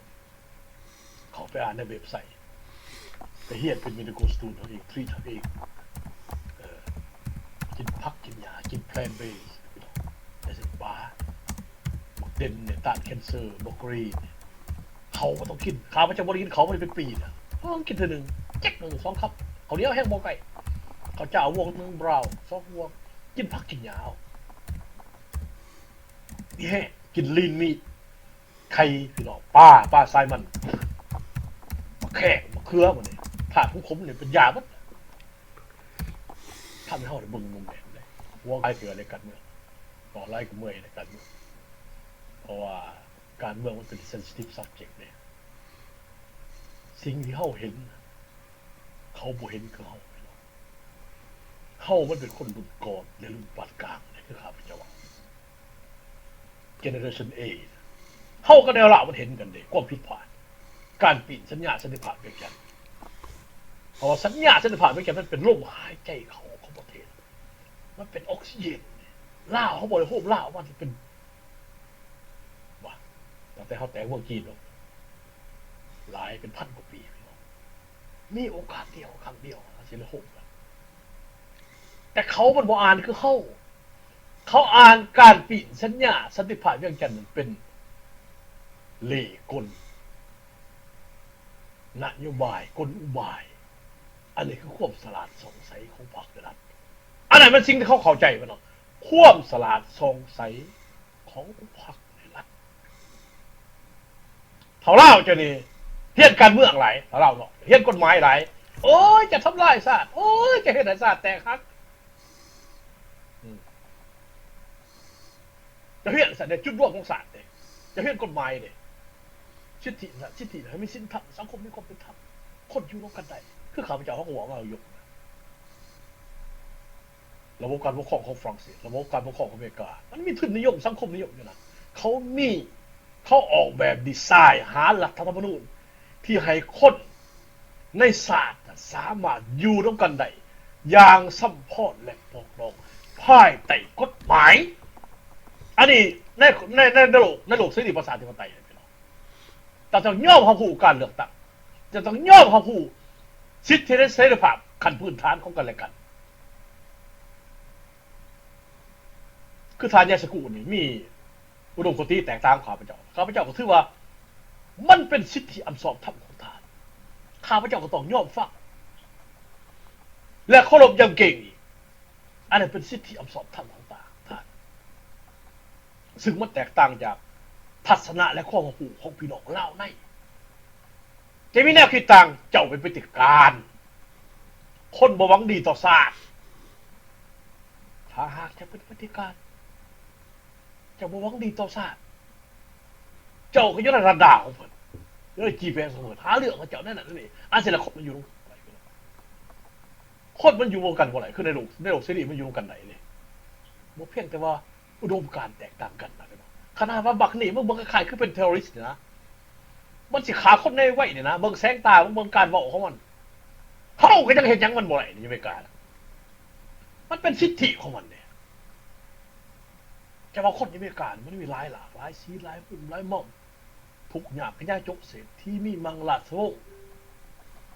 ເຂົ້າໄປອ່ານໃນເວັບໄຊ ໄປຮຽນເປັນ medical student ເຮົາເອງ treat ເຮົາເອງ ເອີ ກິນຜັກກິນຫຍ້າ ກິນ plant base ພີ່ນ້ອງ ໄດ້ເຊັ່ນປາ ໝາກເດັນນີ້ ຕ້ານແຄນເຊີ ບຣອກໂຄລີນີ້ ເຂົ້າບໍ່ຕ້ອງກິນ ຂ້າພະເຈົ້າບໍ່ໄດ້ກິນເຂົ້າມາເປັນປີແລ້ວ ຕ້ອງກິນເທື່ອໜຶ່ງ ແຈັກໜຶ່ງສອງຄຳ ເຂົ້າໜຽວແຮງບໍ່ໄກ່ ເຂົ້າຈ້າວຫວ່ວງໜຶ່ງ ບຣາວ ສອງຫວ່ວງ ກິນຜັກກິນຫຍ້າເອົາ ມີແຮງ ກິນ lean meat ໄຂ່ພີ່ນ້ອງ ປາ ປາສາຍມັນ ໝາກແຂ້ງ ໝາກເຂືອ ໝົດນີ້ ທາດຂມໆນີ້ເປັນຢາໝົດ ທຳໃຫ້ເຮົາໄດ້ເບິ່ງມຸມແດງໄດ້ ເວົ້າຫຼາຍເທື່ອໃນການເມືອງ ເວົ້າຫຼາຍກໍເມື່ອຍໃນການເມືອງ ເພາະວ່າ ການເມືອງມັນເປັນ sensitive subject ເດ້ ສິ່ງທີ່ເຮົາເຫັນ ເຂົາບໍ່ເຫັນຄືເຮົາ ເຮົາມັນເປັນຄົນລຸ້ນກ່ອນ ແລະ ລຸ້ນປານກາງ ຄືຂ້າພະເຈົ້າເວົ້າ generation A ເຮົາກັບແນວລາວມັນເຫັນກັນເດ້ ຄວາມຜິດພາດ ການປີນສັນຍາສັນຕິພາບວຽງຈັນ ເພາະວ່າສັນຍາສັນຕິພາບວຽງຈັນ ມັນເປັນລົມຫາຍໃຈເຂົ້າອອກຂອງປະເທດ ມັນເປັນອອກຊີເຈນ ລາວເຮົາບໍ່ໄດ້ໂຮມລາວມາເປັນ ວ່າ ຕັ້ງແຕ່ເຮົາແຕກເມືອງຈີນເນາະ ຫຼາຍເປັນພັນກວ່າປີ ພີ່ນ້ອງ ມີໂອກາດດຽວ ຄັ້ງດຽວ ເຮົາຊິໄດ້ໂຮມກັນ ແຕ່ເຂົາມັນບໍ່ອ່ານຄືເຮົາ ເຂົາອ່ານການປີນສັນຍາສັນຕິພາບວຽງຈັນນັ້ນເປັນເລ່ກົນ ນະໂຍບາຍ ກົນອຸບາຍ ອັນນີ້ຄືຄວາມສະຫຼາດສ່ອງໃສຂອງພັກ ແລະ ລັດ ອັນນັ້ນແມ່ນສິ່ງທີ່ເຂົາເຂົ້າໃຈບໍ່ເນາະ ຄວາມສະຫຼາດສ່ອງໃສຂອງພັກ ແລະ ລັດ ເຂົາລາວເຈົ້ານີ້ຮຽນການເມືອງຫຼາຍ ເຂົາລາວເນາະ ຮຽນກົດໝາຍຫຼາຍ. ໂອ້ຍ ຈະທຳລາຍຊາດ ໂອ້ຍ ຈະເຮັດໃຫ້ຊາດແຕກຫັກ. ອືມ ຈະຮຽນຊັ້ນເດ້ ຈຸດລວມຂອງຊາດເດ້ ຈະຮຽນກົດໝາຍເດ້ ສິດທິ ສິດທິ ໃຫ້ມີສິນທຳ ສັງຄົມມີຄວາມເປັນທຳ ຄົນຢູ່ນຳກັນໄດ້ ຄືຂ້າພະເຈົ້າເຮົາກໍເວົ້າມາຢູ່ ລະບົບການປົກຄອງຂອງຝຣັ່ງເສດ ລະບົບການປົກຄອງຂອງອາເມລິກາ ມັນມີທຶນນິຍົມ ສັງຄົມນິຍົມຢູ່ນະ ເຂົາມີ ເຂົາອອກແບບດີໄຊນ ຫາລັດຖະທຳມະນູນທີ່ໃຫ້ຄົນໃນຊາດສາມາດຢູ່ນຳກັນໄດ້ຢ່າງສຳພອນ ແລະ ປອງດອງພາຍໃຕ້ກົດໝາຍ. ອັນນີ້ໃນ ໃນ ໃນໂລກ ໃນໂລກເສລີປະຊາທິປະໄຕ ເຈົ້າຕ້ອງຍອມຮັບຮູ້ການເລືອກຕັ້ງ ເຈົ້າຕ້ອງຍອມຮັບຮູ້ສິດທິ ແລະ ເສລີພາບຂັ້ນພື້ນຖານຂອງກັນແລະກັນ. ຄືທ່ານ ຢາສະກຸ ນີ້ມີອຸດົມຄະຕິແຕກຕ່າງຂ້າພະເຈົ້າ ຂ້າພະເຈົ້າກໍຖືວ່າມັນເປັນສິດທິອັນຊອບທຳຂອງທ່ານ ຂ້າພະເຈົ້າກໍຕ້ອງຍອມຟັງ ແລະ ເຄົາລົບຢ່າງເກັ່ງອີກ. ອັນນັ້ນເປັນສິດທິອັນຊອບທຳຂອງທ່ານ ຊຶ່ງມັນແຕກຕ່າງຈາກທັດສະນະ ແລະ ຄວາມຮັບຮູ້ຂອງພີ່ນ້ອງລາວໃນ ຈະມີແນວຄິດຕ່າງ ເຈົ້າເປັນປະຕິການ ຄົນບໍ່ຫວັງດີຕໍ່ຊາດ. ຖ້າຫາກເຈົ້າເປັນປະຕິການ ເຈົ້າບໍ່ຫວັງດີຕໍ່ຊາດ ເຈົ້າກໍຢູ່ໃນລະດັບດາຂອງເພິ່ນ ຢູ່ໃນຈີແປດຂອງເພິ່ນ ຫາເລື່ອງໃຫ້ເຈົ້າແນວນັ້ນແນວນີ້ ອັນຊີ້ລະຄົນມັນຢູ່ ຄົນມັນຢູ່ນຳກັນບໍ່ໄດ້ ຄືໃນໂລກ ໃນໂລກເສລີມັນຢູ່ນຳກັນໄດ້ເດ້ ບໍ່ພຽງແຕ່ວ່າອຸດົມການແຕກຕ່າງກັນນະ. ຂະໜາດວ່າບັກນີ້ ມຶງເບິ່ງຄ້າຍໆຄືເປັນເທລໍຣິສນີ້ນະ ມັນຊິຂ້າຄົນໄດ້ໄວນີ້ນະ ເບິ່ງແສງຕາ ເບິ່ງການເວົ້າຂອງມັນ ເຮົາກໍຍັງເຮັດຫຍັງມັນບໍ່ໄດ້ຢູ່ອາເມລິການະ ມັນເປັນສິດທິຂອງມັນເດ້. ແຕ່ວ່າຄົນຢູ່ອາເມລິການີ້ມັນມີຫຼາຍຫຼາກ ຫຼາຍສີ ຫຼາຍກຸ່ມ ຫຼາຍໝ່ອມ ທຸກຍາກກະຍາຈົກ ເສດຖີມີມັງ ລາຊະວົງ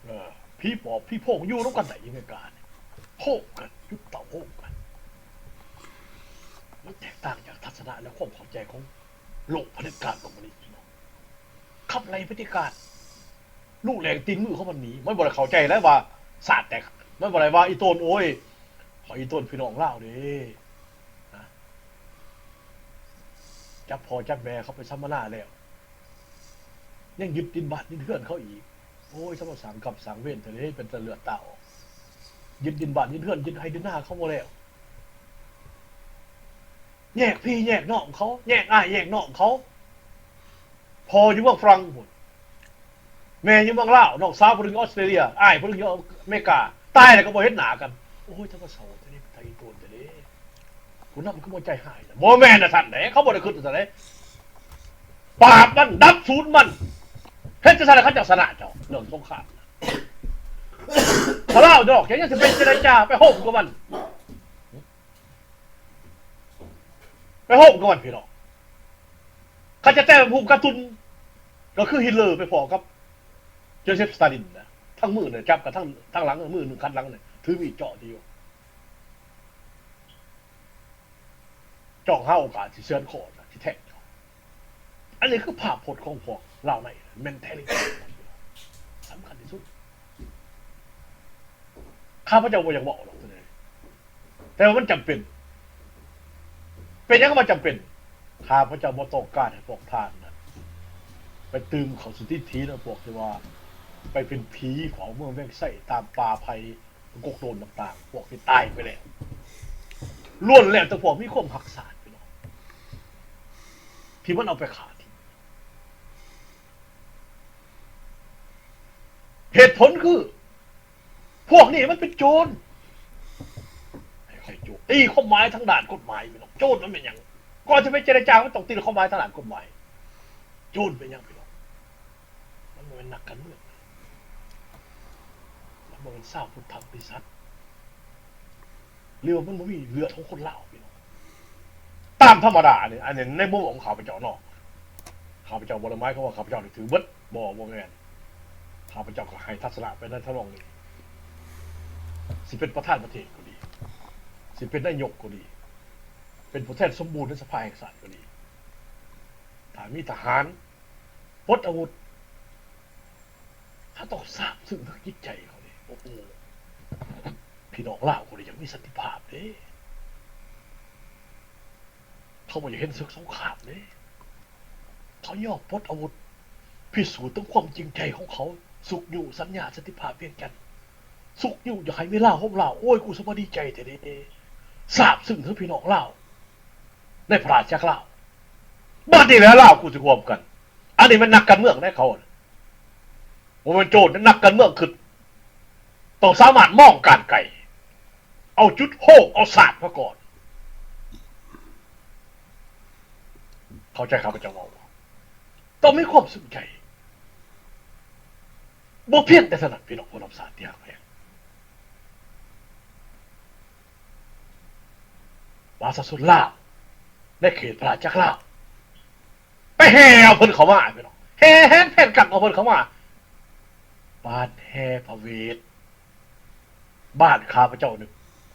ເອີ ຜີປອບຜີໂພງ ຢູ່ນຳກັນໄດ້ຢູ່ອາເມລິການີ້ ໂຮມກັນ ຈຸດເຕົາໂຮມກັນ. ມັນແຕກຕ່າງຈາກທັດສະນະ ແລະ ຄວາມເຂົ້າໃຈຂອງໂລກຜະເດັດການຄອມມູນິດພີ່ນ້ອງ. ຂັບໄລ່ຜະເດັດການ ລູກແຫຼງຕີນມືຂອງມັນໜີ ມັນບໍ່ໄດ້ເຂົ້າໃຈແລ້ວວ່າຊາດແຕກ ມັນບໍ່ໄດ້ວ່າອີ່ຕົນ ໂອ້ຍ ຂ້ອຍອີ່ຕົນພີ່ນ້ອງລາວເດ້ ນະ ຈັບພໍ່ຈັບແມ່ເຂົາໄປສຳມະນາແລ້ວ ຍັງຍຶດດິນບ້ານດິນເຮືອນເຂົາອີກ. ໂອ້ຍ ສະມາສ້າງກຳສ້າງເວນແທ້ເດ້ ເປັນຕາເລືອດຕາອອກ ຍຶດດິນບ້ານດິນເຮືອນ ຍຶດໄຮ່ດິນນາເຂົາບໍ່ແລ້ວ. ແຍກພີ່ແຍກນ້ອງເຂົາ ແຍກອ້າຍແຍກນ້ອງເຂົາ ພໍ່ຢູ່ເມືອງຝຣັ່ງພຸ້ນ ແມ່ຢູ່ເມືອງລາວ ນ້ອງສາວຜູ້ໜຶ່ງຢູ່ອອສເຕຣເລຍ ອ້າຍຜູ້ໜຶ່ງຢູ່ອາເມລິກາ ຕາຍແລ້ວກໍບໍ່ເຫັນໜ້າກັນ. ໂອ້ຍ ທຳມະຊາດແທ້ເດ້ ໄທໂຕນແທ້ເດ້ ຜູ້ນຳຄືບໍ່ໃຈຮ້າຍ ບໍ່ແມ່ນນະທ່ານເດ້ ເຂົາບໍ່ໄດ້ຄິດຈັ່ງຊັ້ນເດ້. ປາບມັນ ດັບສູນມັນ ເຮັດຈັ່ງຊັ້ນແລ້ວເຂົາເຈົ້າຊະນະເຈົ້າ ເລື່ອງສົງຄາມ. ຖ້າລາວດອກ ເຈົ້າຍັງຊິໄປເຈລະຈາ ໄປໂຮມກັບມັນ ໄປໂຮມກັບມັນພີ່ນ້ອງ. ຄັນຈະແຕ້ມຮູບກາຕຸນ ກໍຄືຮິດເລີໄປພໍ້ກັບໂຈເຊັບສະຕາລິນນະ ທັງມືນະ ຈັບກັນທັງ ທັງຫຼັງ ມືໜຶ່ງຂັດຫຼັງນະ ຖືມີດເຈາະຕິຢູ່ ຈ້ອງຫາໂອກາດຊິເຊືອນຄໍນະ ຊິແທງເຈົ້າ. ອັນນີ້ຄືພາບພົດຂອງພວກລາວໃນ ແມັນແທລິຕີ ສຳຄັນທີ່ສຸດ. ຂ້າພະເຈົ້າບໍ່ຢາກເວົ້າດອກໂຕນີ້ ແຕ່ວ່າມັນຈຳເປັນ. ເປັນຫຍັງວ່າຈຳເປັນ? ຂ້າພະເຈົ້າບໍ່ຕ້ອງການໃຫ້ພວກທ່ານນະ ໄປຕື່ມເຂົ້າສະຖິດຖີນຳພວກທີ່ວ່າ ໄປເປັນຜີເຝົ້າເມືອງວຽງໄຊຕາມປ່າໄຜ່ ກົກໂດນຕ່າງໆ ພວກທີ່ຕາຍໄປແລ້ວ ລ້ວນແລ້ວແຕ່ພວກມີຄວາມຮັກຊາດ ພີ່ນ້ອງ ທີ່ມັນເອົາໄປຂ້າຖິ້ມ. ເຫດຜົນຄື ພວກນີ້ມັນເປັນໂຈນ ໃຫ້ຂ້ອຍໂຈນ ຕີຄວາມໝາຍທາງດ້ານກົດໝາຍ ພີ່ນ້ອງ ໂຈນມັນແມ່ນຫຍັງ? ກ່ອນຈະໄປເຈລະຈາ ມັນຕ້ອງຕີຄວາມໝາຍທາງດ້ານກົດໝາຍ. ໂຈນເປັນຫຍັງ ພີ່ນ້ອງ? ມັນບໍ່ແມ່ນນັກການເມືອງ ມັນບໍ່ແມ່ນຊາວພຸດທະບໍລິສັດ ຫຼືວ່າມັນບໍ່ມີເລືອດຂອງຄົນລາວ ພີ່ນ້ອງ. ຕາມທຳມະດານີ້ ອັນນີ້ໃນມຸມຂອງຂ້າພະເຈົ້າເນາະ ຂ້າພະເຈົ້າບໍ່ໄດ້ໝາຍຄວາມວ່າຂ້າພະເຈົ້ານີ້ຖືກເບິດ ບໍ່ ບໍ່ແມ່ນ. ຂ້າພະເຈົ້າກໍໃຫ້ທັດສະນະໄປໃນທຳນອງນີ້ ຊິເປັນປະທານປະເທດກໍດີ ຊິເປັນນາຍົກກໍດີ ເປັນຜູ້ແທນສົມບູນໃນສະພາແຫ່ງຊາດກໍດີ ຖ້າມີທະຫານ ປົດອາວຸດ ເຮົາຕ້ອງຊາບຊຶ້ງທາງຈິດໃຈເຂົາເດ້. ໂອ້ໂຫ ພີ່ນ້ອງລາວເຂົານີ້ຢາກມີສັນຕິພາບເດ້ ເຂົາບໍ່ຢາກເຫັນເສິກສົງຄາມເດ້ ເຂົາຍອມປົດອາວຸດ ພິສູດເຖິງຄວາມຈິງໃຈຂອງເຂົາ, ຊຸກຍູ້ສັນຍາສັນຕິພາບວຽງຈັນ, ຊຸກຍູ້ຢາກໃຫ້ມີລາວໂຮມລາວ. ໂອ້ຍ ກູສະມາດີໃຈແທ້ເດ, ຊາບຊຶ້ງເຖິງພີ່ນ້ອງລາວໃນພະລາຊະອານາຈັກລາວ. ບາດນີ້ແຫຼະລາວກູຊິຮ່ວມກັນ. ອັນນີ້ແມ່ນນັກການເມືອງໃດ໋ເຂົາ, ບໍ່ແມ່ນໂຈນ, ນັກການເມືອງຄື ຕ້ອງສາມາດມອງການໄກ, ເອົາຈຸດໂຮງ ເອົາຊາດມາກ່ອນ. ເຂົ້າໃຈຂ້າພະເຈົ້າເວົ້າບໍ່? ຕ້ອງມີຄວາມສົນໃຈ. ບໍ່ພຽງແຕ່ເທົ່ານັ້ນ, ພີ່ນ້ອງເຄົາລົບຊາດທີ່ຮັກແພງ, ປະຊາຊົນລາວໃນເຂດພະລາຊະອານາຈັກລາວ ໄປແຫ່ເອົາເພິ່ນເຂົ້າມາ, ພີ່ນ້ອງ, ແຫ່ແຫນແຜ່ນກັນເອົາເພິ່ນເຂົ້າມາ. ປານແຫ່ພະເວດ. ບ້ານຂ້າພະເຈົ້ານີ້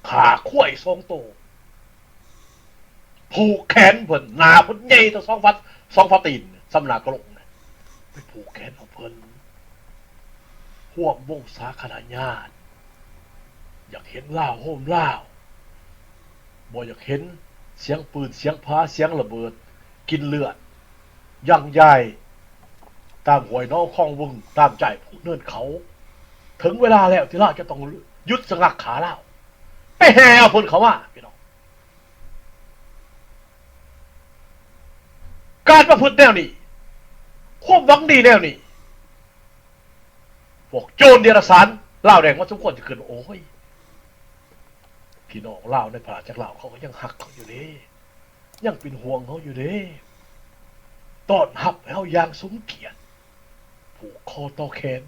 ຂ້າຄວາຍສອງໂຕ, ຜູກແຂນເພິ່ນ, ໜ້າເພິ່ນໃຫຍ່ເທົ່າສອງຝາ, ສອງຝາຕີນ, ສ່ຳໜ້າກະໂຫຼກ, ໄປຜູກແຂນເອົາເພິ່ນ. ຮ່ວມວົງສາຄະນະຍາດ, ຢາກເຫັນລາວໂຮມລາວ, ບໍ່ຢາກເຫັນສຽງປືນ, ສຽງຜາ, ສຽງລະເບີດ, ກິນເລືອດ ຍັ່ງຢາຍຕາມຫ້ວຍໜອງຄອງວຶງ, ຕາມຈ້າຍພູເນີນເຂົາ. ເຖິງເວລາແລ້ວທີ່ລາວຈະຕ້ອງຢຸດສະງັກຂ້າລາວ. ໄປແຫ່ເອົາເພິ່ນເຂົ້າມາ, ພີ່ນ້ອງ. ການປະພຶດແນວນີ້, ຄວາມຫວັງດີແນວນີ້, ພວກໂຈນເດຍລະສານລາວແດງມັນສົມຄວນຈະຂຶ້ນ. ໂອ້ຍ ພີ່ນ້ອງລາວໃນພະລາຊະອານາຈັກລາວ ເຂົາກໍຍັງຮັກເຮົາຢູ່ເດ້, ຍັງເປັນຫ່ວງເຮົາຢູ່ເດ້, ຕ້ອນຮັບໃຫ້ເຮົາຢ່າງສົມກຽດ, ຜູກຄໍຕໍ່ແຂນ,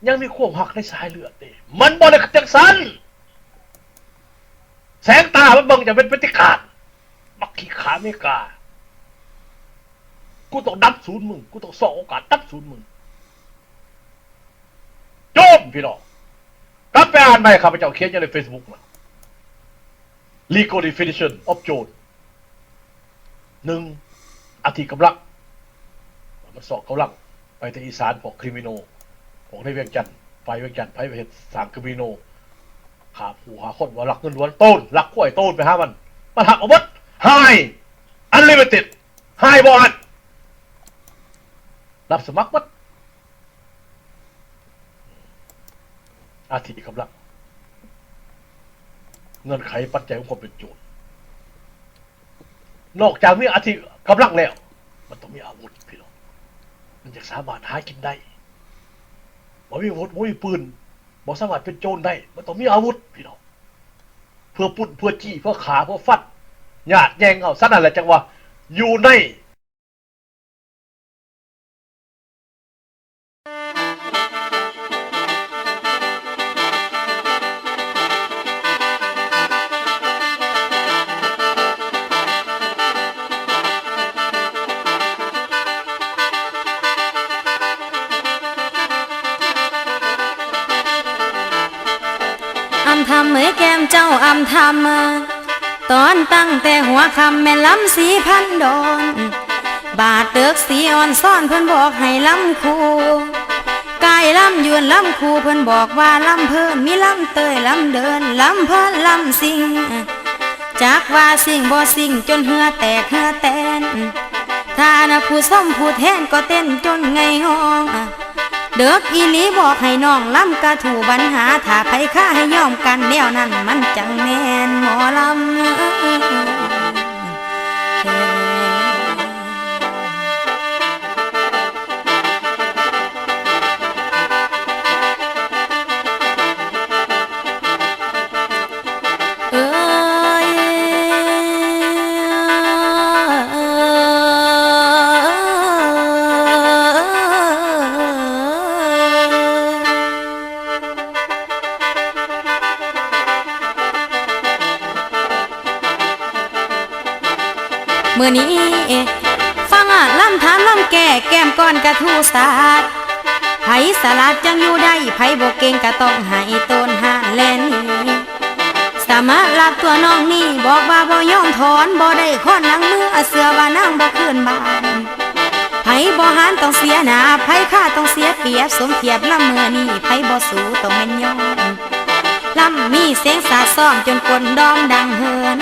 ຍັງມີຄວາມຮັກໃນສາຍເລືອດເດ້. ມັນບໍ່ໄດ້ຄືຈັ່ງຊັ້ນ. ແສງຕາມັນເບິ່ງຈະເປັນປະຕິການ, ບັກຂີ້ຂ້າເມກາ. ກູຕ້ອງດັບສູນມຶງ, ກູຕ້ອງຊອກໂອກາດດັບສູນມຶງ. ໂຈນ ພີ່ນ້ອງ, ກັບໄປອ່ານໃໝ່, ຂ້າພະເຈົ້າຂຽນຢູ່ໃນເຟສບຸກນະ, Legal Definition of ໂຈນ. ໜຶ່ງ ອາທິກຳລັງ, ມັນຊອກກຳລັງໄປແຕ່ອີສານ, ພວກຄຣິມິໂນ, ພວກໃນວຽງຈັນ, ຝ່າຍວຽງຈັນ, ໃຜໄປເຮັດສ້າງຄຣິມິໂນ, ຂ້າຜູ້ຫາຄົນວ່າລັກເງິນຫຼວງ, ໂຕນ, ລັກຄວາຍ, ໂຕນໄປຫາມັນ, ມັນຮັບເອົາເບິດ. ຫາຍ unlimited. ຫາຍບໍ່ອັນ ຮັບສະໝັກໝົດ. ອາທິກຳລັງ, ເງື່ອນໄຂປັດໄຈຂອງຄວາມເປັນໂຈນ, ນອກຈາກມີອາທິກຳລັງແລ້ວ ມັນຕ້ອງມີອາວຸດ ພີ່ນ້ອງ, ມັນຈຶ່ງສາມາດຫາກິນໄດ້. ບໍ່ມີອາວຸດ, ບໍ່ມີປືນ, ບໍ່ສາມາດເປັນໂຈນໄດ້, ມັນຕ້ອງມີອາວຸດ ພີ່ນ້ອງ, ເພື່ອປຸ້ນ, ເພື່ອຈີ້, ເພື່ອຂ້າ, ເພື່ອຟັນ, ຍາດແຍ່ງເອົາ. ສະນັ້ນແຫຼະ ຈັ່ງວ່າຢູ່ໃນ ອຳທຳເອີຍ ແກ້ມເຈົ້າອຳທຳ, ຕອນຕັ້ງແຕ່ຫົວຄ່ຳແມ່ນລຳສີພັນດອນ, ບາດເຕີກສີອ່ອນຊ້ອນເພິ່ນບອກໃຫ້ລຳຄູ່, ກາຍລຳຍວນລຳຄູ່ເພິ່ນບອກວ່າລຳເພີນ, ມີລຳເຕີຍລຳເດີນ ລຳເພີນລຳຊິງ, ຈັກວ່າຊິງບໍ່ຊິງຈົນເຫື່ອແຕກເຫື່ອແຕນ, ທ່ານະຜູ້ຊົມຜູ້ແທນກໍເຕັ້ນຈົນໄຫງ່ງອງ. ເດິກອີ່ຫຼີບອກໃຫ້ນ້ອງລຳກະທູບັນຫາ, ຖ້າໃຜຄາໃຫ້ຍອມກັນແນວນັ້ນ ມັນຈັ່ງແມ່ນໝໍລຳ. ເອີຍ ມື້ນີ້ ຟັງອາດລຳຖານລຳແກ້ ແກ້ມກ່ອນກະທູສາດ, ໃຜສະຫຼາດຈັ່ງຢູ່ໄດ້, ໃຜບໍ່ເກັ່ງກະຕ້ອງໃຫ້ໂຕນຫ້ານແລ່ນໜີ. ສະມາລັບຕົວນ້ອງນີ້ ບອກວ່າບໍ່ຍອມຖອນ, ບໍ່ໄດ້ຄ້ອນຫຼັງເມືອ, ເຊື່ອວ່ານາງບໍ່ຄືນບ້ານ. ໃຜບໍ່ຫານຕ້ອງເສຍໜ້າ, ໃຜຄາຕ້ອງເສຍປຽບ, ສົມທຽບລຳເມືອນີ້ ໃຜບໍ່ສູ້ຕ້ອງແມ່ນຍອມ. ລຳມີສຽງສາດຊ້ອມຈົນກົ້ນດອງດັງເຫີນ,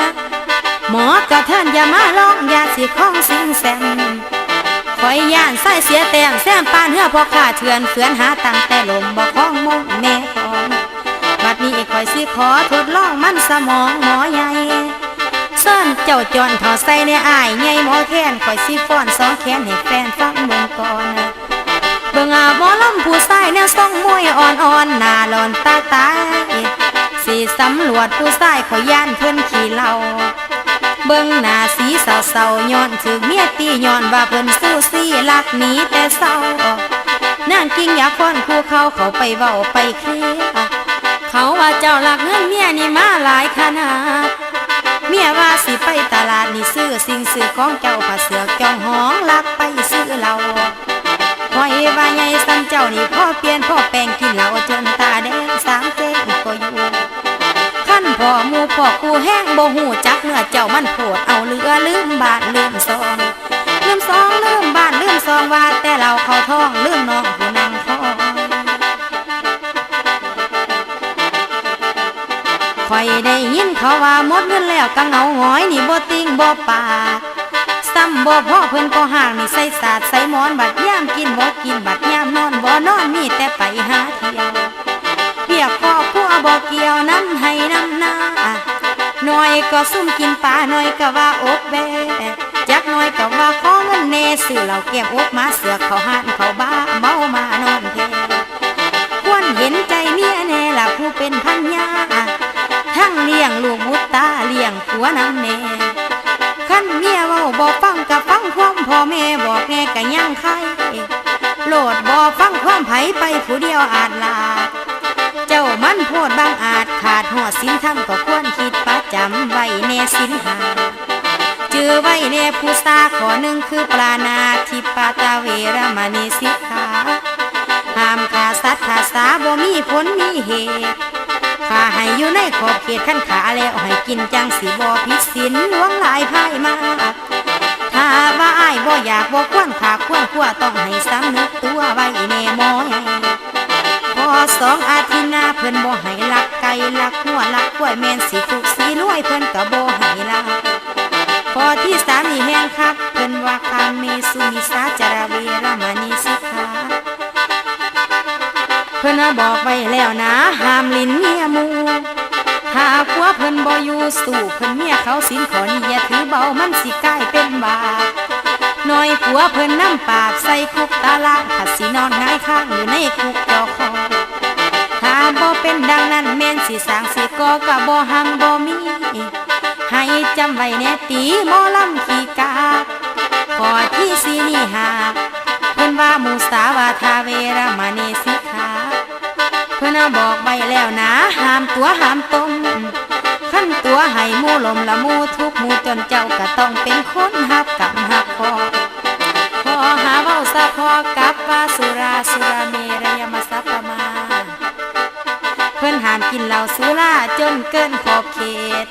ໝໍກະເທີນຢ່າມາລອງ, ຢ່າຊິຄອງຊິງແຊມ. ຂ້ອຍຢ້ານ ຊາຍເສຍແຕ້ມແຊມປານເຮືອພໍ່ຄ້າເຖື່ອນເຟືອນຫາຕັ້ງແຕ່ລົ້ມບໍ່ຄອງມົ້ງແມ່ຂອງ. ບັດນີ້ຂ້ອຍຊິຂໍທົດລອງມັນສະໝອງໝໍໃຫຍ່ ເຊີນເຈົ້າຈອນເຂົ້າໃສ່ແດ່ອ້າຍໃຫຍ່ໝໍແຄນ ຂ້ອຍຊິຟ້ອນສອງແຂນໃຫ້ແຟນຟັງເບິ່ງກ່ອນ. ເບິ່ງອາໝໍລຳຜູ້ຊາຍແນວຊົງມວຍອ່ອນໆ ໜ້າຫຼອນຕາຕາຍ ຊິສຳຫຼວດຜູ້ຊາຍ ຂ້ອຍຢ້ານເພິ່ນຂີ້ເຫຼົ້າ. ເບິ່ງໜ້າສີເສົ້າໆ ຍ້ອນຖືກເມຍຕີ ຍ້ອນວ່າເພິ່ນຊູຊີລັກໜີແຕ່ເຊົ້າ. ນາງກິ່ງຢາຄອນຄູ່ເຂົາ ເຂົ້າໄປເວົ້າໄປເຄລຍ ເຂົາວ່າເຈົ້າລັກເງິນເມຍນີ້ມາຫຼາຍຂະໜາດ. ເມຍວ່າຊິໄປຕະຫຼາດນີ້ ຊື້ສິ່ງຊື້ຂອງເຈົ້າ ຜ້າເສືອກຈອງຫ້ອງ ລັກໄປຊື້ເຫຼົ້າ. ຂ້ອຍວ່າໃຫຍ່ສ່ຳເຈົ້ານີ້ ພໍປ່ຽນພໍແປງ ກິນເຫຼົ້າຈົນຕາແດງ ສາມແຈ້ງກໍຢູ່. ຄັນພໍໝູ່ພໍຄູ່ແຮງ ບໍ່ຮູ້ຈັກເນື້ອເຈົ້າມັນໂພດ ເອົາເຫຼືອລືມບ້ານລືມຊ່ອງ ລືມຊ່ອງລືມບ້ານລືມຊ່ອງ ວ່າແຕ່ເຫຼົ້າເຂົ້າທ້ອງ ລືມນ້ອງຜູ້ນັ່ງຄອຍ. ຂ້ອຍໄດ້ຍິນເຂົາວ່າ ໝົດເງິນແລ້ວກະເຫງົາຫງອຍ ນີ້ບໍ່ຕິງບໍ່ປາກ ຊ້ຳບໍ່ພໍເພິ່ນກໍຮ້າງ ນີ້ໃສ່ສາດໃສ່ໝອນ ບັດຍາມກິນບໍ່ກິນ ບັດຍາມນອນບໍ່ນອນ ມີແຕ່ໄປຫາທ່ຽວ. ວຽກຄອບຄົວບໍ່ກ່ຽວນຳໄຮ່ນຳນາ ໜ້ອຍກໍຊຸ່ມກິນປາ ໜ້ອຍກໍວ່າອົບແບ້ ຈັກໜ້ອຍກໍວ່າຂໍເງິນແດ່ ຊື້ເຫຼົ້າແກ້ມອົບມາ ເສືອກເຂົ້າຮ້ານເຂົ້າບາ ເມົາມານອນແຜ່. ຄວນເຫັນໃຈເມຍແດ່ລະຜູ້ເປັນພັນຍາ ທັງລ້ຽງລູກບຸດຕາ ລ້ຽງຜົວນຳແດ່. ຄັນເມຍເວົ້າບໍ່ຟັງກະຟັງຄວາມພໍ່ແມ່ບອກແດ່ກະຍັງໄຄ ໂລດບໍ່ຟັງຄວາມໃຜ ໄປຜູ້ດຽວອາດລາດ. ເຈົ້າມັນໂພດບັງອາດ ຂາດຮອດສິນທຳ ກໍຄວນຄິດປະຈຳໄວ້ແດ່ສິນຫ້າ. ຈື່ໄວ້ແດ່ຜູ້ຊາຂໍ້ໜຶ່ງ ຄືປານາທິປາຕາເວລະມະນີສິກຂາ ຫ້າມຂ້າສັດຂ້າສາ ບໍ່ມີຜົນມີເຫດ ຂ້າໃຫ້ຢູ່ໃນຂອບເຂດ ຄັນຂ້າແລ້ວໃຫ້ກິນ ຈັ່ງຊິບໍ່ຜິດສິນ ຫຼວງຫຼາຍພາຍມາ. ຖ້າວ່າອ້າຍບໍ່ຢາກ ບໍ່ຄວນຂ້າຄວນຄົວ ຕ້ອງໃຫ້ສຳນຶກຕົວໄວ້ແດ່ໝໍໃຫຍ່. ຂໍ້ສອງອາທິນນາ ເພິ່ນບໍ່ໃຫ້ລັກໄກ່ລັກງົວລັກຄວາຍ ແມ່ນຊິທຸກຊິລວຍ ເພິ່ນກໍບໍ່ໃຫ້ລັກ. ຂໍ້ທີສາມນີ້ແຮງຄັກ ເພິ່ນວ່າ ຄາເມສຸມິດສາຈາລາເວລະມະນີສິກຂາ ເພິ່ນວ່າບອກໄວ້ແລ້ວນາ ຫ້າມຫຼິ້ນເມຍໝູ່. ຖ້າຜົວເພິ່ນບໍ່ຢູ່ ສູ້ເພິ່ນເມຍເຂົາ ສິນຂໍ້ນີ້ຢ່າຖືເບົາ ມັນຊິກາຍເປັນບາບ. ໜ້ອຍຜົວເພິ່ນນຳປາບໃສ່ຄຸກຕາລາງ ຖ້າຊິນອນຫງາຍຄາງຢູ່ໃນຄຸກຈໍຄໍ. ຖ້າບໍ່ເປັນດັ່ງນັ້ນ ແມ່ນຊິສ້າງຊິກໍ່ກໍບໍ່ຮັ່ງບໍ່ມີ. ໃຫ້ຈຳໄວ້ແດ່ຕິ ໝໍລຳຂີ້ກາກ. ຂໍ້ທີສີ່ນີ້ຫາກ ເພິ່ນວ່າ ມຸສາວາທາເວລະມະນີສິກຂາ ເພິ່ນບອກໄວ້ແລ້ວນາ ຫ້າມຕົວະຫ້າມຕົມ. ຄັນຕົວະໃຫ້ໝູ່ລົ້ມລະໝູ່ທຸກໝູ່ຈົນ ເຈົ້າກະຕ້ອງເປັນຄົນຮັບກຳຮັບເຄາະ. ຂໍ້ຫ້າເວົ້າສະເພາະກັບວ່າ ສຸລາສຸລາເມລະຍະມະຊະປະມາ ເພິ່ນຫ້າມກິນເຫຼົ້າສຸລາຈົນເກີນຂອບເຂດ.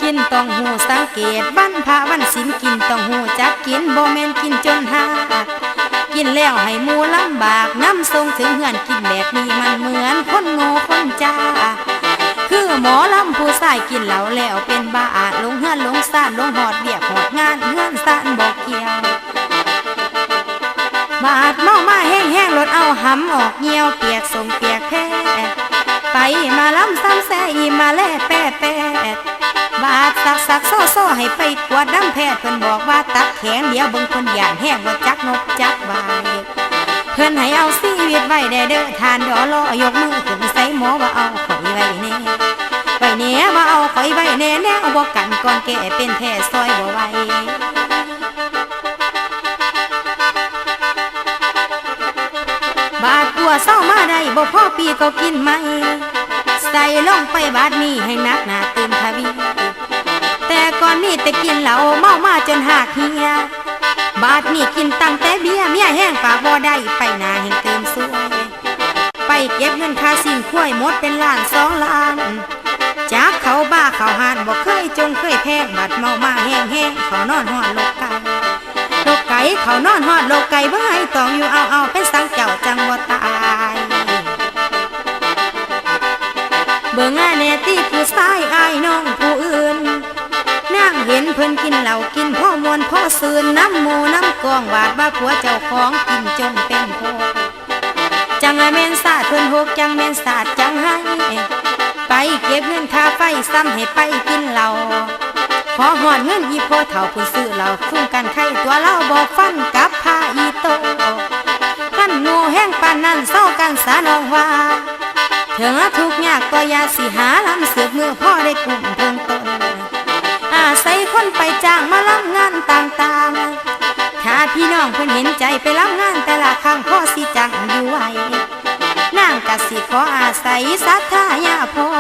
ກິນຕ້ອງຮູ້ສັງເກດ ວັນພະວັນສິນກິນຕ້ອງຮູ້ຈັກກິນ ບໍ່ແມ່ນກິນຈົນຮາກ ກິນແລ້ວໃຫ້ໝູ່ລຳບາກນຳ ສົ່ງເຖິງເຮືອນກິນແບບນີ້ ມັນເໝືອນຄົນໂງ່ຄົນຈ້າ ຄືໝໍລຳຜູ້ຊາຍກິນເຫຼົ້າແລ້ວເປັນບ້າ ຫຼົງເຮືອນຫຼົງຊານ ຫຼົງຮອດວຽກຮອດງານ ເຮືອນຊານບໍ່ກ່ຽວ. ບາດເມົາມາແຮງໆ ໂລດເອົາຫຳອອກຍ່ຽວ ປຽກສົງປຽກແພ ໄປມາລຳຊຳແຊອີ່ມາແລແປແປ ບາດສັກໆ ຊໍໆ ໃຫ້ໄປກວດນຳແພດ ເພິ່ນບອກວ່າຕັບແຂງ ດຽວເບິ່ງເພິ່ນຢ້ານແຮງ ບໍ່ຈັກນົບຈັກຫວາຍ. ເພິ່ນໃຫ້ເອົາຊີວິດໄວ້ແດ່ເດີທ່ານ ດອລໍ ຍົກມືຂຶ້ນໃສ່ໝໍວ່າ ເອົາຂ້ອຍໄວ້ແດ່ ໄວ້ແດ່ ວ່າເອົາຂ້ອຍໄວ້ແດ່ ແນວບໍ່ກັນກ່ອນແກ້ເປັນແທ້ ຊ່ອຍບໍ່ໄຫວ. ບາດຕົວະເຊົາມາໄດ້ ບໍ່ພໍປີກໍກິນໃໝ່ ໃສ່ລົງໄປບາດນີ້ແຮ່ງໜັກໜ້າຕື່ມທະວີ. ແຕ່ກ່ອນມີແຕ່ກິນເຫຼົ້າ ເມົາມາຈົນຮາກເຫຍ ບາດນີ້ກິນຕັ້ງແຕ່ເບຍ ເມຍແຮງປາກບໍ່ໄດ້ ໄປໜ້າແຮ່ງຕື່ມຊວຍ. ໄປເກັບເງິນຄ່າຊີ້ນຄວາຍ ໝົດເປັນລ້ານສອງລ້ານ ຈັກເຂົ້າບາເຂົ້າຮ້ານ ບໍ່ເຄີຍຈົງເຄີຍແພງ ບັດເມົາມາແຮງໆ ເຂົ້ານອນຮອດລົກໄກ່ ລົກໄກ່ ເຂົ້ານອນຮອດລົກໄກ່ ເບິ່ງໃຫ້ຕ້ອງຢູ່ເອົາໆ ເປັນສັງເຈົ້າຈັ່ງບໍ່ຕາຍ. ເບິ່ງອາແນ່ຕິຜູ້ຊາຍອ້າຍນ້ອງຜູ້ອື່ນ ນາງເຫັນເພິ່ນກິນເຫຼົ້າ ກິນພໍມ່ວນພໍຊື່ນ ນຳໝູ່ນຳກອງ ວາດວ່າຜົວເຈົ້າຂອງກິນຈົນເຕັມພໍ. ຈັ່ງແມ່ນຊາດເພິ່ນຫົກ ຈັ່ງແມ່ນຊາດຈັ່ງໄຫ້ ໄປເກັບເງິນຄ່າໄຟ ຊ້ຳໃຫ້ໄປກິນເຫຼົ້າ. ພໍຮອດເງິນອີ່ພໍ່ເຖົ້າ ພຸ້ນຊື້ເຫຼົ້າ ຟຸງກັນໄຄ ຕົວລາວບໍ່ຟັນກັບພາອີໂຕ. ຄັນໂງ່ແຮງປານນັ້ນ ເຊົາກັນສານ້ອງວ່າ ເຖິງທຸກຍາກກໍຢ່າຊິຫາລຳ ສືບມື້ພໍໄດ້ກຸ້ມເທິງຕົນ ອາໄສຄົນໄປຈ້າງມາລຳງານຕ່າງໆ. ຖ້າພີ່ນ້ອງເພິ່ນເຫັນໃຈ ໄປລຳງານແຕ່ລະຄັ້ງ ພໍຊິຈ້າງຢູ່ໄວ. ນາງກະຊິຂໍອາໄສສັດທາຍາພໍ່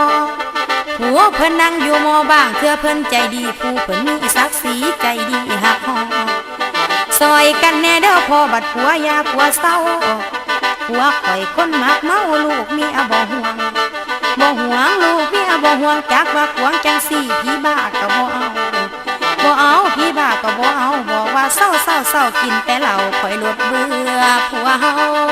ຜູ້ເພິ່ນນັ່ງຢູ່ມໍ່ບ້າງ ເທື່ອເພິ່ນໃຈດີ ຜູ້ເພິ່ນມີສັກສີໃຈດີຮັກຮອງ. ຊ່ອຍກັນແດ່ເດີພໍ່ ບັດຜົວຢ່າຜົວເຊົາ. ຜົວຂ້ອຍຄົນມັກເມົາ ລູກເມຍບໍ່ຫ່ວງ ບໍ່ຫ່ວງລູກເມຍບໍ່ຫ່ວງ ຈັກວ່າກວງຈັ່ງຊີ້ ຜີບ້າກໍບໍ່ເອົາ ບໍ່ເອົາ ຜີບ້າກໍບໍ່ເອົາ. ບອກວ່າເຊົາ ເຊົາ ເຊົາ ກິນແຕ່ເຫຼົ້າ ຂ້ອຍໂລດເບື່ອຜົວເຮົາ.